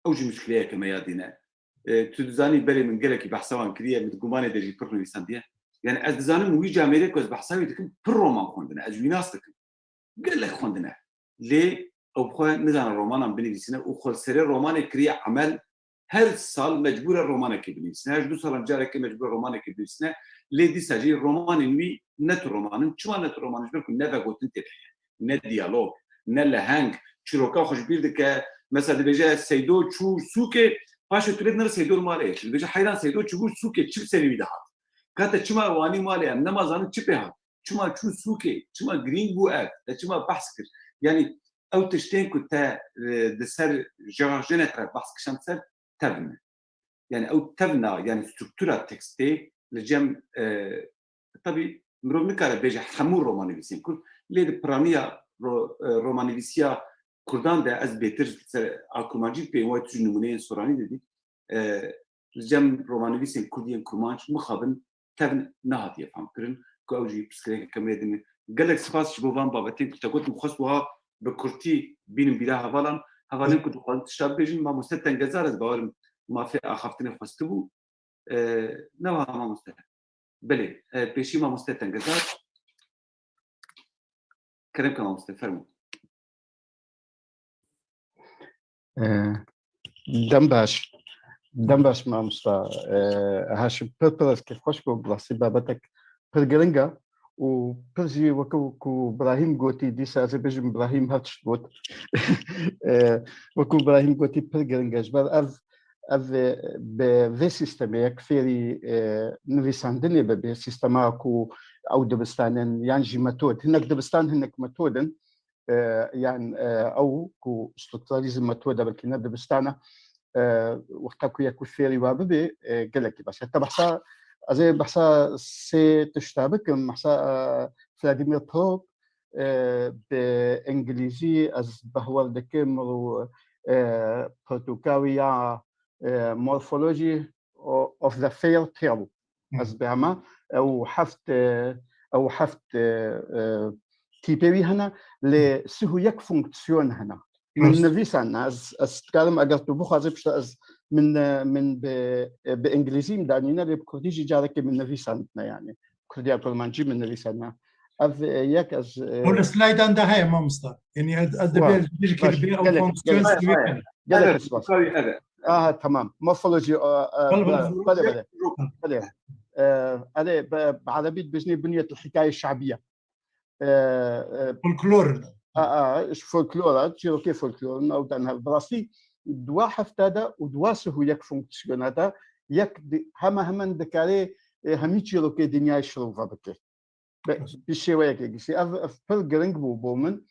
Ew jî muşkileyeke me ya dîne. E, tu dizanî berê min gelekî behsa wan kiriye, min di gumanê de jî pir nivîsandiye. Yani ez dizanim wî camêrê ku ez behsa wî dikim, pir roman xwendine. Ez wî nas dikim. Gelek xwendine. Lê ew bi xwe nizane romanan binivîsine û xwe li serê romanê kiriye emel. Her sal mecbûr e romanekê binivîsine. Her ji du salan carekê mecbûr e romanekê binivîsine. Lê dîsa jî romanên wî ne tu roman in. Çima ne tu roman in? Ji ber ku ne vegotin tê de heye. Ne diyalog, ne leheng. Çîroka xwe ji bîr dike. Mesela dibêje Seydo çû sûkê, paşê tu lê dinere Seydo li malê ye. Dibêje heyran Seydo çûbû sûkê, çi bi serê wî dihat? Ka te çima ew anî malê, em nema zanin çi pê hat? Çima çû sûkê? Çima girîng bû ev? Te çima behs kir? Yanî ew tiştên ku te, e, di ser Gérard Genette re behs kişand ser tevn e. Yani ew tevna, yani struktura tekstê li cem, e, tabî mirov nikare bêje hemû romannivîsên kurd, lê di piraniya ro-, e, romannivîsiya kurdan de ez bêtir ser a kurmancî pê wayî tu ji nimûneyên soranî didî. E, Li cem romannivîsên kurd yên kurmanc mixabin tevn nehatiye famkirin ku ew jî pirsgirêkeke me din e. Gelek spas ji bo van babetên ku te got, min xwest wiha bi kurtî bînim bîra hevalan. Hevalên ku dixwazin tişta bibêjin, mamoste Tengezar, ez bawerim mafê axaftinê xwestibû. E, ne wiha mamoste? Belê, e, pêşî mamoste Tengezar. Kerem ke mamoste, fermo. E, dem baş. Dem baş mamosta. E, Haşim, pir pir ez kêfxweş bûm. Bi rastî babetek pir giring e û pir jî wekî ku Birahîm gotî, dîsa ez ê bêjim Birahîm her tişt got. E, wekî Birahîm gotî pir giring e. Ji ber ev, ev, e, bi vê sîstemê yek fêrî, e, nivîsandinê bibe, sîstema ku ew dibistanin yan jî metod. Hinek dibistan, hinek metod in. E, yan, e, ew ku strukturalîzm metoda belkî ne dibistana, e, wexta ku yek ku fêrî wa bibê, e, gelekî baş e. Te behsa, ez ê behsa sê tişta bikim. Behsa, e, Vladimir Probe, e, bi îngilîzî ez behwer dikim û, e, pirtûka wî ya, e, Morphology o-, of the Fair Tale. Ez bêhema ew heft, e, ew heft, e, e, tîpê wî hene, lê sih û yek fonksiyon hene. Min nivîsandine, ez, ez dikarim, eger tu bixwazî, pişta ez, min, e, min bi, e, bi îngilîzî min danîne, lê bi kurdî jî carekê min nivîsandine, yanî kurdiya kurmancî min nivîsandine. Ev, e, yek ez, e, Hûn li slaydan de heye, mamosta. Yanî ez, ez dibê Wa, ez bêjikê baş, dibê ew gelek, fonksiyon gelek, sivî gelek. Gelek spas. Aha, tamam. Morphology, e, e, Bele, bele, bele, bele, bele. E, erê, bi, bi erebî dibêjinê bunyet hikaye şabiye. E, e, Folklor. A, a, ji folklora, çîrokê folklorun, ew dan hev. Bi rastî, dua hefta de û dua sih û yek fonksiyona de, yek di-, hema hemen dikare, e, hemî çîrokê dinyayê şirove bike. Be-, Baş. Bi şêweyekê giştî. Ev, ev pir giring bû bo min.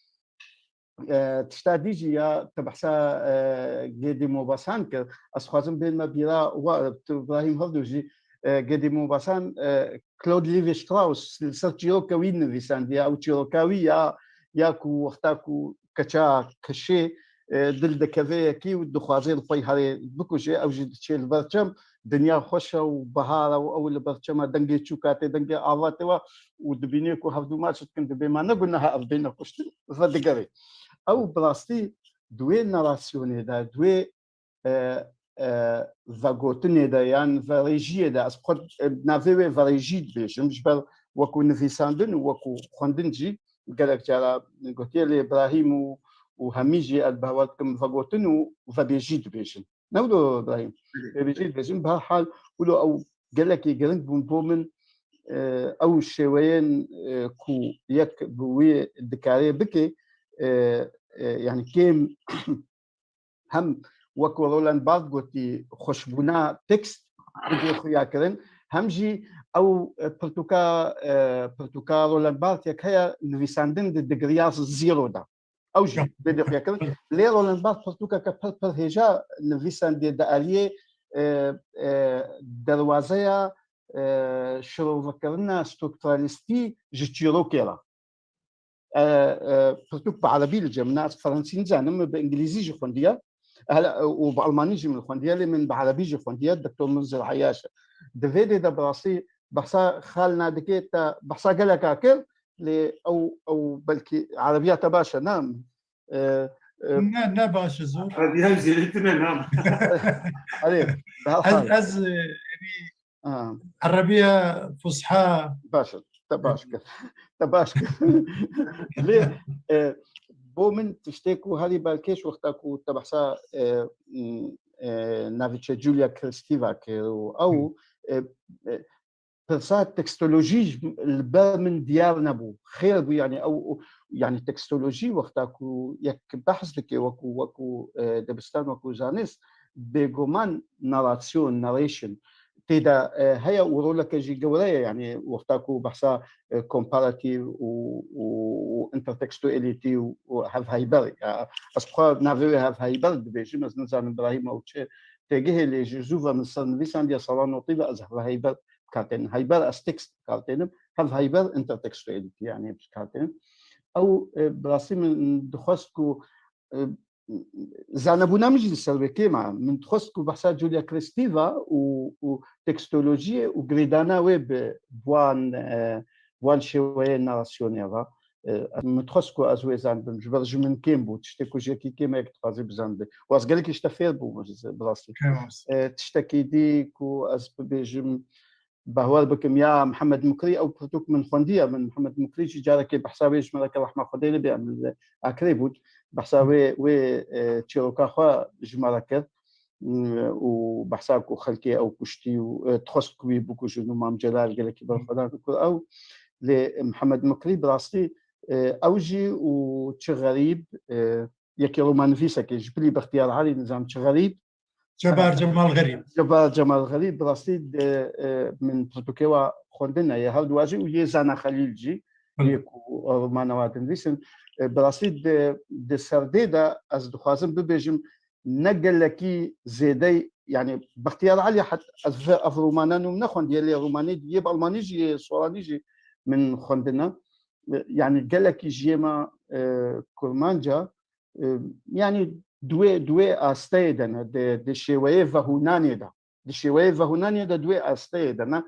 E, tişta dî jî ya te behsa, e, Gedî Mobasan kir. Ez xwazim bênme bîra wa, tu Ibrahîm Hevdû jî, e, Gedî Mobasan, e, Claude Lévi-Strauss li ser çîroka wî nivîsandiye. Ew çîroka wî ya, ya ku wexta ku keça keşê, e, dil dikeve yekî û dixwaze li xwe herê bikuje, ew jî diçe li ber çem. Dinya xweş e û bihar e û ew li ber çema dengê çûka tê, dengê ava tê we û dibînê ku hevdû maç dikin, dibê ma ne guneha ev bêne kuştin, vedigerê. Ew bi rastî di wê narasyonê de, di wê, e, e, vegotinê de yan verêjiyê de, ez xwe, e, navê wê verêjî dibêjim, ji ber wekû nivîsandin û wekû xwendin jî gelek cara gotiye, lê Ibrahîm û, û hemî jî ez bawer dikim vegotin û vebêjî dibêjin. Ne wilo Ibrahîm? Belê. Bêbêjî dibêjin. Bi her hal, wilo ew gelekî giring bûn bo min, e, ew şêweyên, e, ku yek bi wî dikarê bike, e, e, yanî kêm hem wek Roland Barthes gotî, xweşbûna tekst bigê xuya kirin, hem jî ew, e, pirtûka, e, pirtûka Roland Barthes yek heye, nivîsandin di digriya zero de. Ew jî Ya. bê dê xuya kirin. Lê Roland Barthes pirtûkeke pir pir hêja nivîsandê di aliyê, e, e, derwazeya, e, şirovekirina strukturalîstî ji çîrokê re. E, e, pirtûk bi erebî li cem, na ez fransî nizanim, min bi îngilîzî jî xwendiye. Hele, û bi almanî jî min xwendiye, lê min bi erebî jî xwendiye, Doktor Munzir Eyaş. Di vê dê de bi rastî behsa xal nadike te, behsa geleka kir, lê ew, ew belkî erebiya te baş e, ne? E, e, Ne, ne baş e zor. Erebiya zêde tune, ne? Erê, bi her Ez, hal. ez, e, yanî Ha. Erebiya fusha. Baş e, te baş kir. Te baş kir. Lê, e, bo min tiştê ku herî balkêş wexta ku te behsa, e, m, e, Naviçe Julia Kristeva kir û ew, Hı. e, e, pirsa tekstolojî ji, li ber min diyar nebû. Xêr bû, yanî ew, ew, yanî tekstolojî wexta ku yek behs dike wekû, wekû, e, dibistan, wekû zanist, bêguman narasyon, narration, tê de, e, heye û roleke jî gewre ye, yanî wexta ku behsa, e, komparatif û, û, û intertextuality û, û hevheyber, ya, ez xwe navê wê hevheyber dibêjim, ez nizanim Birahîm ew çi têgihê, lê ji zû ve min ser nivîsandiye, sala notî ve ez hevheyber bi kar tênim. Heyber ez tekst bi kar tênim, Hev heyber intertextuality, yani, bi kar tînin. Ew, e, bi rastî min dixwest ku, e, zanebûna min jî li ser wê kêm e. Min dixwest ku behsa Julia Kristeva û, û tekstolojiyê û girêdana wê bi wan, e, wan şêweyê narasyonê re, e, min dixwest ku ez wê zanibim. Ji ber ji min kêm bû. Tiştê ku ji yekî kêm e, yek dixwazî bizanibê. Û ez gelekî ji te fêr bûm, bi rastî. Kêm e. E, tiştekî dî ku ez bibêjim, bawer bikim ya Mihemed Mukrî, ew pirtûk min xwendiye, min Mihemed Mukrî jî carekê behsa wê ji me re kir, rehma Xwedê lê bê, em li Akrê bûn, behsa wê, wê, e, çîroka xwe ji me re kir, m, û behsa ku xelkê ew kuştî û, e, dixwest ku wî bikujin û Mam Celal gelekî berxwedan kir ew, lê Mihemed Mukrî bi rastî, e, ew jî û çi xerîb, e, yekê romannivîsekê ji bilî Bextiyar Elî, nizam çi xerîb, Cebar Cemal Xerîb. Cebar Cemal Xerîb, bi rastî de, e, min pirtûkê wa xwendine, yê her du wa jî û yê Zana Xelîl jî, Belê. Yê ku romana wa dinivîsin. E, bi rastî de, di serdê de ez dixwazim bibêjim, ne gelekî zêde, yani, Bextiyar Elî het, ez ve ev romana nû min nexwendiye, lê romanê yê bi Almanî jî, yê Soranî jî min xwendine. E, yani, gelekî ji yê me, e, Kurmanca, e, yani, di wê, di wê asteyê de ne, di, di şêweyê vehûnanê de. Di şêweyê vehûnanê de di wê asteyê de ne.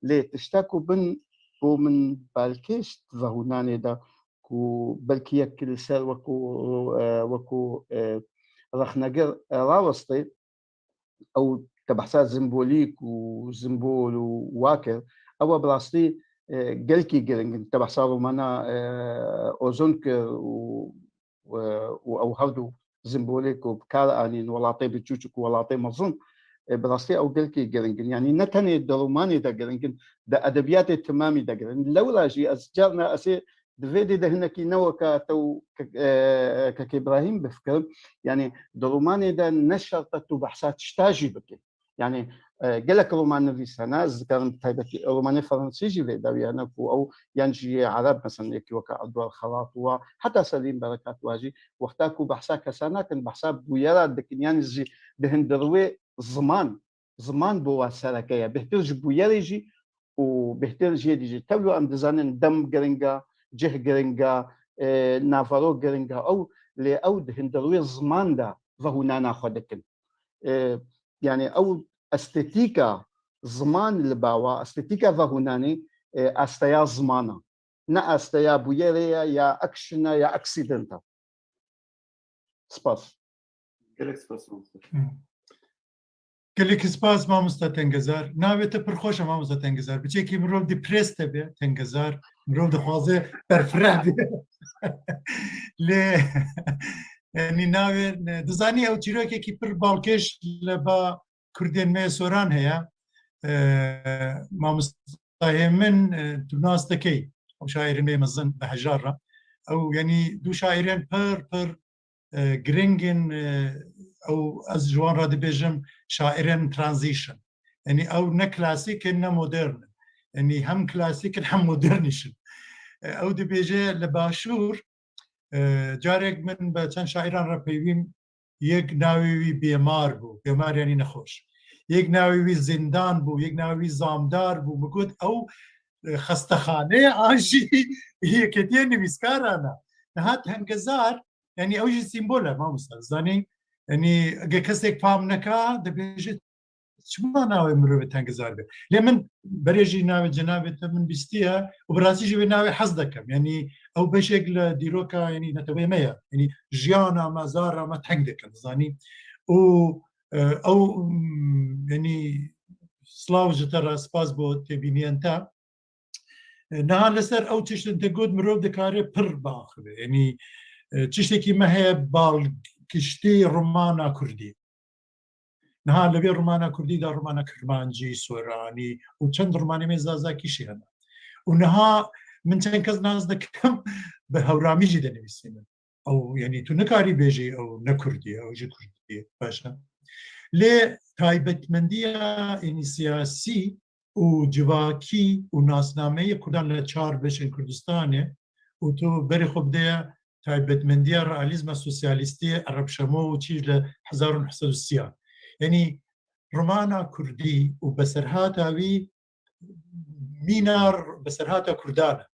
Lê tişta ku bin bo min balkêş di vehûnanê de ku belkî yek li ser wekû, e, wekû, e, rexnegir, e, rawestê, ew te behsa simbolîk û simbol û wa kir, ew bi rastî, e, gelkî giring in. Te behsa romana, e, Ozon kir û, e, û ew hevdu simbolê ku bi kar anîn, welatê biçûçik û welatê mezin, e, bi rastî ew gelkî giring in. Yanî ne tenê di romanê de giring in, di edebiyatê temamî de giring in. Lewra jî ez carna ez ê di vê dê de hinekî ne weka te û ke-, e, Kek Îbrahîm bifikirim. Yanî di romanê de ne şert e tu behsa tişta jî bikî. Yanî, e, gelek romannivîs hene, ez dikarim bi taybetî romanê fransî jî vê dawî hene ku ew yan jî yê ereb, mesela yekî weka Edward Xelat wa, heta Selîm Berekat wa jî, wexta ku behsa kesa nakin, behsa bûyera dikin, yanî jî dihin di rûyê ziman, ziman bo wa sereke ye. Bêhtir ji bûyerê jî û bêhtir jê dî jî. Tevlo em dizanin dem giring e, cih giring e, e, naverok giring e. Ew, lê ew di hundirûyê ziman de vehûnana xwe dikin. E, yani ew estetîka ziman li bawa, estetîka vehûnanê, e, asteya ziman e. Ne asteya bûyerê ye, ya action e, ya accident e. Spas. Gelek spas, mamoste. Hı. Gelek spas, mamosta Tengezar. Navê te pir xweş e, mamosta Tengezar. Biçekî mirov depressed be, Tengezar. Mirov dixwaze berfireh be. Lê, yanî navê, dizanî ew çîrokekî pir balkêş li ba Kurdên me yê Soran heye. E, mamostayê min, e, tu nas dikey. Ew şairên me yê mezin bi hejar re. Ew, yanî du şairên pir, pir, e, giring in, e, ew ez ji wan re dibêjim şairên transition. Yanî ew ne klasîk in, ne modern in. Yanî hem klasîk in, hem modern jî in. E, ew dibêje li Başûr, e, carek min bi çend şairan re peywîm, yek navê wî Bêmar bû, Bêmar yanî nexweş. Yek navê wî Zindan bû, yek navê wî Zamdar bû. Min got, ew, e, xestexaneyê an jî yeketiya nivîskaran e. Niha Tengezar, yanî ew jî sîmbol e, mamosta. Zanî, yanî, ege kesek fam neka, dibêje, çima navê mirovê Tengezar be? Lê min berê jî navê cenabê te min bîstiye û bi rastî jî wê navê hez dikim. Yanî ew beşek li dîroka, yanî neteweyê me ye. Yanî jiyana me, zara me teng dikin, zanî. Û, e, ew, mm, yanî silav ji te re, spas bo têbîniyên te. E, niha li ser ew tiştin te got, mirov dikare pir biaxive. Yanî, e, tiştekî me heye balkiştî romana kurdî. Niha li vê romana kurdî de romana kirmancî, soranî û çend romanê me zazakî jî hene. Û niha min çend kes nas dikim bi hewramî jî dinivîsînin. Ew, yanî tu nikarî bêjî ew ne kurdî ye, ew jî kurdî ye. Baş e. Lê taybetmendiya, yanî siyasî û civakî û nasnameyê Kurdan li çar beşên Kurdistanê û tu berê xwe bideye taybetmendiya realîzma sosyalîstî, Ereb Şemo û çî li hezar û neh sed û sî. Yanî romana kurdî û beserhata wî mîna beserhata Kurdan e.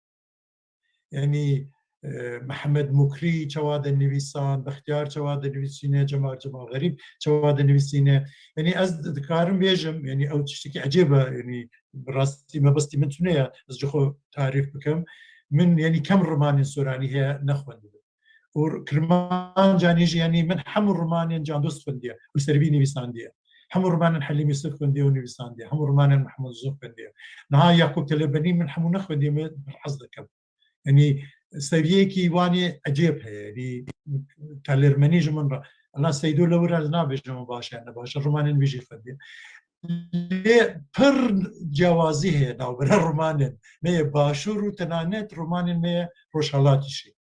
Yanî, e, Mihemed Mukrî çawa de nivîsan, Bextiyar çawa de nivîsîne, Cemal, Cemal Xerîb çawa de nivîsîne. Yanî ez dikarim bêjim, yanî ew tiştekî ecêb e, yanî bi rastî mebestî min tune ye, ez ji xwe tarîf bikim. Min, yanî kem romanên soranî heye nexwendibe. Û Kirmancanî jî, yanî min hemû romanên Can Dost xwendiye û li ser vî nivîsandiye. Hemû romanên Helîm Yusuf xwendiye û nivîsandiye. Hemû romanên Mehmûd Zû xwendiye. Niha Yakup Telebenî min hemû nexwendiye, min hez dikim. Yanî seviyeyekî wan ê ecêb heye. Yanî Telermenî ji min re. Ela Seydo Lewir ez nabêjim baş e, ne baş e. Romanên wî jî xwendiye. Lê pir cewazî heye navbera romanên me yê Başûr û tenanet romanên me yê Rojhelatî jî.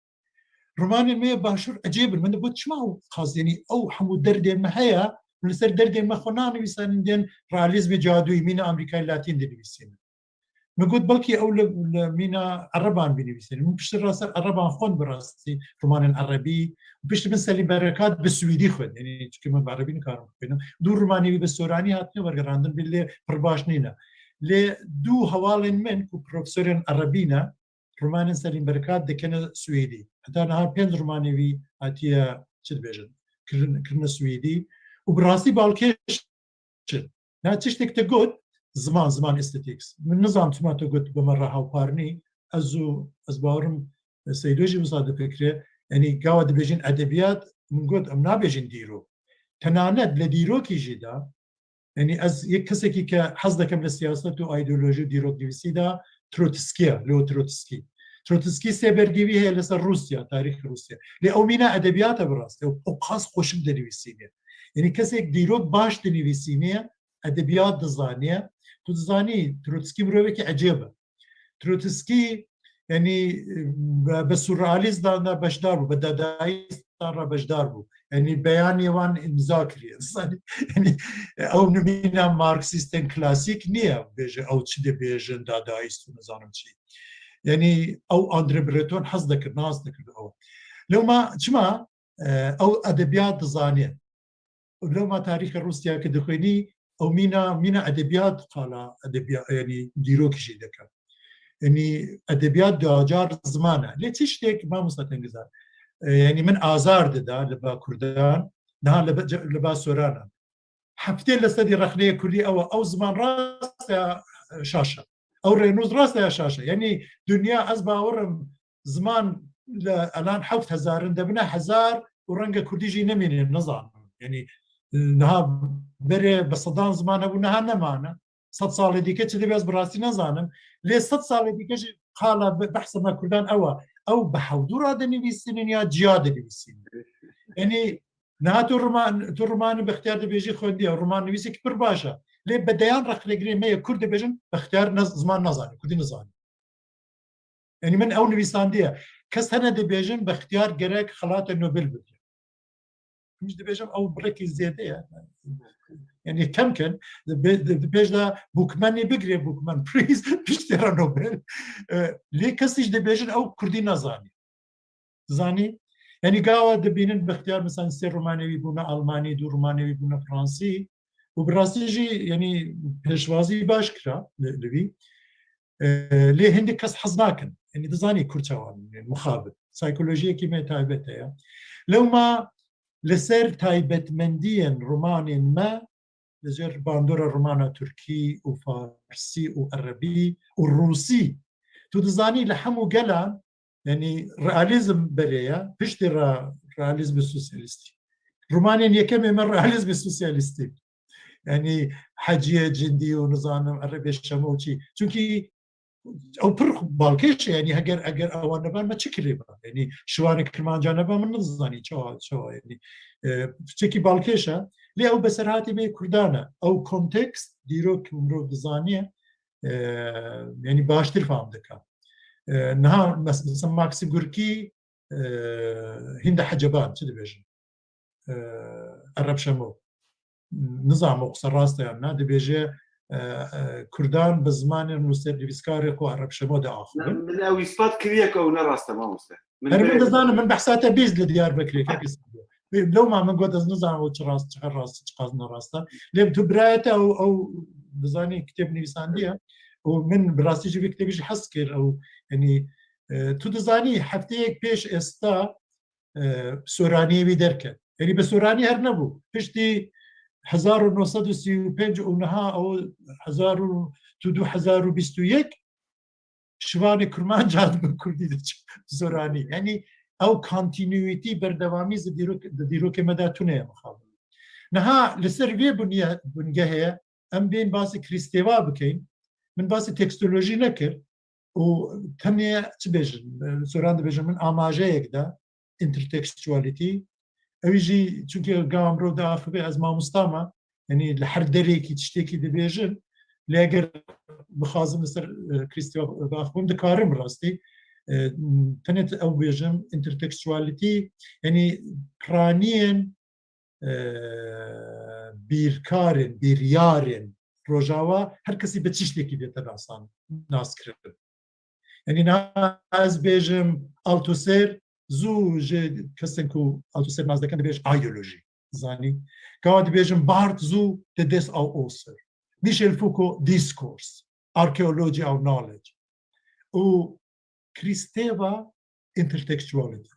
Romanên me yê Başûr ecêb in. Min digot, çima ew qas, yanî ew hemû derdên me heye, hûn li ser derdên me xwe nanivîsanîn, dên realîzmê cadûyî, mîna Amerîkayê Latîn dinivîsînin. Min got, belkî ew li, li mîna Ereban binivîsînin. Min piştî re ser Ereban xwend bi rastî, romanên Erebî. Piştî min Selîm Berekat bi Swêdî xwend. Yanî çunke min bi Erebî nikarim bixwînim. Du romanê wî bi soranî hatine wergerandin, lê pir baş nîne. Lê du hevalên min ku profesorên Erebî ne, romanên Selîm Berekat dikine Swêdî. Heta niha pênc romanê wî hatiye, çi dibêjin, kirin, kirine Swêdî. Û bi rastî balkêş in. Na tiştek te got, ziman, ziman, aesthetics. Min nizam çima te got bi me re hawpar nî. Ez û, ez bawerim, e, Seydo jî wisa difikire. Yanî gava dibêjin edebiyat, min got, em nabêjin dîrok. Tenanet li dîrokî jî de, yanî ez yek kesekî ke hez dikim li siyaset û îdeolojî û dîroknivîsî de, Trotskî ye, Leo Trotskî. Trotskî sê bergê wî heye li ser Rûsya, tarîxê Rûsya. Lê ew mîna edebiyat e bi rastî. Ew, ew qas xweşik dinivîsîne. Yanî kesek dîrok baş dinivîsîne, edebiyat dizaniye. Tu dizanî, Trotskî mirovekî ecêb e. Trotskî, yanî, bi, bi surrealîstan re beşdar bû, bi dadaîstan re beşdar bû. Yanî beyanê wan îmza kiriye. Yanî, ew nimîna marksîstên klasîk niye, bêje ew çi dibêjin, dadaîst û nizanim çi. Yanî ew André Breton hez dikir, nas dikir ew. Lewma çima, e, ew edebiyat dizaniye. Û lewma tarîxê Rûsya ke dixwînî, ew mîna, mîna edebiyat qala edebiyat, yanî dîrokî jî dike. Yanî edebiyat duacar ziman e. Lê tiştek, mamosta Tengizar, e, yanî min azar dida li ba Kurdan, niha li ba, li ba Soranan. Heftê li sedî rexneyê Kurdî ew e, ew ziman rast e ya şaş e. Ew rênûz rast e ya şaş e. Yanî dinya, ez bawerim, ziman li elan heft hezar in, dibine hezar û renge Kurdî jî nemîne, nizanim. Yanî, niha berê bi sedan ziman hebû, niha nemane. Sed salê dîke çi dibe ez bi rastî nizanim. Lê sed salê dîke jî qala be-, behsa me Kurdan ew e. Ew bi hewdû re dinivîsînin ya ciya dinivîsînin. Yanî niha tu roman, tu romanê Bextiyar dibêjî xwendiye, romannivîsekî pir baş e. Lê bi deyan rexnegirê me yê Kurd dibêjin, Bextiyar ne, ziman nazane, Kurdî nizane. Yanî min ew nivîsandiye. Kes hene dibêjin Bextiyar gerek xelata Nobel bigire. Min jî dibêjim ew birekî zêde ye. Yanî kem kin, di, di, di pêş de Bookmanî bigire, Bookman Prize, piştê re Nobel. E, lê kesî jî dibêjin ew Kurdî nezanî. Zanî? Yanî gawa dibînin Bextiyar, mesela sê romanê wî bûne Almanî, du romanê wî bûne Fransî. Û bi rastî jî, yanî pêşwazî baş kira li, li vî. E, lê hindî kes hez nakin. Yanî dizanî Kurd çawa, yanî mixabin. Psîkolojiyekî me taybet heye. Lewma li ser taybetmendiyên romanên me, li ser bandora romana Tirkî û Farsî û Erebî û Rûsî, tu dizanî li hemû gelan, yanî realîzm berê ye, piştî re realîzmê sosyalîstî. Romanên yekemê me realîzmê sosyalîstî. Yanî Heciye Cindî û nizanim Erebê Şemo û çî. Çunkî ew pir balkêş e, yanî heger, eger ewan neban me çi kirê be? Yanî Şiwanê Kirmanca neba min nizanî çawa, çawa yanî. E, piçekî balkêş e. Lê ew beserhatê me Kurdan e. Ew kontekst, dîrok mirov dizaniye, e, yanî baştir fam dike. E, niha mes-, mesela Maxim Gorki, e, Hinde Heceban, çi dibêjin? E, Ereb Şemo. Nizanim o qise rast e yan na, dibêje, e, e, Kurdan bi zimanê nûsernivîskarê xwe Ereb Şemo diaxivin. Min ew îspat kiriye ku ew ne rast e, mamoste. Min Her min berê dizanim, min behsa te bîst li Diyarbekirê, kekî Sado. Lewma min got, ez nizanim ew çi rast, çi rast, çi qas ne rast e. Lê tu birayê te ew, ew dizanî kitêb nivîsandiye. û min bi rastî jî vê kitêbê jî hez kir. Ew, yanî, e, tu dizanî hefteyek pêş êsta, e, soraniyê wî derket. Yanî bi soranî her nebû. Piştî hezar û neh sed û sî û pênc û niha ew hezar û, tu du hezar û bîst û yek, şivanê kurmancan bi kurdî diçe soranî. Yanî ew continuity, berdewamî ji dîrok, di dîrokê me de tune ye mixabin. Niha li ser vê bunye-, bingehê em bên basî Krîsteva bikeyn. Min basî tekstolojî nekir û tenê çi bêjin, soran dibêjin min amajeyek de, intertextuality. Ew jî çunke gava mirov diaxive, ez mamosta me, yanî li her derekî tiştekî dibêjin, lê eger bixwazim li ser, e, Krîsteva biaxivim, dikarim rastî. E, tenê ew bêjim, intertextuality, yanî piraniyên, e, bîrkarên, bîryarên Rojava her kesî bi tiştekî dête nasan, naskirin. Yanî niha ez bêjim Althusser, zû ji kesên ku Althusser nas dikin dibêj ideolojî. Zanî? Gava dibêjim Barthes, zû te dest ew oser. Michel Foucault, discourse, archaeology of knowledge. Û Krîsteva intertextuality.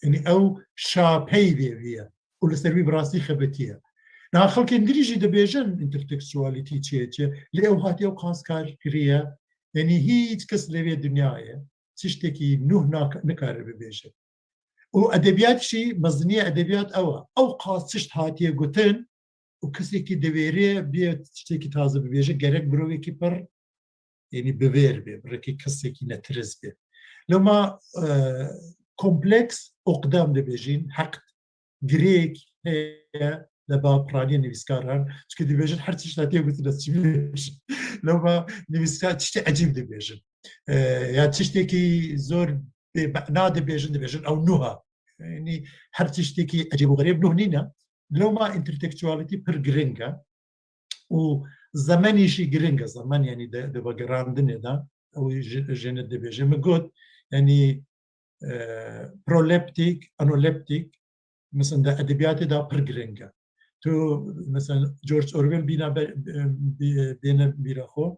Yanî ew şapeyvê wî ye û li ser wî bi rastî xebitiye. Niha xelkên din jî dibêjin intertextuality çi ye çi, lê ew hatiye ew qas kar kiriye. Yanî hîç kes li vê dinyayê tiştekî nûh nak-, nikare bibêje. Û edebiyat jî, meziniye edebiyat ew e. Ew qas tişt hatiye gotin û kesekî divêrê bê tiştekî taze bibêje, gerek mirovekî pir, yanî bi vêr bê, bi rêkê kesekî netirist bê. Loma, e, kompleks, oqdem dibêjin, heqd, girêk heye li ba piraniyên nivîskaran. Çunke dibêjin her tişt hatiye gotin, ez çi bibêjim. Loma nivîskar tiştê ecîb dibêjin. E, ya tiştekî zor bê mena dibêjin, dibêjin ew nûh e. Yanî her tiştekî ecêb û xerêb nûh nîne. Loma intertextuality pir giring e. Û zemenî jî giring e. Zemen, yanî di, di vegerandinê de, ew jî, jî ne dibêje. Min got, yanî, e, proleptîk, anoleptîk, mesela di edebiyatê de pir giring e. Tu, mesela George Orwell bîna be-, bi-, bêne bîra xwe,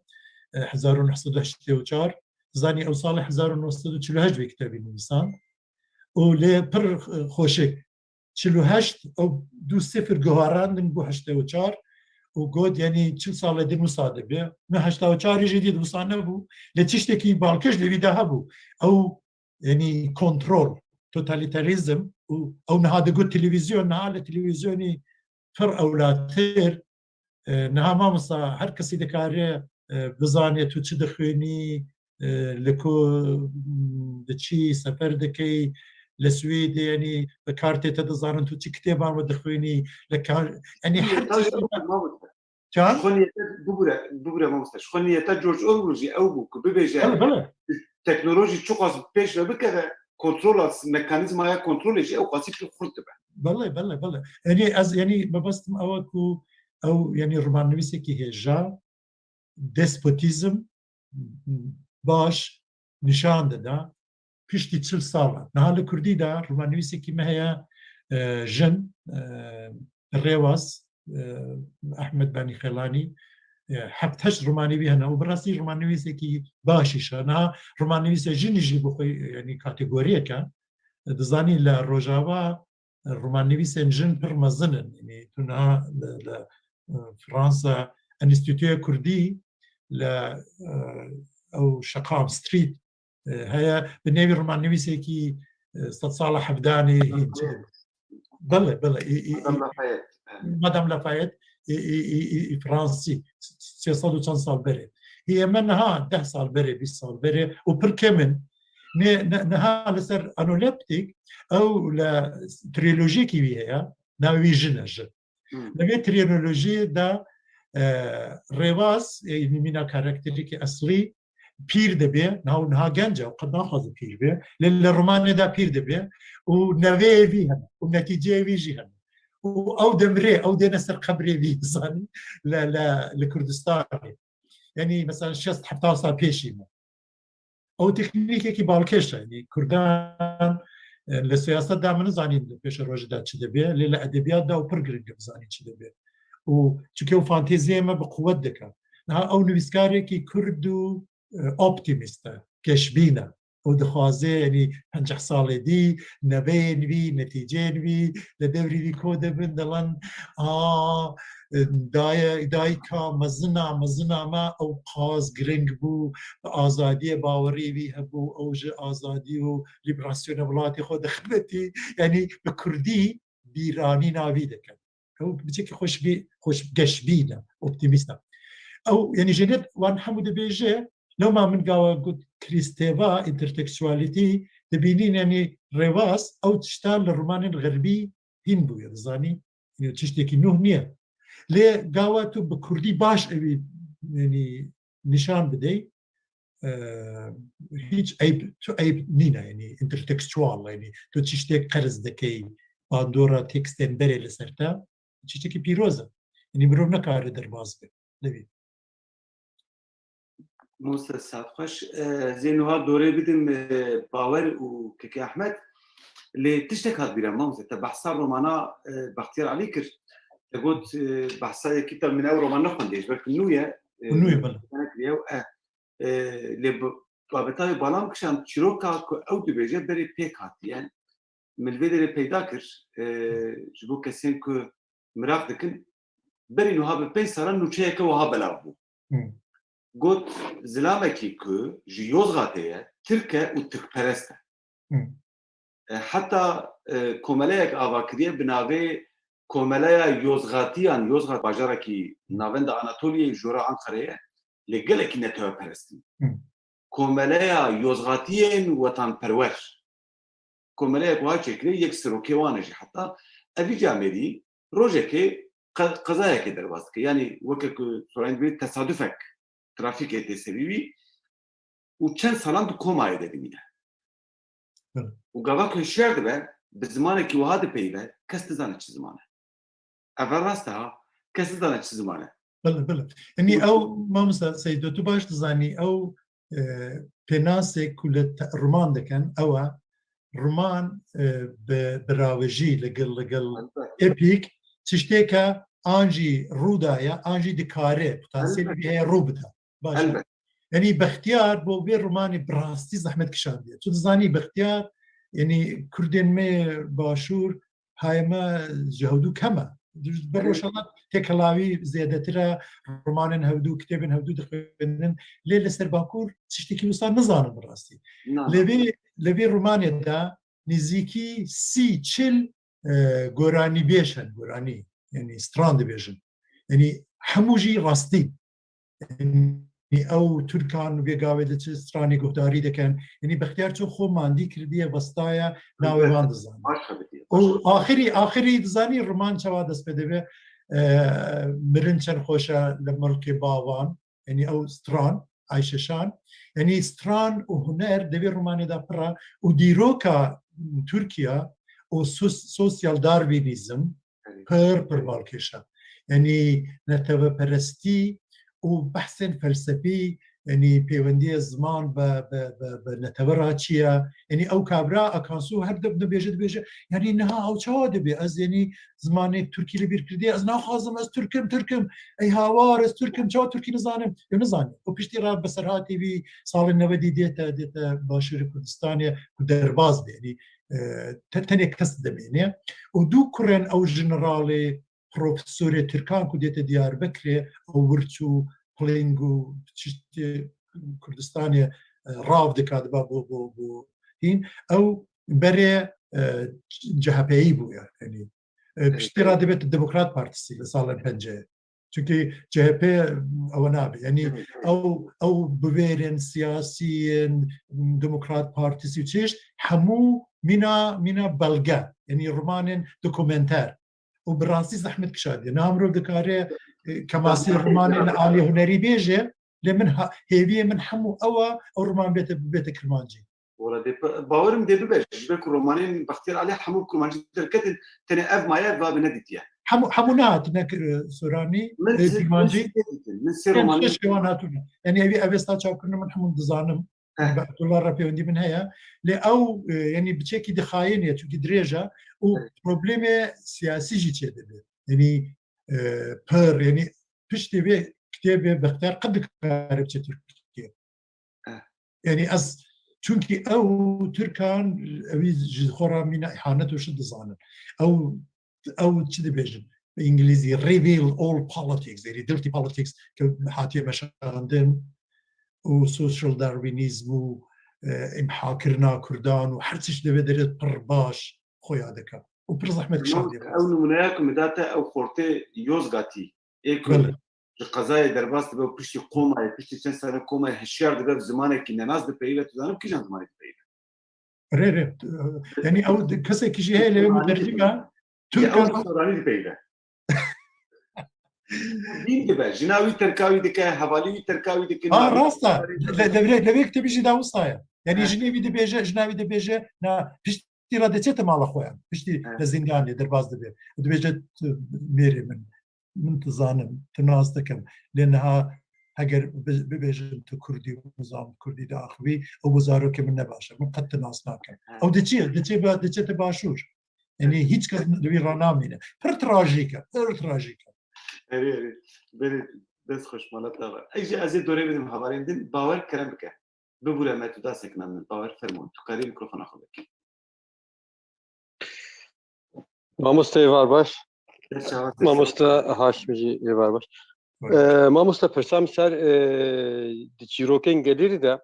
e, hezar û neh sed û heştê û çar, zanî ew salê hezar û neh sed û çil û heşt vê kitêbî nivîsand. Û lê pir, e, xweşik. Çil û heşt, ew du sifir guherandin bû heştê û çar û got, yanî çil salê din wisa dibe. Min heşta û çar jî dît wisa nebû. Lê tiştekî balkêş li vî de hebû. Ew, yanî kontrol, totalîterîzm û ew niha digot televîzyon, niha li televîzyonî pir ewlatir. E, niha mamosta her kesî dikare, e, bizane tu çi dixwînî, e, li ku, m, diçî, sefer dikey, li Swêdê, yanî bi kartê te dizanin tu çi kitêban we dixwînî, li kar, yanî her tiştî. Çan? Ji xwe niyete, bibûre, bibûre mamoste. Ji xwe niyeta George Orwell jî ew bû ku bibêje, bele, bele, teknolojî çiqas pêş ve bikeve, kontrola, mekanîzmaya kontrolê jî ew qasî pir xurt dibe. Bele, bele, bele. Yanî ez, yanî mebestim ew e ku ew, yanî romannivîsekî hêja, despotîzm baş nîşan dida piştî çil salan. Niha li kurdî de romannivîsekî me heye, e, jin, e, Rêwaz, e, Ehmed Benî Xêlanî, e, heft heşt romanê wî hene û bi rastî romannivîsekî baş îşe. Niha romannivîse jinî jî bi xwe, yanî kategoriyek e. Dizanî li Rojava romannivîsên jin pir mezin in. Yanî tu niha li, li, e, Fransa, Enstîtuya Kurdî li, e, ew Şeqam Street, e, heye, bi nêvî romannivîsekî, e, sedsala hevdanê hîn çi dibe. Bele, bele, î, î, Madame î, Lafayette, evet. Madame Lafayette, î, î, î, î, î, Fransî, sê sed û çend sal berê. Hî me niha deh sal berê, bîst sal berê û pir kem in. Nê, ne, niha li ser anoleptîk, ew li triyolojiyekî wî heye, navê wî Jin e, Jin. Hmm. Li vê triyolojiyê de, e, Rêwaz, e, mîna karakterîkî eslî, pîr dibe, niha, niha genc e, qet naxwaze pîr be, lê li romanê de pîr dibe û neveyê vî hene û netîceyê vî jî hene. Û ew demire, ew dêne ser qebrê vî, zanî, li, li, li Kurdistanê. Yanî, mesela, şêst hevta sal pêşî me. Ew teknîkekî balkêş e. Yanî, Kurdan, e, li siyaset de min nizanî di pêşerojê de çi dibe, lê li edebiyat de ew pir giring e bizanî çi dibe. Û çunke ew fanteziyê me bi quwet dike. Niha ew nivîskarekî kurd û, e, optimîst e, geşbîn e. Û dixwaze, yanî, penceh salê dî, nebeyên wî, netîceyên wî, li devrî wî ko dibin, dilan, a, e, daye-, dayika mezina, mezina me, ew qas giring bû, bi azadiyê bawerî wî hebû, ew ji azadî û lîberasyona welatê xwe dixebitî, yanî bi kurdî bîranîna wî dikin. Ew biçekî xweşbî-, xweş-, geşbîn e, optîmîst e. Ew, yanî Jenet wan hemû dibêje, lewma min gawa got krîsteva, intertekstualîtî, dibînîn, yanî Rêwas, ew tişta li romanên xerbî hîn bûye, dizanî, yanî tiştekî nû niye. Lê gawa tu bi kurdî baş ewî, yanî nîşan bidey, e, hîç eyb, tu eyb nîne, yanî intertekstual, yanî tu tiştek qerz dikey, bandora tekstên berê li ser te, tiştekî pîroz e. Yanî mirov nekare derbas be. Levî. Mamoste, saet xweş. E, zê nuha dorê bidim, e, Bawer û Keke Ehmed. Lê tiştek hat bîra, mamoste, te behsa romana, e, Bextiyar Elî kir. Te got, e, behsa yekî te min ew roman nexwendiye, ji ber ku nû ye, e, Nû ye, bele. Ew, e, e, lê bi-, babeta wê bala min kişand, çîroka ku ew dibêje berê pêk hatiye. Min li vê derê peyda kir, e, ji bo kesên ku miraq dikin, berî niha bi pênc salan nûçeyeke wiha belav bû. Hmm. Got, zilamekî ku ji Yozgatê ye, Tirk e û Tirkperest e. Hmm. E, heta, e, komeleyek ava kiriye bi navê Komeleya Yozgatiyan, Yozgat bajarekî navenda Anatoliyê, jora Anqereyê, lê gelekî neteweperestî. Hmm. Komeleya Yozgatiyên Wetanperwer. Komeleyek wiha çêkirî, yek serokê wan e jî heta. Evî camêrî rojekê qe-, qezayekê derbas dike. Yanî weke ku Sorayîn dibêjin tesadufek trafîkê tê serî wî û çend salan di komayê de dimîne. Hı. Û gava ku hişyar dibe, bi zimanekî wiha dipeyive, kes dizane çi ziman e. Ev rast e ha, kes dizane çi ziman e. Bele, bele. Yanî Û ew, mamosta Seydo, tu baş dizanî, ew, e, pênasê ku li te-, roman dikin, ew e, roman, e, bi, bi rawejî li gel, li gel Elbet. epîk, tiştêke an jî rû daye, an jî dikare, potansiyelê Elbet. wî heye rû bide. Baş e. Elbet. Yanî Bextiyar bo vê romanê bi rastî zehmet kişandiye. Tu dizanî Bextiyar, yanî Kurdên me Başûr, hayê me ji hewdû kem e. Ber Evet. roşalat têkela wî zêdetir e, romanên hewdû, kitêbên hewdû dixwînin. Lê li ser Bakur tiştekî wisa nizanim bi rastî. Na, na. Lê vê, lê vê romanê de nêzîkî sî, çil, e, goranîbêj hene, goranî, yanî stran dibêjin. Yanî hemû jî rastî. Yanî ew Tirkan vê gavê de çi stranê guhdarî dikin. Yanî Bextiyar ço xwe mandî kirdiye, vestaye, navê Elbet. wan dizane. Baş xebitiye, Û baş xebitiye. axirî, axirî dizanî roman çawa dest pê dibe. E, mirin çend xweş e li milkê bavan. Yanî ew stran, Ayşe Şan. Yanî stran û huner di vê romanê de pir e. Û dîroka Tirkiye û sos-, sosyal darwînîzm, Evet. pir, pir Evet. balkêş e. Yanî neteweperestî û behsên felsefî, yanî pêwendiya ziman bi, bi, bi, bi netewe re çi ye? Yanî ew kabra Akansu her dem dibêje, dibêje, yanî niha ew çawa dibe? Ez yanî zimanê Tirkî li bîr kirdiye, ez naxwazim, ez Tirk im, Tirk im. Ey hawar, ez Tirk im, çawa Tirkî nizanim? Ew nizane. Û piştî re bi serhatî wî salên newedî dête, dête Başûrê Kurdistanê ku derbas be. Yanî e, te-, tenê kes dimêne. Û du kurên ew jeneralê profesorê Tirkan ku dête Diyarbekirê, ew wir çû piling û tiştê Kurdistanê, e, rav dika diba bo, bo, bo hîn. Ew berê, e, C H P'yî bûye. Yanî, e, Evet. piştî re dibête Demokrat Partisi li salên pencê. Çunkî C H P ewe nabe. Yanî Evet, evet. ew, ew bivêrên siyasiyên Demokrat Partisi û çeşt hemû mîna, mîna belge. Yanî romanên dokumenter. Û bi rastî zehmet kişandiye. Niha mirov dikare, e, kemasî Zehmet romanê li kişandiye. alî hunerî bêje, lê min ha-, hêviyê min hemû ew e, ew roman bête, bibête kirmancî. Wala dê, bawerim dê bibe. Ji ber ku romanên Bextiyar Alî hemû kurmancî derketin, tenê ev maye, ev babe nedîtiye. Hemû, hemû nehatine, e, soranî, Min e, sê, min kirmancî. sê dîtin, min sê Em romanên şeş wan hatûne. Yanî evî, ev êsta çapkirine min hemûn dizanim. Eh. Bi Abdullah re pêwendî min heye. Lê ew, e, yanî biçekî dixayîne, çunkî dirêj e û Evet. problemê siyasî jî çêdibe. Yanî, e, pir, yanî piştî vê Tê bê Bextiyar qet dikare biçe Tirkiye. Eh. Yani ez, çunkî ew Tirkan, ewî ji xwe re mîna îhanet û şi dizanin. Ew, ew çi dibêjin? Bi îngilîzî reveal all politics, yani dirty politics ke hatiye meşandin û social darwinîzm û, e, îmhakirina Kurdan û her tişt divê derê pir baş xwe ya dike. Û pir zehmet kişandiye. Ew nimûneya ku min da te ew xortê Yozgatî ê ku Belê. ji qezayê derbas dibe û piştî komayê, piştî çend sene komayê hişyar dibe, bi zimanekî nenas dipeyive, tu zanim kîjan zimanê dipeyive? Rê rê. Yani ew di-, kesekî jî heye lê min dercîka Ji ew Tirkan. Soranî dipeyive. Dîn dibe, jina wî terka wî dike, hevalî wî terka wî dike. Ha, rast e. Le, le, le, levê kitêbî jî da wisa ye. Yani Ha. jinê wî dibêje, jina wî dibêje, na, piştî re diçête mala xwe yan. Piştî Ha. li zîndanê derbas dibe. Dibêje, tu mêrê min, min tu zanim, tu nas dikim. Lê niha heger bi-, bibêjim tu Kurdî û nizam Kurdî diaxivî, ew bo zarokê min ne baş e. Min qet tu nas nakim. Ha. Ew diçî, diçê ba-, diçête başûr. Yani hiç kes li wî re namîne. Pir trajîk e, pir trajîk e. Erê, erê. Berê, dest xweş, mala te ve. Ey jî ez ê dorê bidim hevalên din, Bawer, kerem bike. Bibûre me tu da sekna min. Bawer, fermo. Tu karî mikrofona xwe vekî. Mamoste êvar baş. Dest çawa te Mamoste Haşim jî êvar baş. Buyurun. Ee, mamoste pirsa min ser, e, di çîrokên gelêrî de,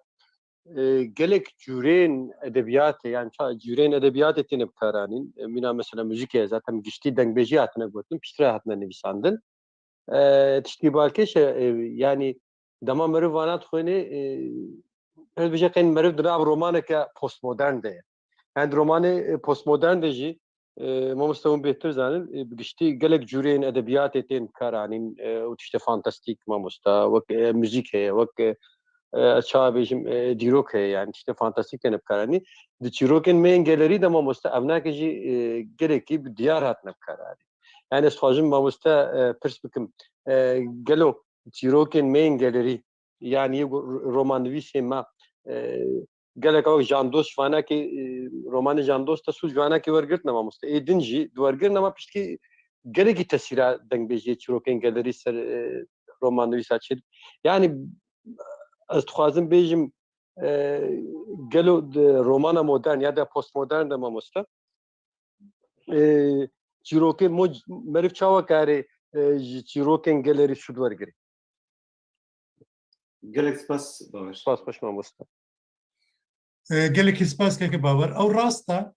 e, gelek cûrên edebiyatê, yani ça-, cûrên edebiyatê têne bikaranîn. E, mîna mesela muzîkê zaten giştî dengbêjî hatine gotin, piştre hatine nivîsandin. E, tiştî balkêş e, e, yani dema meriv vana dixwêne, e, ez bêje qeyn meriv di nav romaneke postmodern de ye. Yani di romanê, e, postmodern de jî, e, mamoste hûn bêhtir zanin, e, bi giştî gelek cûreyên edebiyatê tên bikaranîn, e, û tiştê fantastîk mamoste, wek, e, muzîk heye, wek, e, e, çawa bêjim, e, dîrok heye, yani tiştê fantastîk têne bikaranîn. Di çîrokên me yên gelerî de mamoste evnake jî, e, gelekî bi diyar hatine bikaranîn. Yani ez dixwazim mamoste, e, pirs bikim, e, gelo çîrokên me yên gelerî, yani yê ro-, romannivîsê me, e, gelek ew Jan Dost ji vanakê, e, romanê Jan Dost de sûc ji vanakê wergirtine mamoste. Ê din jî di wergirina me piştî gelekî tesîra dengbêjiyê çîrokên gelerî ser, e, romannivîsa çêdibî. Yani ez dixwazim bêjim, e, gelo di romana modern ya da postmodern de mamoste, e, çîrokên mo-, meriv çawa kare, e, ji çîrokên gelerî sûd wergire? Gelek spas, Bawer. Spas xweş mamoste. E, gelekî spas keke Bawer. Ew rast e.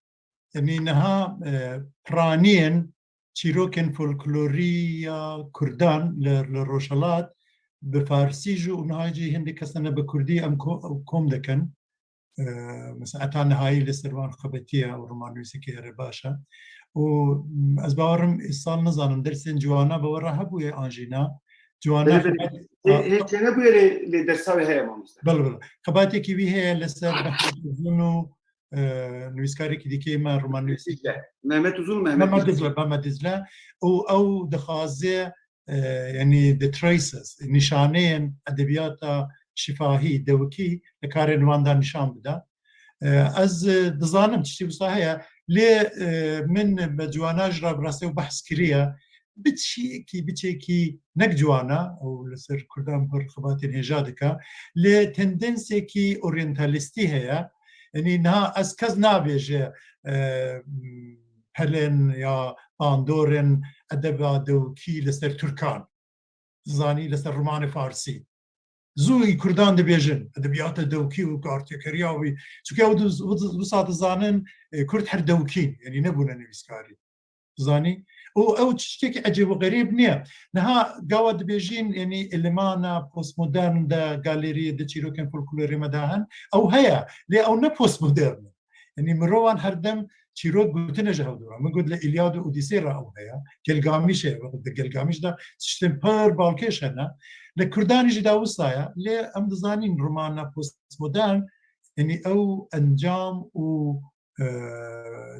Yanî niha, e, piraniyên çîrokên folklorî ya Kurdan li, li Rojhelat bi Farsî jî û niha jî hindê kesane bi Kurdî em ko-, kom dikin. E, mesela eta nihayî li ser wan xebetiye û romannivîsekî here baş e. Û, m, ez bawerim îsal nizanim dersên ciwana bi we re hebûye an jî na. Ciwana Belê, belê. Hê, hê çênebûye lê, lê dersa wê heye mamoste. Belê, belê. Xebatêkî wî heye li ser Mehmet Uzun û, e, nivîskarekî dîkê me, romannivîsî. Dicle. Mehmet Uzun, Mehmet Mehmet Dicle. Dicle, Mehmet Dicle. Û ew dixwaze, e, yanî the traces, nîşaneyên edebiyata şifahî, dewikî li karên wan de nîşan bide. E, ez, e, dizanim tiştî wisa heye, lê, e, min bi ciwana jî re bi rastî ew behs kiriye. Biçîkî, biçêkî ne bi ciwana, ew li ser Kurdan pir xebatên hêja dike, lê tendensekî oryantalîstî heye. Yanî niha ez kes nabêje, e, pelên ya bandorên edeba dewikî li ser Tirkan. Zanî li ser romanê Farsî. Zû î Kurdan dibêjin, edebiyata dewkî û kartêkeriya wî. Çunke ew di, wisa dizanin, e, Kurd her dewkîn, yanî nebûne nivîskarî. Zanî? Û ew tiştekî ecêb û xerîb niye. Niha gawa dibêjin, yanî elemana postmodern de galeriyê de çîrokên folklorê me de hene. Ew heye, lê ew ne postmodern e. Yanî mirovan her dem çîrok gotine ji hevdû re. Min got li Îlyad û Odîsey re ew heye. Gilgamîş heye, di Gilgamîş de tiştên pir balkêş hene. Li Kurdanî jî de wisa ye. Lê em dizanîn romana postmodern, yanî ew encam û, e,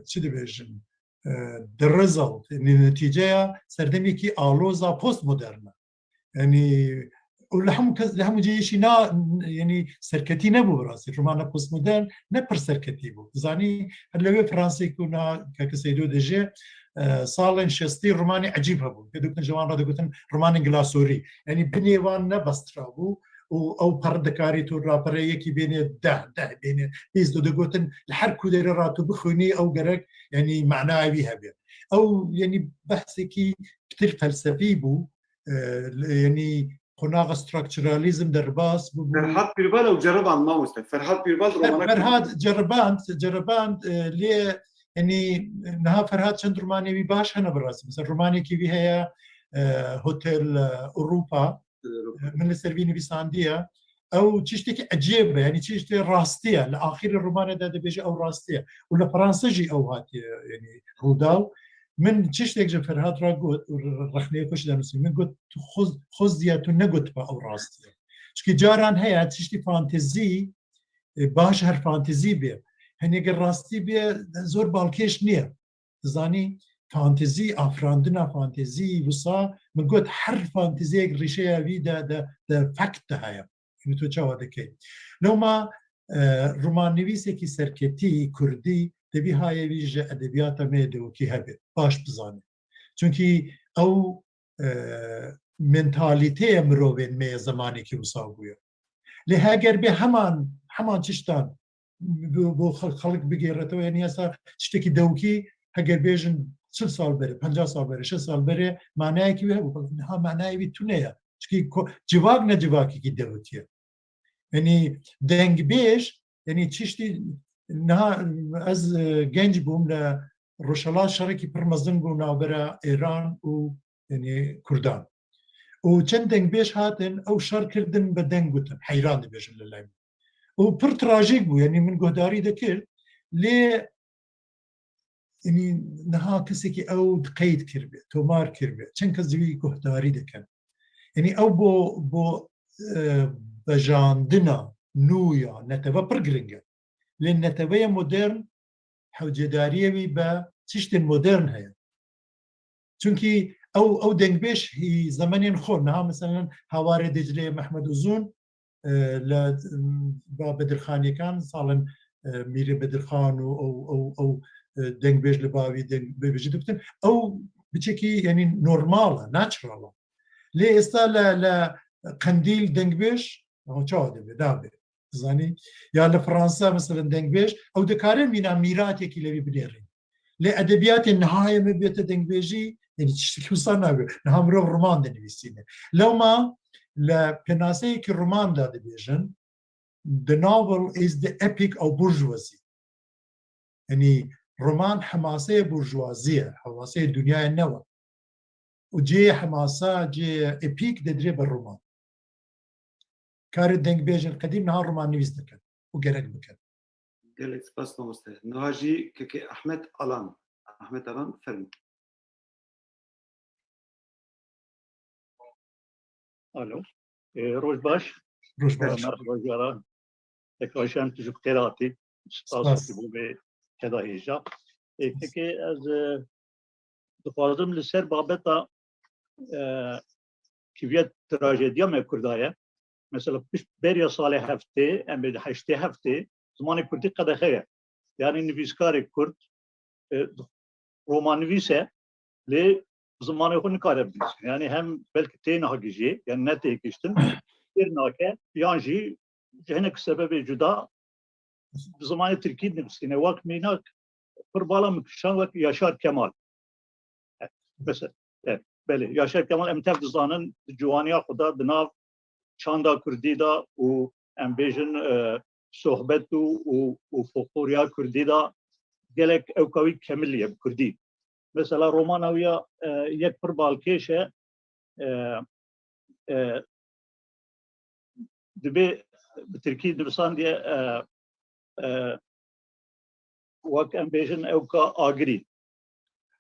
çi dibêjin, e, the result, yanî netîceya serdemekî aloza postmodern e. Yanî û li hemû kes, li hemû cihê jî na, yanî serketî nebû bi rastî. Romana postmodern ne pir serketî bû. Zanî her li wê Fransê ku na keke Seydo dijê, e, salên şêstî romanê ecîb hebûn. Pê digotin, ji wan re digotin romanên glasorî. Yanî binê wan ne bestra bû û ew per dikarî tu raperê yekî bênê deh, deh bênê bîst û digotin li her ku derê re tu bixwînî ew gerek, yanî manaya wî hebe. Ew, yanî behsekî pitir felsefî bû. E, yanî qonaxa structuralism derbas bû. Ferhat Pîrbal ew ceriband mamoste. Ferhat Pîrbal Fer-, romanek Ferhat ceriband, ceriband, e, lê, yanî, niha Ferhat çend romanê wî baş hene bi rastî. Mesela romanekî wî heye, e, Hotel, e, Europa. Hotel Europa. E, min li ser vî nivîsandiye. Ew tiştekî ecêb e, yanî tiştê rastî ye. Li axirê romanê de dibêje ew rastî ye. Û li Fransa jî ew hatiye, yanî rûdaw. Min tiştek ji Ferhat re got û rexneyê xwe jî de nusî. Min got, tu xwez-, xwezdiye, tu negotiba ew rastî ye. Çikî caran heye, tiştî fantezî, e, baş her fantezî bê. Henê gel rastî bê, zor balkêş niye. Zanî, fantezî, afirandina fantezî, wisa min got, her fanteziyek rîşeya wî de, de, de fekt de heye. Yanî tu çawa dikey? Lewma, e, romannivîsekî serketî, kurdî, divî hayê wî ji edebiyata me yê dewikî hebe, baş bizane. Çunkî ew, e, mentalîteya mirovên me yê zemanekî wisa bûye. Lê heger bê heman, heman tiştan bo, bo xel-, xelk bigêretewe, yanî esa tiştekî dewikî, heger bêjin çil sal berê, penca sal berê, şeş sal berê manayekî wî hebû. Niha manayê wî tune ye. Çikî ko-, civak ne civakekî dewikî ye. Yanî dengbêj, yanî tiştî niha ez, e, genc bûm, li Rojhelat şerekî pir mezin bû navbera Êran û, yanî, Kurdan. Û çend dengbêj hatin, ew şer kirdin, bi deng gotin, heyran dibêjin li lem. Û pir trajîk bû, yanî min guhdarî dikir, lê, yanî, niha kesekî ew qeyd kiribe, tomar kiribe. Çend kes ji wî guhdarî dikin. Yanî ew bo, bo, e, bejandina nû ya netebe pir giring e. Lê neteweyê modern hewcedariyê wî bi tiştên modern heye. Çunkî ew, ew dengbêj hî zemenên xwe, niha meselen Hawarê Dicleyê Mehmed Uzun, e, li, ba Bedirxanêkan, salên, e, Mîrê Bedirxan û ew, ew, ew, e, dengbêj li ba wî dengbêjî dikitin. Ew biçekî, yanî, normal e, natural e. Lê êsta li, li Qendîl dengbêj, ew çawa dibe, nabe. Zanî? Ya li Fransa, meselen, dengbêj, ew dikarin mîna mîratekî li wî binêrin. Lê edebiyatê nihayê me bête dengbêjî, yanî tiştekî wisa nabe. Niha mirov roman dinivîsîne. Lewma li pênaseyekî roman de dibêjin, "The novel is the epic of bourgeoisie." Yanî roman hemaseyê burjuwazî ye, hemaseyê dinyayê ne we. Û cihê hemasa, cihê epîk didirê ber roman. Karê dengbêjên qedîm niha romannivîs dikin û gerek bikin. Gelek spas mamoste. Niha jî kekê Ahmet Alan. Ahmet Alan, fermo. Alo. E, roj baş. Roj baş. Merhaba, jara. Tekrar şen tu ji xêr hatî. Spas. Spas ki bû vê keda hêja. E, peki ez, e, dixwazim li ser babeta, e, kîviya trajediya me Kurda ye. Mesela pişt beriya salê heftê, em bê heştê heftê, zimanê Kurdî qedexe ye. Yani nivîskarê Kurd, e, romannivîs e, lê zimanê xwe nikare binivîse. Yani hem belkî tê nagihîjê, yani ne tê gihîştin, fêr nake, yan jî ji hinek sebebê cuda bi zimanê tirkî dinivîsîne. Wek mînak, pir bala min kişand wek Yaşar Kemal. Mesela, e, belê, Yaşar Kemal em tev dizanin, di ciwaniya xwe de, di nav çanda kurdî de û em bêjin, e, sohbet û, û, û folkloriya kurdî de gelek ewka wî kemilî ye bi kurdî. Mesela romana wî ya, e, yek pir balkêş e, e, e, dibê bi tirkî nivîsandiye, e, e, wek em bêjin ewka Agirî.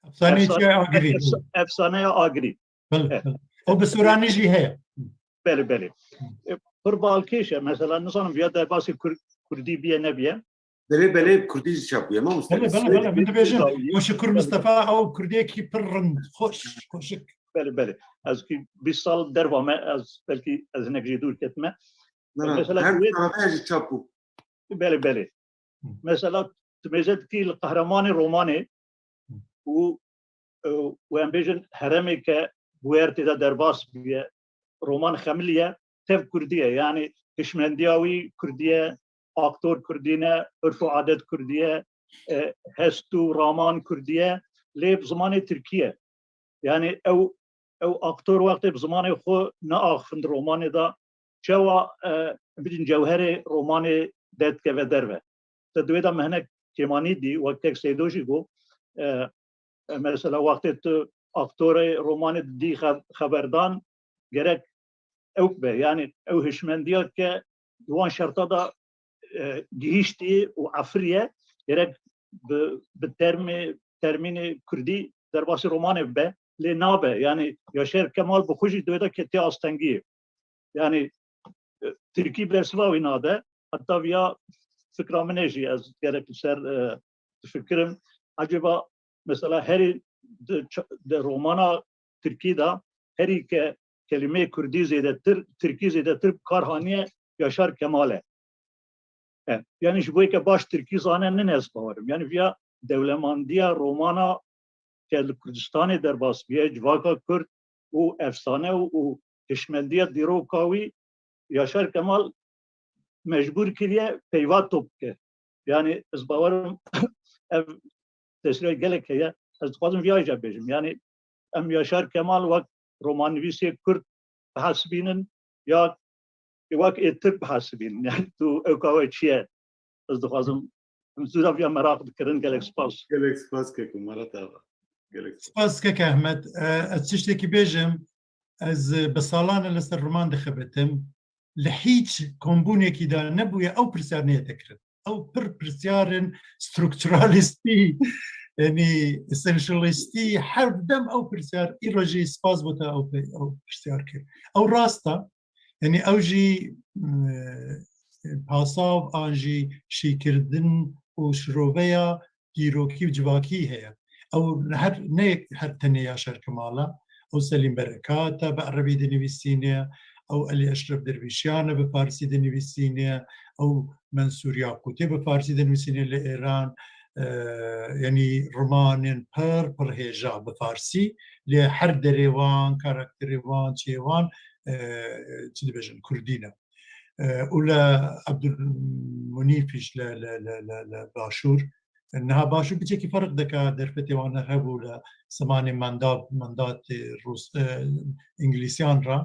Efsaneyê Efsane-, çiya Agirî. efsa-, efsaneya Agirî. Belê, Evet. belê. O bi Sûranî jî heye. Belê, belê. E, pir balkêş e. Mesela, nizanim viya derbasî Kur-, Kurdî biye nebiye. Belê, belê, Kurdî jî çap bûye, mamoste. Belê, belê, belê. Min dibêjin, Kurdî o Şikur Mistefa, ew Kurdiyekî pir rind, xweş, xweşik. Belê, belê. Ez ki bîst sal derva me, ez belkî ez hinek jî dûr ketime. Na, na, Mesela her wê tane jî çap bû. Belê, belê. Hı. Mesela, tu mêze dikî li qehremanê romanê Hı. û û em bêjin herêmê ke bûyer tê de derbas bûye, roman xemiliye, tev kurdî ye. Yanî hişmendiya wî kurdî ye, aktor kurdî ne, urf û adet kurdî ye, e, hest û raman kurdî ye, lê bi zimanê tirkî ye. Yanî ew, ew aktor wextê bi zimanê xwe neaxivind romanê de, çawa, e, bidin cewherê romanê derdikeve derve. Te di wê de me hinek kêmanî dî, wek kek Seydo jî got, e, e, mesela wextê tu aktorê romanê didî xe-, xeberdan, gerek ew be. Yanî ew hişmendiya ke di wan şerta de, e, gihîştî û efiriye, gerek bi, bi termê, termînê kurdî derbasî romanê bibe, lê nabe. Yanî Yaşar Kemal bi xwe jî di wê de ketiye astengiyê. Yanî, e, tirkî bersiva wî nade. Heta viya fikra min ê jî ez gerek li ser, e, difikirim. Ecêba mesela herî di ç-, di romana tirkî de herî ke kelîmeyê kurdî zêdetir, tirkî zêdetir bi kar haniye Yaşar Kemal e. E, yanî ji bo yê ke baş tirkî zane, nine ez bawerim. Yanî viya dewlemandiya romana ke li Kurdistanê derbas bûye, civaka kurd û efsane û, û hişmendiya dîroka wî Yaşar Kemal mecbûr kiriye peyva top bike. Yanî ez bawerim ev tesîra gelek heye. Ez dixwazim viya jî bêjim. Yanî em Yaşar Kemal wek romannivîsê kurd bihesibînin ya wek ê tirk bihesibînin. Yanî tu ewka we çi ye? Ez dixwazim, em zû de viya meraq dikirin. Gelek spas. Gelek spas keko Murat Axa. Gelek spas. Spas kek Ahmet. E, ez tiştekî bêjim. Ez, e, bi salan e li ser roman dixebitim. Li hîç kombûnekî de nebûye ew pirsyar neyete kirin. Ew pir pirsyarên strukturalîstî, yanî esenşalîstî, her dem ew pirsyar, îro jî spas bo te ew pe-, ew pirsyar kir. Ew rast e. Yanî ew jî, e, pasav an jî şîkirdin û şiroveya dîrokî û civakî heye. Ew her, ne her tenê Yaşar Kemal e. Ew Selîm Berekat e, bi erebî dinivîsîne. Ew Elî Eşref Dervîşyan e, bi farsî dinivîsîne. Ew Mensûr Yaqûtî bi farsî dinivîsîne li Êran. E, yanî romanên pir, pir hêja bi farsî. Lê her derê wan, karakterê wan, çiyê wan, e, çi dibêjin, kurdî ne. E, û li Ebdulmunîf jî li, li, li, li, li Başûr. Niha Başûr piçekî ferq dike, derfetê wan hebû li zemanê manda-, mandatê Rûs-, e, Îngilîsiyan re.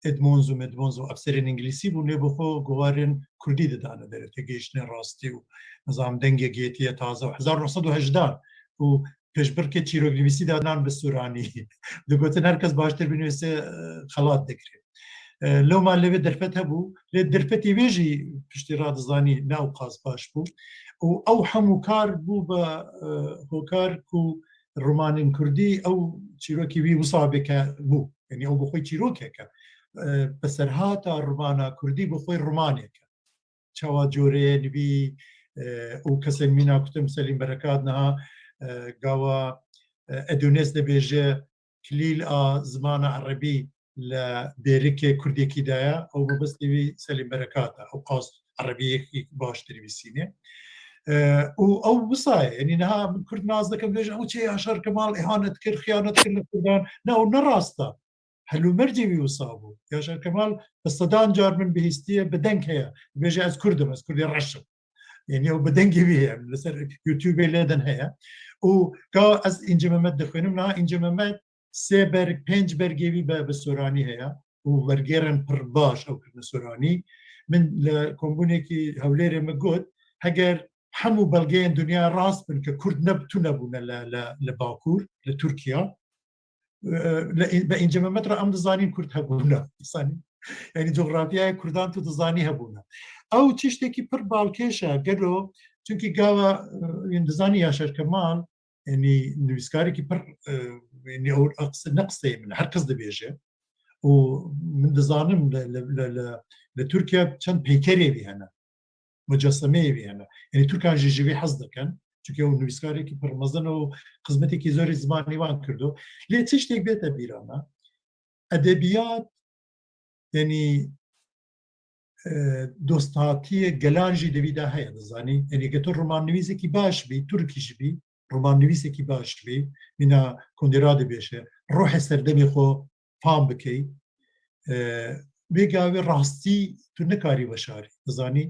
Edmonds û Medmonds û efserên Îngilîsî bûn, lê bi xwe govarên Kurdî didane derê, têgihiştinên rastî û nizam dengê gêtiye taze û hezar neh sed û hejdan û pêşbirkê çîroknivîsî danan bi soranî. Digotin her kes baştir binivîse, e, xelat dikirê. E, loma lê vê derfet hebû, lê derfetê wê jî piştî re dizanî ne ewqas baş bû. Û ew hemû kar bû bi, e, hokar ku romanên kurdî ew çîrokê wî wisa bike bû. Yanî ew bi xwe çîrokek e. E, beserhata romana kurdî bi xwe romanek e. Çawa coreyê nivî, e, û kesên mîna kutin Selîm Berekat niha, e, gava, e, Edonês dibêje, kilîl a zimana erebî li bêrikê kurdekî de ye, ew mebestê wî Selîm Berekat e. Ew qas erebiyekî baş dinivîsîne. E, û ew wisa ye. Yanî niha min kurd nas dikin, bêjin, ew çê Yaşar Kemal îhanet kir, xiyanet kir li kurdan. Ne, ew ne rast e. Hel û mercê wî wisa bû. Yaşar Kemal bi sedan car min bihîstiye, bi deng heye. Dibêje, ez kurd im, ez kurdê reş im. Yanî ew bi dengê wî heye, li ser YouTubeê lê din heye. Û ka ez Înce Mehmet dixwînim, niha Înce Mehmet sê berg, pênc bergê wî bi, bi soranî heye û wergêrên pir baş ew kirine soranî. Min li kombûnekî Hewlêrê min got, heger hemû belgeyên dinya rast bin ke Kurd ne, tune bûne li, li, li Bakur, li Tirkiye, e, li, bi Înce Mehmet re em dizanîn Kurd hebûne. Dizanîn. Yanî cografyaya Kurdan tu dizanî hebûne. Ew tiştekî pir balkêş e, gelo, çunkî gava, e, yanî dizanî Yaşar Kemal, yanî nivîskarekî pir, e, yanî ew qise, ne qiseyê min e, her kes dibêje. Û min dizanim li, li, li, li, li Tirkiye çend peykerê wî hene. Mucessemeyê wî hene. Yanî Tirkan jî ji wî hez dikin. Çunkî ew nivîskarekî pir mezin û xizmetekî zor ê zimanê wan kirdo. Lê tiştek bête bîra me. Edebiyat, yanî, e, dosthatiyê gelan jî di vî de heye, dizanî. Yanî, ke tu romannivîsekî baş bî, Tirkî jî bî, romannivîsekî baş bî, mîna Kundera dibêje, ruhê serdemê xwe fam bikey, e, vê gavê rastî tu nikarî weşarî, dizanî?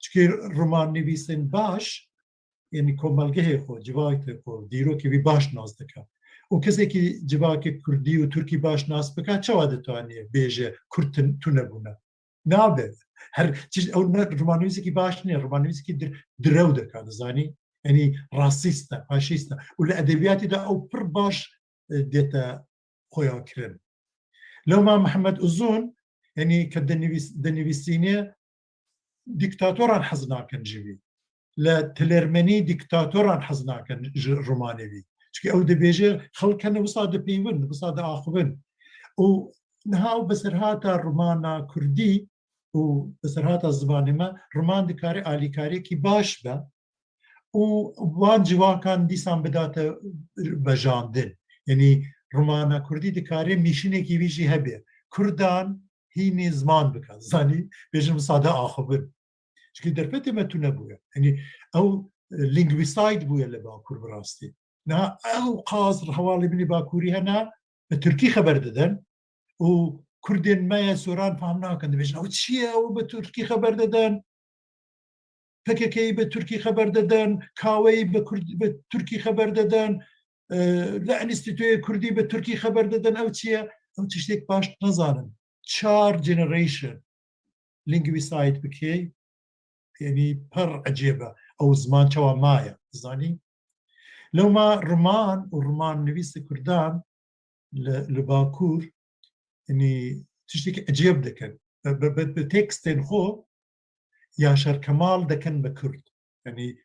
Çikî romannivîsên baş, yanî komelgehê xwe, civakê xwe, dîrokê wî baş nas dike. Û kesekî civakê kurdî û tirkî baş nas bike, çawa ditoaniye bêje kurd tun-, tune bûne? Nabe. Her çi-, ew ne romannivîsekî baş niye, romannivîsekî dir-, direw dike, dizanî? Yanî rasîst e, faşîst e. Û li edebiyatî de ew pir baş, e, dête xuya kirin. Lewma Mihemed Uzun, yanî ke dinivîs-, dinivîsîne, dîktatoran hez nakin ji wî. Li tilêrmenî dîktatoran hez nakin ji romanê wî. Çikî ew dibêje, xelk hene wisa dipeyvin, wisa diaxivin. Û niha ew beserhata romana kurdî û beserhata zimanê me, roman dikare alîkariyekî baş be û wan ciwakan dîsan bidate vejandin. Yanî romana kurdî dikare mîşinekî wî jî hebe. Kurdan hînî ziman bike. Zanî, bêjin wisa diaxivin. Çikî derfetê me tune bûye. Yanî ew, e, linguicide bûye li Bakur bi rastî. Niha ew qas hevalê min ê Bakurî hene, bi tirkî xeber didin û kurdên me ye soran fam nakin. Dibêjin, ew çi ye, ew bi tirkî xeber didin? P K K'yî bi tirkî xeber didin, Kaweyî bi kurd-, bi tirkî xeber didin, e, li Enstîtuyê Kurdî bi tirkî xeber didin, ew çi ye? Ew tiştek baş nizanin. Çar generation linguicide bikey, yanî pir ecêb e. Ew ziman çawa maye, dizanî? Lewma roman û romannivîsê kurdan li, li Bakur, yanî tiştekî ecêb dikin. Bi, bi, bi, bi tekstên xwe Yaşar Kemal dikin bi kurd. Yanî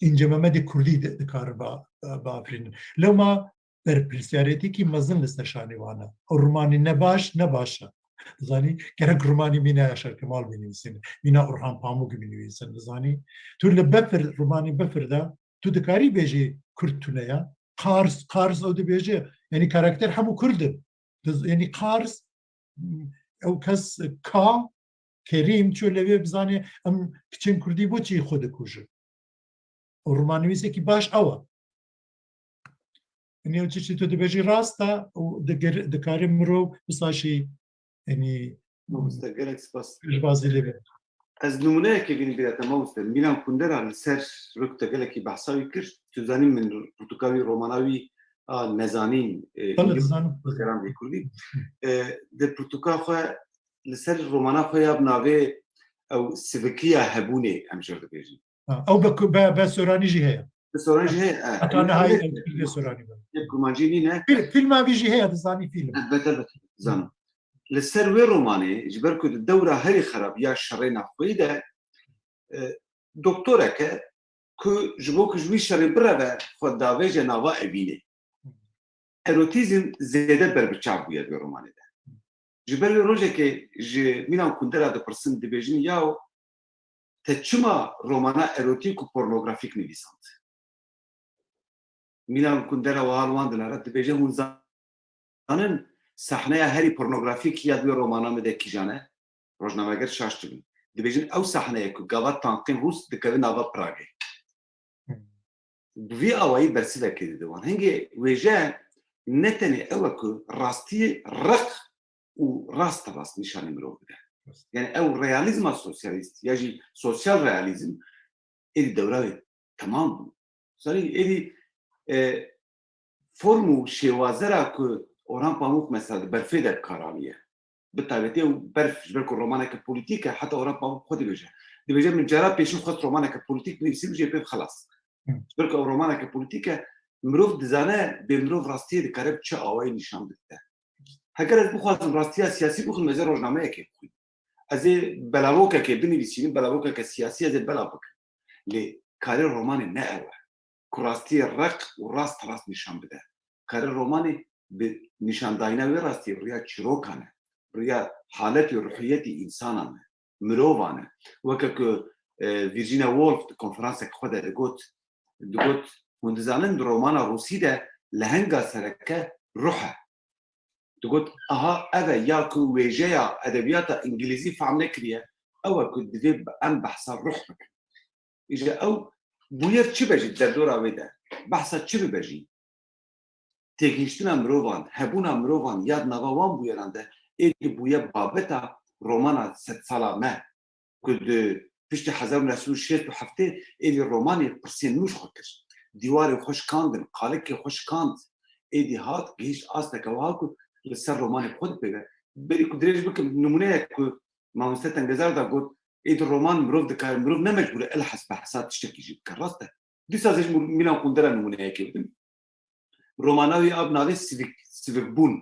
Înce Memedê kurdî di-, dikare ba-, biafirînin. Lewma berpirsiyarêtîkî mezin li ser şanê wan e. Ew romanî ne baş, ne baş e. Zanî, gerek romanî mîna Yaşar Kemal binivîsîne, mîna Orhan Pamuk binivîsîne, dizanî. Tu li Befir, romanê Befir de, tu dikarî bêjî kurd tune ye. Qars, Qars ew dibêje, yanî karakter hemû kurd in. Diz-, yanî Qars, ew kes ka, Kerîm, çû lewê bizanê em kiçên kurdî bo çi xwe dikujin. Û romannivîsekî baş ew e. Yanî ew tiştê tu dibêjî rast e û diger-, dikare mirov wisa jî, yanî, Mamoste, gelek spas. Pêşbazî lê be. Ez nimûneyekê vînî bîra te, mamoste. Mîlan Kundera li ser wek te gelekî behsa wî kir. Tu zanî min pirtûka wî, romana wî a Nezanîn, e, Bele, îngil-, dizanim. Geran vê kurdî. E, di pirtûka xwe, li ser romana xwe ya bi navê ew sivikiya hebûnê em jê re dibêjin. Ha, ew be ku-, be, be Soranî jî heye. Bi Soranî jî heye, e. Heta niha ew Soranî be. Yek kurmancî nîne. Fîl-, fîlma vî jî heye, dizanî fîlm. Elbet, elbet, zanim. Li ser wê romanê, ji ber ku di dewra herî xerab ya şerê navxweyî de, e, doktoreke ku ji bo ku ji wî şerê bireve, xwe davêje nava evînê. Erotîzm zêde berbiçav bûye di vê romanê de. Ji ber wê rojekê ji Mîlan Kundera dipirsin, dibêjin, yaw, te çima romana erotîk û pornografîk nivîsand? Mîlan Kundera wiha li wan dinare, dibêje, hûn zanin sahneya herî pornografîk ya di wê romana min de kîjan e? Rojnameger şaş dibin. Dibêjin, ew sahneye ku gava tankên Rûs dikeve nava Pragê. Bi vî awayî bersivekê dide wan. Hingê wêje ne tenê ew e ku rastiyê req û rast rast nîşanî mirov bide. Rast. Yani ew realîzma sosyalîst ya jî sosyal realîzm êdî dewra wê temam bû. Zanî, êdî, e, form û şêwazera ku Orhan Pamuk mesela di berfê de bi kar aniye. Bi taybetî ew berf, ji ber ku romaneke polîtîk e, heta Orhan Pamuk xwe dibêje. Dibêje, min cara pêşî xwest romaneke polîtîk binivîsî, jê pê xelas. Hı. Ji ber ku ew romaneke polîtîk e, mirov dizane, bê mirov rastiyê dikare bi çi awayî nîşan bide. Heger ez bixwazim rastiya siyasî bixwim, ez ê rojnameyekê bixwim. Ez ê belavokekê binivîsînim, belavokeke siyasî ez ê belav bikim. Lê karê romanê ne ew e. Ku rastiyê req û rast rast nîşan bide. Karê romanê bi nîşandayîna wê rastiyê bi riya çîrokan e, bi riya haletê ruhiyetê însanan e, mirovan e. Weke ku, e, Virginia Woolf di konferanseke xwe de digot, digot, hûn dizanin di romana rûsî de lehenga sereke ruh e. Digot, aha, ev e ya ku wêjeya edebiyata îngilîzî fehm nekiriye, ew e ku divê em behsa ruh bikin. Îja ew bûyer çi be jî derdora wê de, behsa çi bibe jî, têgihiştina mirovan, hebûna mirovan ya di nava wan bûyeran de êdî bûye babeta romana sedsala me. Ku di piştî hezar û neh sed û şêst û heftê êdî romanê pirsên nû ji xwe kir. Dîwarê xwe şikandin, qalikê xwe şikand. Êdî hat gihîşt asteke wiha ku li ser romanê xwe dipeyve. Berî ku dirêj bikim, nimûneyek ku mamoste Tengezar da got, êdî roman mirov dikare, mirov ne mecbûr e elhesbehsa tiştekî jî bike. Rast e. Dîsa ez ji Mîlan Kundera nimûneyekê bidim. Romana wî a bi navê Sivik, Sivikbûn.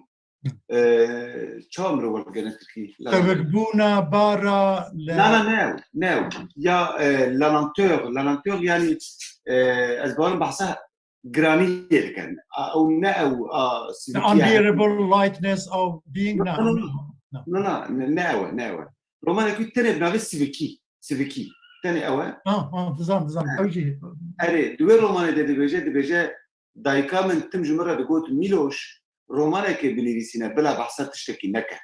Ee, çawa mirov werdigere Tirkî? Sivikbûna bara li Na, na, ne ew, ne ew. Ya, e, La Lenteur, La Lenteur yani, e, ez bawerim behsa giraniyê dikin. A, ew ne ew, a, The Sivikî ye. Unbearable Lightness of Being. No, Na, no, no. na, na, na, ne, ne ew e, ne ew e. Romanekî tenê bi navê Sivikî, Sivikî. Tenê ew e. Ha, ha, dizan, dizan. Ha. Ew jî. Erê, di wê romanê de dibêje, dibêje, dayika min tim ji min re digot, Mîloş, romanekê binivîsîne, bila behsa tiştekî neke.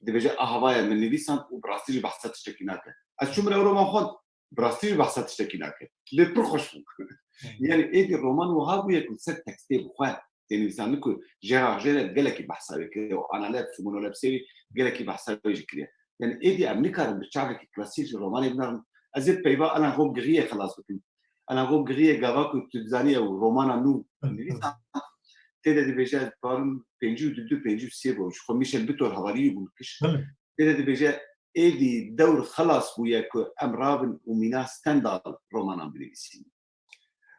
Dibêje, a hava ye min nivîsand û bi rastî jî behsa tiştekî nake. Ez çûm min ew roman xwend, bi rastî jî behsa tiştekî nake. Lê pir xweş bû. Hmm. Yani êdî roman wiha bûye ku li ser tekstê bi xwe tê nivîsandin ku Gérard Gêrard gelekî behsa wê kiriye û Anna Leb, Simone Leb Sêwî gelekî behsa wê jî kiriye. Yani êdî em nikarin bi çavekî klasîk ji romanê binerin. Ez ê peyva Alain Robbe-Gris-ê xilas bikim. Alain Robbe-Gris-ê gava ku tu dizanî ew romana nû Hı, hı. nivîsa, tê de dibêje, ez barim pêncî û du, pêncî û sê bû, ji xwe Michel Butor hevalî wî bû nikiş. Belê. Tê de dibêje, êdî dewr xelas bûye ku em rabin û mîna Stendhal romanan binivîsîn.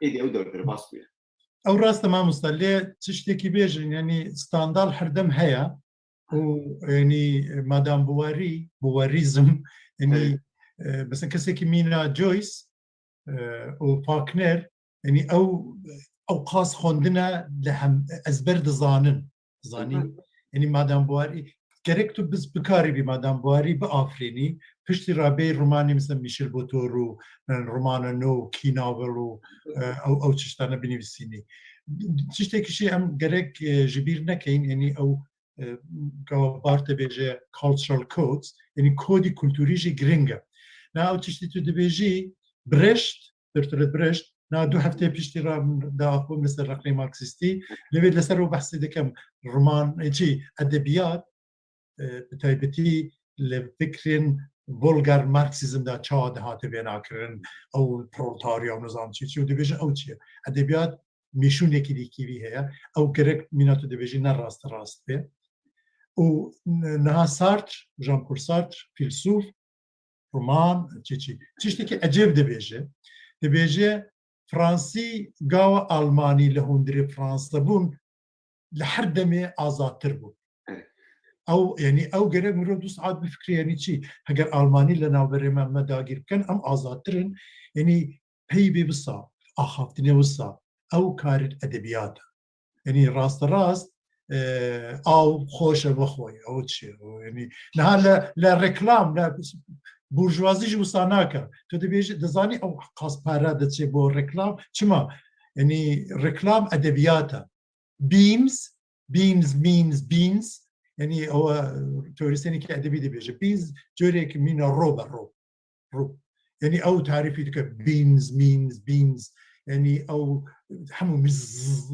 Êdî ew dewr derbas bûye. Ew rast e mamosta, lê tiştekî bêjin, yanî Stendhal herdem heye û yanî Madame Bovary, Bovarîzm, yanî, Hey. e, mesela kesekî mîna Joyce, e, û Faulkner, yanî ew, ew qas xwendine li hem ezber dizanin, zanî. Hı hı. Yanî Madame Bovary, gerek tu biz bikarîbî Madame Bovary biafirînî, piştî re bê romanê mesela Michel Butor û, e, romana nû, Key Novel û, e, ew, ew tiştane binivîsînî. Tiştekî jî em gerek, e, ji bîr nekeyin, yanî ew e, gava Barthes dibêje cultural codes, yanî kodî kulturî jî giring e. Na ew tiştî tu dibêjî, Brecht, Bertolt Brecht, na du heftê piştî re da axivim li ser reqlê Marksîstî, lê vê li ser ew behsê dikim, roman, e, çi, edebiyat, e, bi taybetî li fikrên Volgar Marksîzm de çawa dihate vênakirin, ew proletarya û nizam çi çi û dibêjin ew çi ye. Edebiyat mêşûnekî dîkî vî heye. Ew gerek mîna tu dibêjî ne rast rast be. Û niha Sartre, Jean-Paul Sartre, fîlsûf, roman, çi çi. Tiştekî ecêb dibêje. Dibêje, Fransî gawa Almanî li hundirê Fransebûn li her demê azadtir bû. Evet. Ew, yanî ew gerek mirov du saet bifikire, yanî çi? Heger Almanî li navberê me, me dagîr bikin, em azadtir in. Yanî peybê wisa, axaftinê wisa, ew karê edebiyat e. Yanî rasterast, e, aw xweş e, bixwe, ew çi ye? Ew, yanî niha li, li reklam, li burjwazî jî wisa nake. Tu dibêjî, dizanî ew qas pere diçe bo reklam. Çima? Yanî reklam edebiyat e. Beans, beans, beans, beans. Yanî ew, e, teorîsyenekî edebî dibêje. Beans, corek mîna rob e, rob. Rob. Yanî ew tarîfî dike. Beans, means, beans. Yanî ew hemû miz.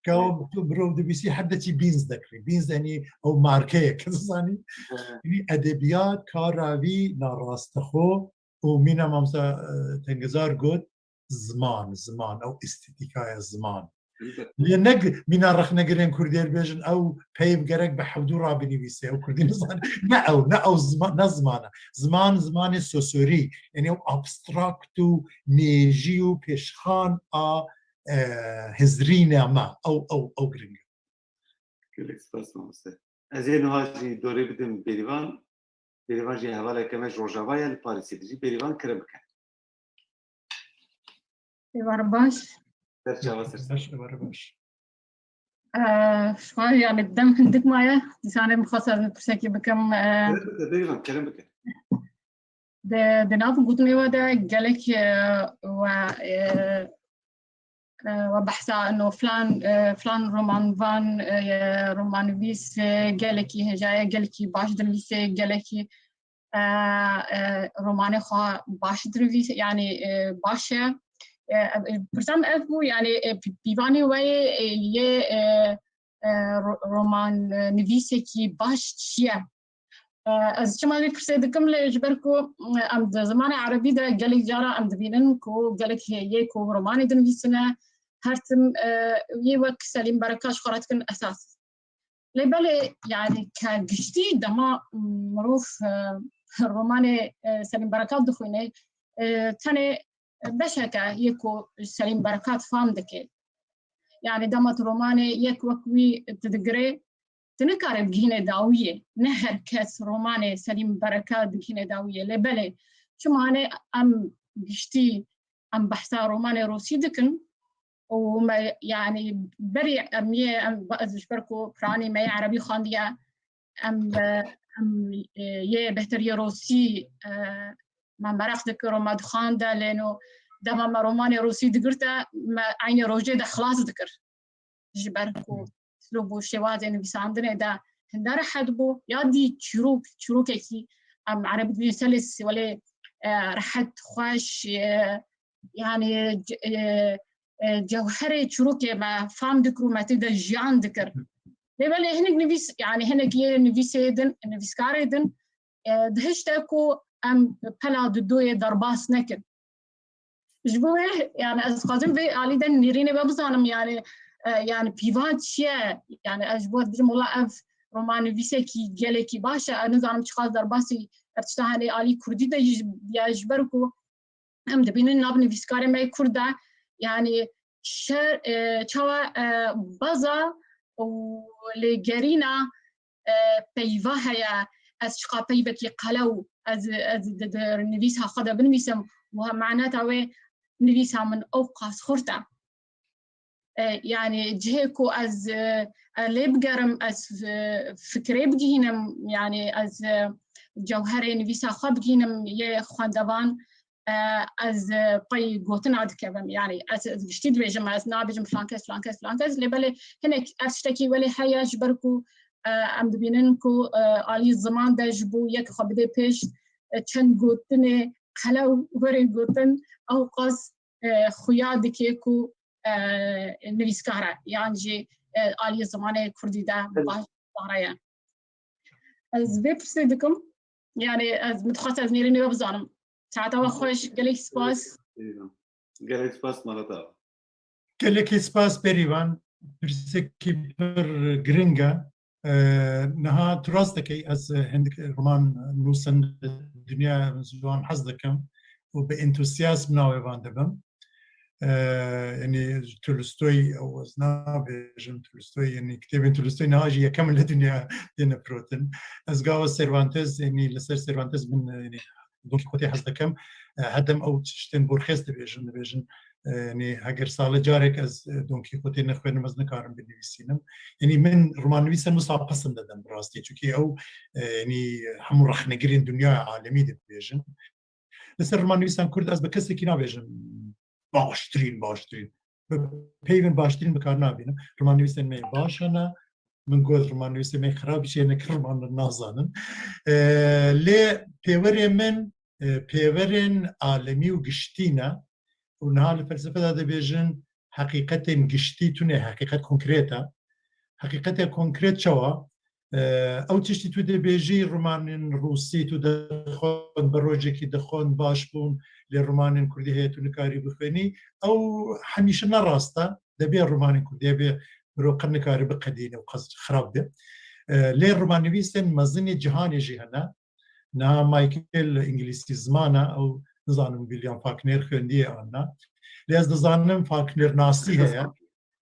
Ka Evet. tu mirov dibîsî, her de çî beans dekirî. Beans, yanî ew markeyek, zanî. Evet. Yanî edebiyat, kara vî narastexwe û mîna mamza, e, Tengezar got, ziman, ziman, ew estîtîkaya ziman. Elbette. Lê ne g-, mîna rexnegirên kurdî bêjin, ew peyv gerek bi hevdû re binivîse, ew kurdî nizane. Ne ew, ne ew zima-, ne ziman e. Ziman, zimanê sosorî, yanî ew abstrakt û mêjî û pêşxan a, e, hizrîna me. Ew, ew, ew giring e. Gelek spas mamoste. Ez ê niha jî dorê bidim Bêrîvan. Bêrîvan jî hevaleke me ji Rojava ye, li Parîsê dijî. Bêrîvan, kerem bike. Êvar baş. Ser çava ser ser. Baş, êvar baş. Ee, şu an yani dem hindik maye. Dîsanê min xwest ez pirsekî bikim. Ee, Kerem bike, Bêrîvan, kerem bike. Di, di nav gotinê we de gelek, e, we, e, e, we behsa ino filan, e, filan romanvan, e, romanivîs, e, gelekî hêja ye, gelekî baş dinivîse, gelekî, e, e, romanê xwe baş dinivîse, yanî, e, baş e. E, e, pirsam ev bû, yani, e, pî-, pîvanê we yê, e, yê, e, e, ro-, roman, e, nivîsekî baş çi ye? E, ez çima vê pirsê dikim, lê ji ber ku, e, em di zimanê erebî de gelek cara em dibînin ku gelek hê-, yê ku romanê dinivîsine, her tim, e, yê wek Selîm Berekat ji xwe re dikin esas. Lê belê, yani, ke giştî dema mirov, e, romanê, e, Selîm Berekat dixwîne, e, tenê beşeke yê ku Selîm Berekat fam dike. Yani, dema tu romanê yek wek wî tu digirê, tu nikare bigihîne dawiyê. Ne her kes romanê Selîm Berekat digihîne dawiyê. Lê belê, çima ne em giştî em behsa romanê Rûsî dikin û me, yani, berî em yê, em, ez ji ber ku piranî me yê erebî xwendiye, em, e, em, e, yê bêhtir yê Rûsî, e, me meraq dikir û me dixwande, lê no dema me romanê Rûsî digirte, me eynî rojê de xilas dikir. Ji ber ku, hmm, slûb û şêwazê nivîsandinê de hinde rehet bû, ya dî çîrok, çîrokekî em erebî dibînin selis, welê, e, rehet, xweş, e, yani, c-, e, e, cewherê çîrokê me fam dikir û me tê de jiyan dikir. Lê belê hinek nivîs, yani hinek yê nivîsê din, nivîskarê din, e, dihişte ku em pela didoyê derbas nekin. Ji bo wê, yani, ez dixwazim vê alî de nêrînê we bizanim, yani, e, yani, pîvan çi ye? Yani, ez ji bo ez bijim, wela ev romannivîsekî gelekî baş e, ez nizanim çiqas derbasî ev tişta hene alî kurdî de jî, ya ji ber ku em dibînin nav nivîskarê me yê kurd de, yani, şer, e, çawa, e, baza û lêgerîna e, peyva heye, ez çiqa peyvekî qelew ez, ez di, di nivîsa xwe de binivîsim û maneta wê nivîsa min ew qas xurt e. E, yani cihê ku ez, e, e, lê bigerim, ez, e, fikrê bigihînim, yani ez, e, cewherê nivîsa xwe bigihînim yê xwendevan, e, ez, e, pey gotina dikevim. Yani ez, ez giştî dibêjim, ez nabêjim filan kes, filan kes, filan kes. Lê belê hinek ev tiştekî welê heye, ji ber ku, e, em dibînin ku, e, alî ziman de ji bo yek xwe bidê pêş, e, çend gotinê qelew were gotin, ew qas, e, xuya dike ku, e, nivîskar e, yan jî, e, alî zimanê kurdî de baş dare ye. Ez vê pirsê dikim. Yani ez min dixwest ez nêrînê we bizanim. Saeta we xweş, gelek spas. Gelek spas, Malata. Gelekî spas Berîvan. Pirsekî pir giring e. E, niha tu rast dikey, ez hindik roman nûsin, dinya ziwan hez dikim û bi entûziyazm navê van dibim. E, yani Tolstoy, ew ez nabêjim Tolstoy, yani kitêbên Tolstoy niha jî yekem li dinya têne firotin. Ez gava Cervantes, yani li ser Cervantes min, yani Don Quixote hez dikim. E, hedem ew tiştên Borges dibêjin, dibêjin, e, yani heger sale carek ez, e, Don Quixote nexwênim, ez nikarim binivîsînim. Yani min romannivîsan wisa pes didim bi rastî. Çunkî ew, e, yani hemû rexnegirên dinyaya alemî dibêjin. Li ser romannivîsan kurd ez bi kesekî nabêjim baştirîn, baştirîn. Bi peyvên baştirîn bi kar nabînim. Romannivîsên me baş hene. Min got romannivîsên me xirab jî hene, ki roman nazanin. E, lê pêwerê min, e, pêwerên alemî û giştî ne. Û niha li felsefe de dibêjin heqîqetên giştî tune, heqîqet konkret e. Heqîqetê konkret çawa? E, ew tiştî tu dibêjî, romanên rûsî tu dixwend, bi rojekî dixwend, baş bûn, lê romanên kurdî heye tu nikarî bixwînî. Ew hemîşe ne rast e. Dibê romanên kurdî hebe mirov qet nikarî biqedîne û qas xirab be. E, lê romannivîsên mezinê cîhanê jî hene. Niha Michael îngilîsî ziman e, ew nizanim William Faulkner xwendiye an na. Lê ez dizanim Faulkner nasî heye.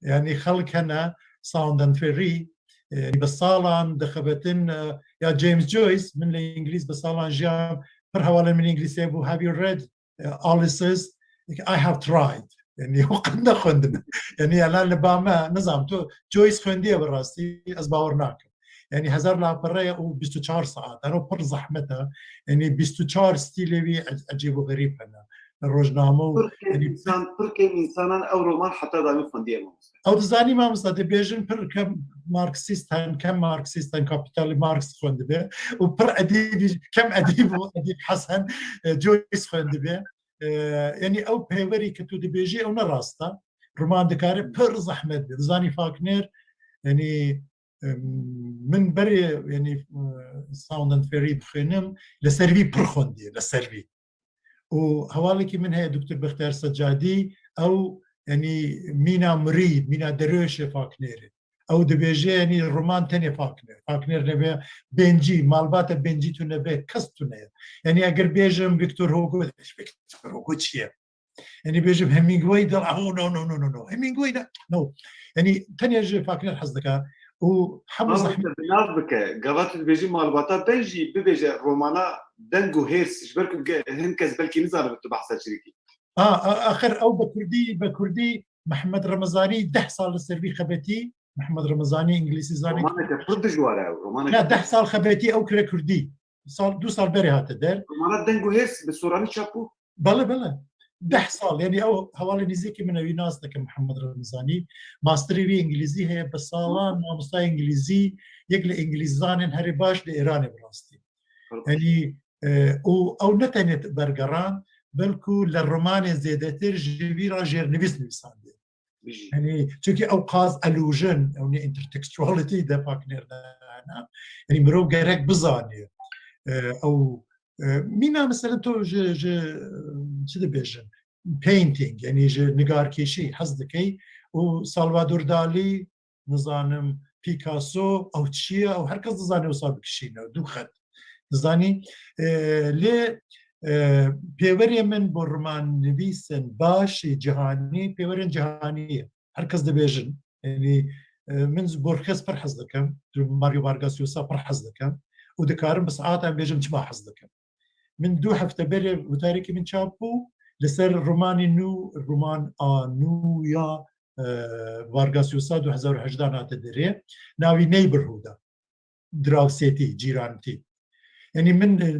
Yani xelk hene, Sound and Fury, e, bi salan dixebetin, e, ya James Joyce, min li îngilîz bi salan jiyan, pir hevalên min îngilîzî bû, "Have you read, e, Ulysses?" I have tried. Yani o qet nexwendibe. Yani ela li ba me, nizam tu Joyce xwendiye bi rastî, ez bawer nakim. Yani hezar lapere ye û bîst û çar saet. Ero pir zehmet e. Yani bîst û çar stîlê wî ec-, ecêb û xerîb hene. Rojname û, pir kêm yani, însan, pir kêm însanan ew roman heta dawî xwendiye, mamoste. Ew dizanî, mamoste, dibêjin pir kem marksîst hen, kem marksîst hen, kapîtalî Marx xwendibe û pir edîbî, kem edîb û edîb hez hen, e, Joyce xwendibe. e, yanî ew pêverî ke tu dibêjî ew ne rast e. Roman dikare pir zehmet be. Dizanî Faulkner, yanî, e, min berê, yanî, e, Sound and Fury dixwînim, li ser vî pir xwendiye, li ser vî. Û hevalekî min heye, Doktor Bextiyar Secadî, ew, yanî, mîna mirî, mîna derewêşê Faulknerê. Ew dibêje, yanî, roman tenê Faulkner. Faulkner nebe, bencî, malbata bencî tu nebe, kes tu neye. Yanî, eger bêjim Victor Hugo, Victor Hugo çi ye? Yanî, bêjim Hemingway, dil, oh, no, no, no, no, no. Hemingway ne, no. Yanî, tenê ji Faulkner hez dike. Û hemû Mama zehmet te bi nav bike. Gava tu dibêjî malbata ben jî bibêje romana Deng û Hêrs. Ji ber ku ge-, hin kes belkî nizanin tu behsa çi dikî. A, a, axir ew bi kurdî, bi kurdî Mehmet Remezanî deh sal li ser vî xebetî. Mehmet Remezanî îngilîzî zanî. Romaneke pir dijwar e ew. Romaneke Ya, deh sal xebetî ew kire kurdî. Sal, du sal berê hate der. Romana Deng û Hêrs bi soranî çap bû? Belê, belê. Deh sal, yanî ew hevalê nêzîkî min e, wî nas dikim, Mihemed Remezanî. Masterê wî îngilîzî heye, bi salan mamosta îngilîzî, yek li îngilîzanên herî baş li Îranê bi rastî. Yanî, e, û ew ne tenê bergeran, belkû li romanê zêdetir ji vî re jêrnivîs nivîsandiye. Bijî. Yanî, çunkî ew qas allusion, ew ne intertextuality de Faulkner de hene. Yanî, mirov gerek bizanî. E, ew, e, mîna, mesela, tu ji, ji, çi dibêjin? Painting, yanî ji nigarkêşî hez dikey û Salvador Dalî, nizanim, Picasso, ew çi ye? Ew her kes dizane wisa bikişîne, du xet. Dizanî, e, lê, e, pêverê min bo romannivîsên başî cihanî, pêverên cihanî ye. Her kes dibêjin. Yanî, e, min ji Borges pir hez dikim, ji Mario Vargas Llosa pir hez dikim û dikarim bi saetan bêjim çima hez dikim. Min du hefte berê witarekî min çap bû, li ser romanê nû, roman a nû ya, e, Vargas Llosa du hezar û hejdeh hate derê, navî Neighborhood e. Dirawsêtî, cîrantî. Yanî min, e,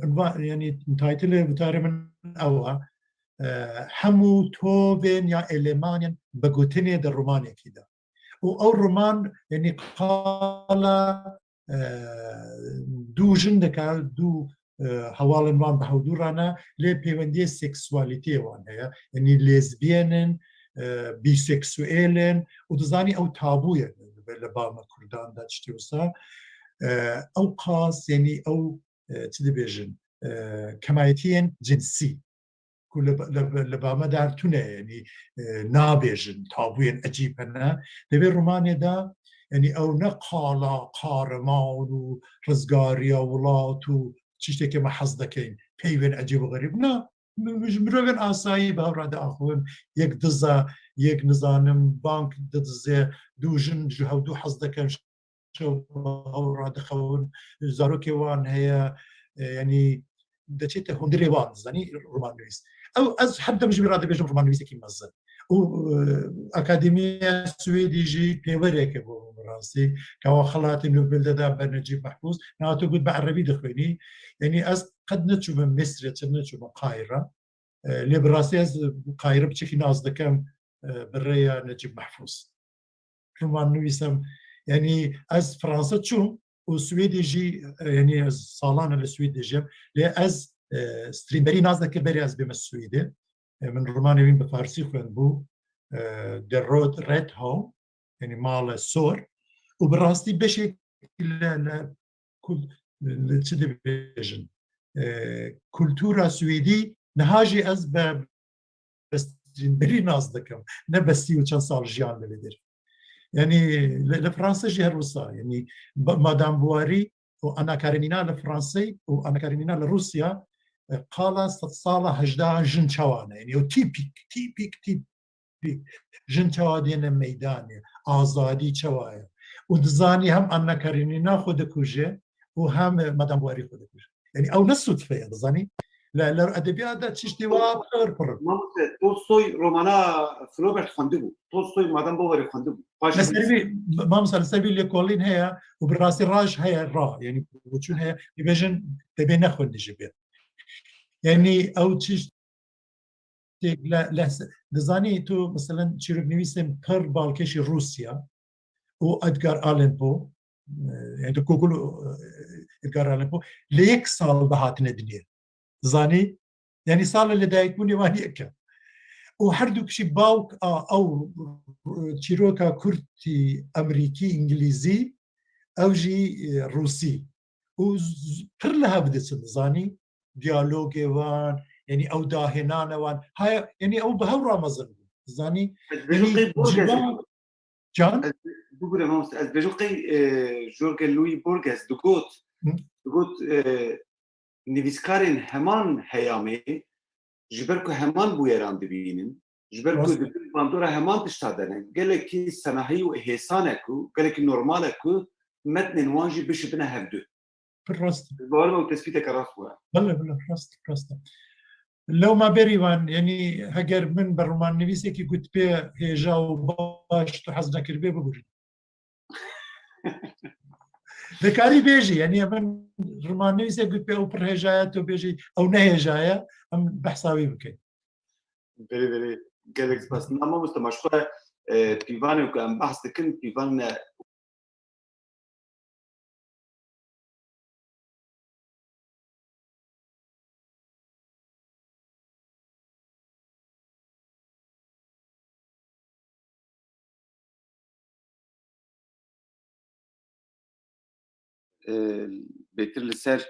unva-, yanî taytilê witara min ew e, e, hemû tovên ya elemanên bi gotinê di romanekî de. Û ew roman, yanî qala, e, du jin dike, du, e, hevalên wan bi hevdû re ne, lê pêwendiyê seksualîtiyê wan heye. Yanî lezbiyên in, e, bîseksuêl in û dizanî ew tabû ye li, li bama Kurdan de tiştê wisa. E, ew qas, yanî ew, e, çi dibêjin, e, kemayetiyên cinsî ku li, li, li ba me der tune, yanî, e, nabêjin, tabûyên ecîb hene. Di vê romanê de, yanî ew ne qala qariman û rizgariya welat û tiştekê me hez dikeyn, peyvên ecîb û xerîb. Na, mi-, mi-, ji mirovên asayî bi hev re diaxivin, yek diz e, yek nizanim bank didize, du jin ji hevdû hez dikin, şev bi hev re dixewin, zarokê wan heye, e, yanî diçête hundirê wan, dizanî, romannivîs. Ew, ez her dem ji vî re dibêjim romannivîsekî mezin. Û, e, Akademiya Swêdî jî pêvereke bû bi rastî. Ka wa xelatê Nobel de da ber Necîb Mehfûz. Niha tu got bi erebî dixwînî. Yanî ez qet neçûme Misrê, çi neçûme Qahîre. E, lê bi rastî ez Qahîre piçekî nas dikim, e, bi rêya Necîb Mehfûz. Roman nivîsim. Yanî ez Fransa çûm û Swêdê jî, e, yanî ez salan e li Swêdê jim. Lê ez, e, Strindbergî nas dikir berê ez bême Swêdê. E, min romanê wî bi farsî xwendbû, e, The Road Red Home, yanî Male Sor. Û bi rastî beşek li, li kul-, li çi dibêjin? E, kultura Swêdî niha jî ez bi, bi Strindbergî nas dikim. Ne bi sî û çend sal jiyan li vê derê. Yanî li, li Fransa jî her wisa. Yanî ba-, Madame Bovary û Anna Karenina li Fransayê û Anna Karenina li Rûsya, e, qala sedsala hejdehan jin çawa ne. Yanî o tîpîk, tîpîk, tîpîk. Jin çawa dêne meydanê, azadî çawa ye. Û dizanî hem Anna Karenina xwe dikuje û hem Madame Bovary xwe dikuje. Yanî ew ne sûdfe ye, dizanî. Li, li edebiyat de tiştê wa pir pir in. Mamoste, Tolstoy romana Flaubert xwendibû. Tolstoy Madame Bovary xwendibû. Paşê Li ser vî, mamoste, li ser vî lêkolîn heye û bi rastî raj heye ra. Yanî boçûn heye. Dibêjin, dibê nexwendî jî bê. Yanî ew tişt tê-, le-, lehse-, dizanî tu, meselen, çîroknivîsên pir balkêşî Rûsya û Edgar Allan Poe, e, yanî Gogol û, e, Edgar Allan Poe, li yek sal de hatine dinyê. Dizanî, Yanî sala li dayikbûnê wan yek e. Û her du kişî bawk a ew çîroka kurtî, emerîkî, îngilîzî, ew jî e, rûsî. Û z- pir li hev diçin, zanî? Diyalogê wan, yanî ew dahênane wan. Haya, yanî ew bi hev re mezin bûn. Zanî? Ez bêjim qey Borges. Can? Ez, bigure mamoste, ez bêjim qey e, Jorge Luis Borges digot, Hı. digot e, nivîskarên heman heyamê ji ber ku heman bûyeran dibînin, ji ber ku Rast. di bin bandora heman tişta de ne, gelekî senahî û hêsan e ku, gelekî normal e ku metnên wan jî bişibine hevdu. Pir rast. Ez bawer me ew tespîteke rast bûye. Bele, bele, rast, rast e. Lewma berî wan, yanî heger min bi romannivîsekî gotibê hêja û baş tu hez nekiribê, bibûrî. Dikarî bêjî, yanî min romannivîsek gotibê ew pir hêja ye, tu bêjî ew ne hêja ye, em behsa wî bikin. Belê, belê. Gelek spas. Na mamoste, ma ji xwe e, pîvanê ku em behs dikin, pîvan ne e, bêtir li ser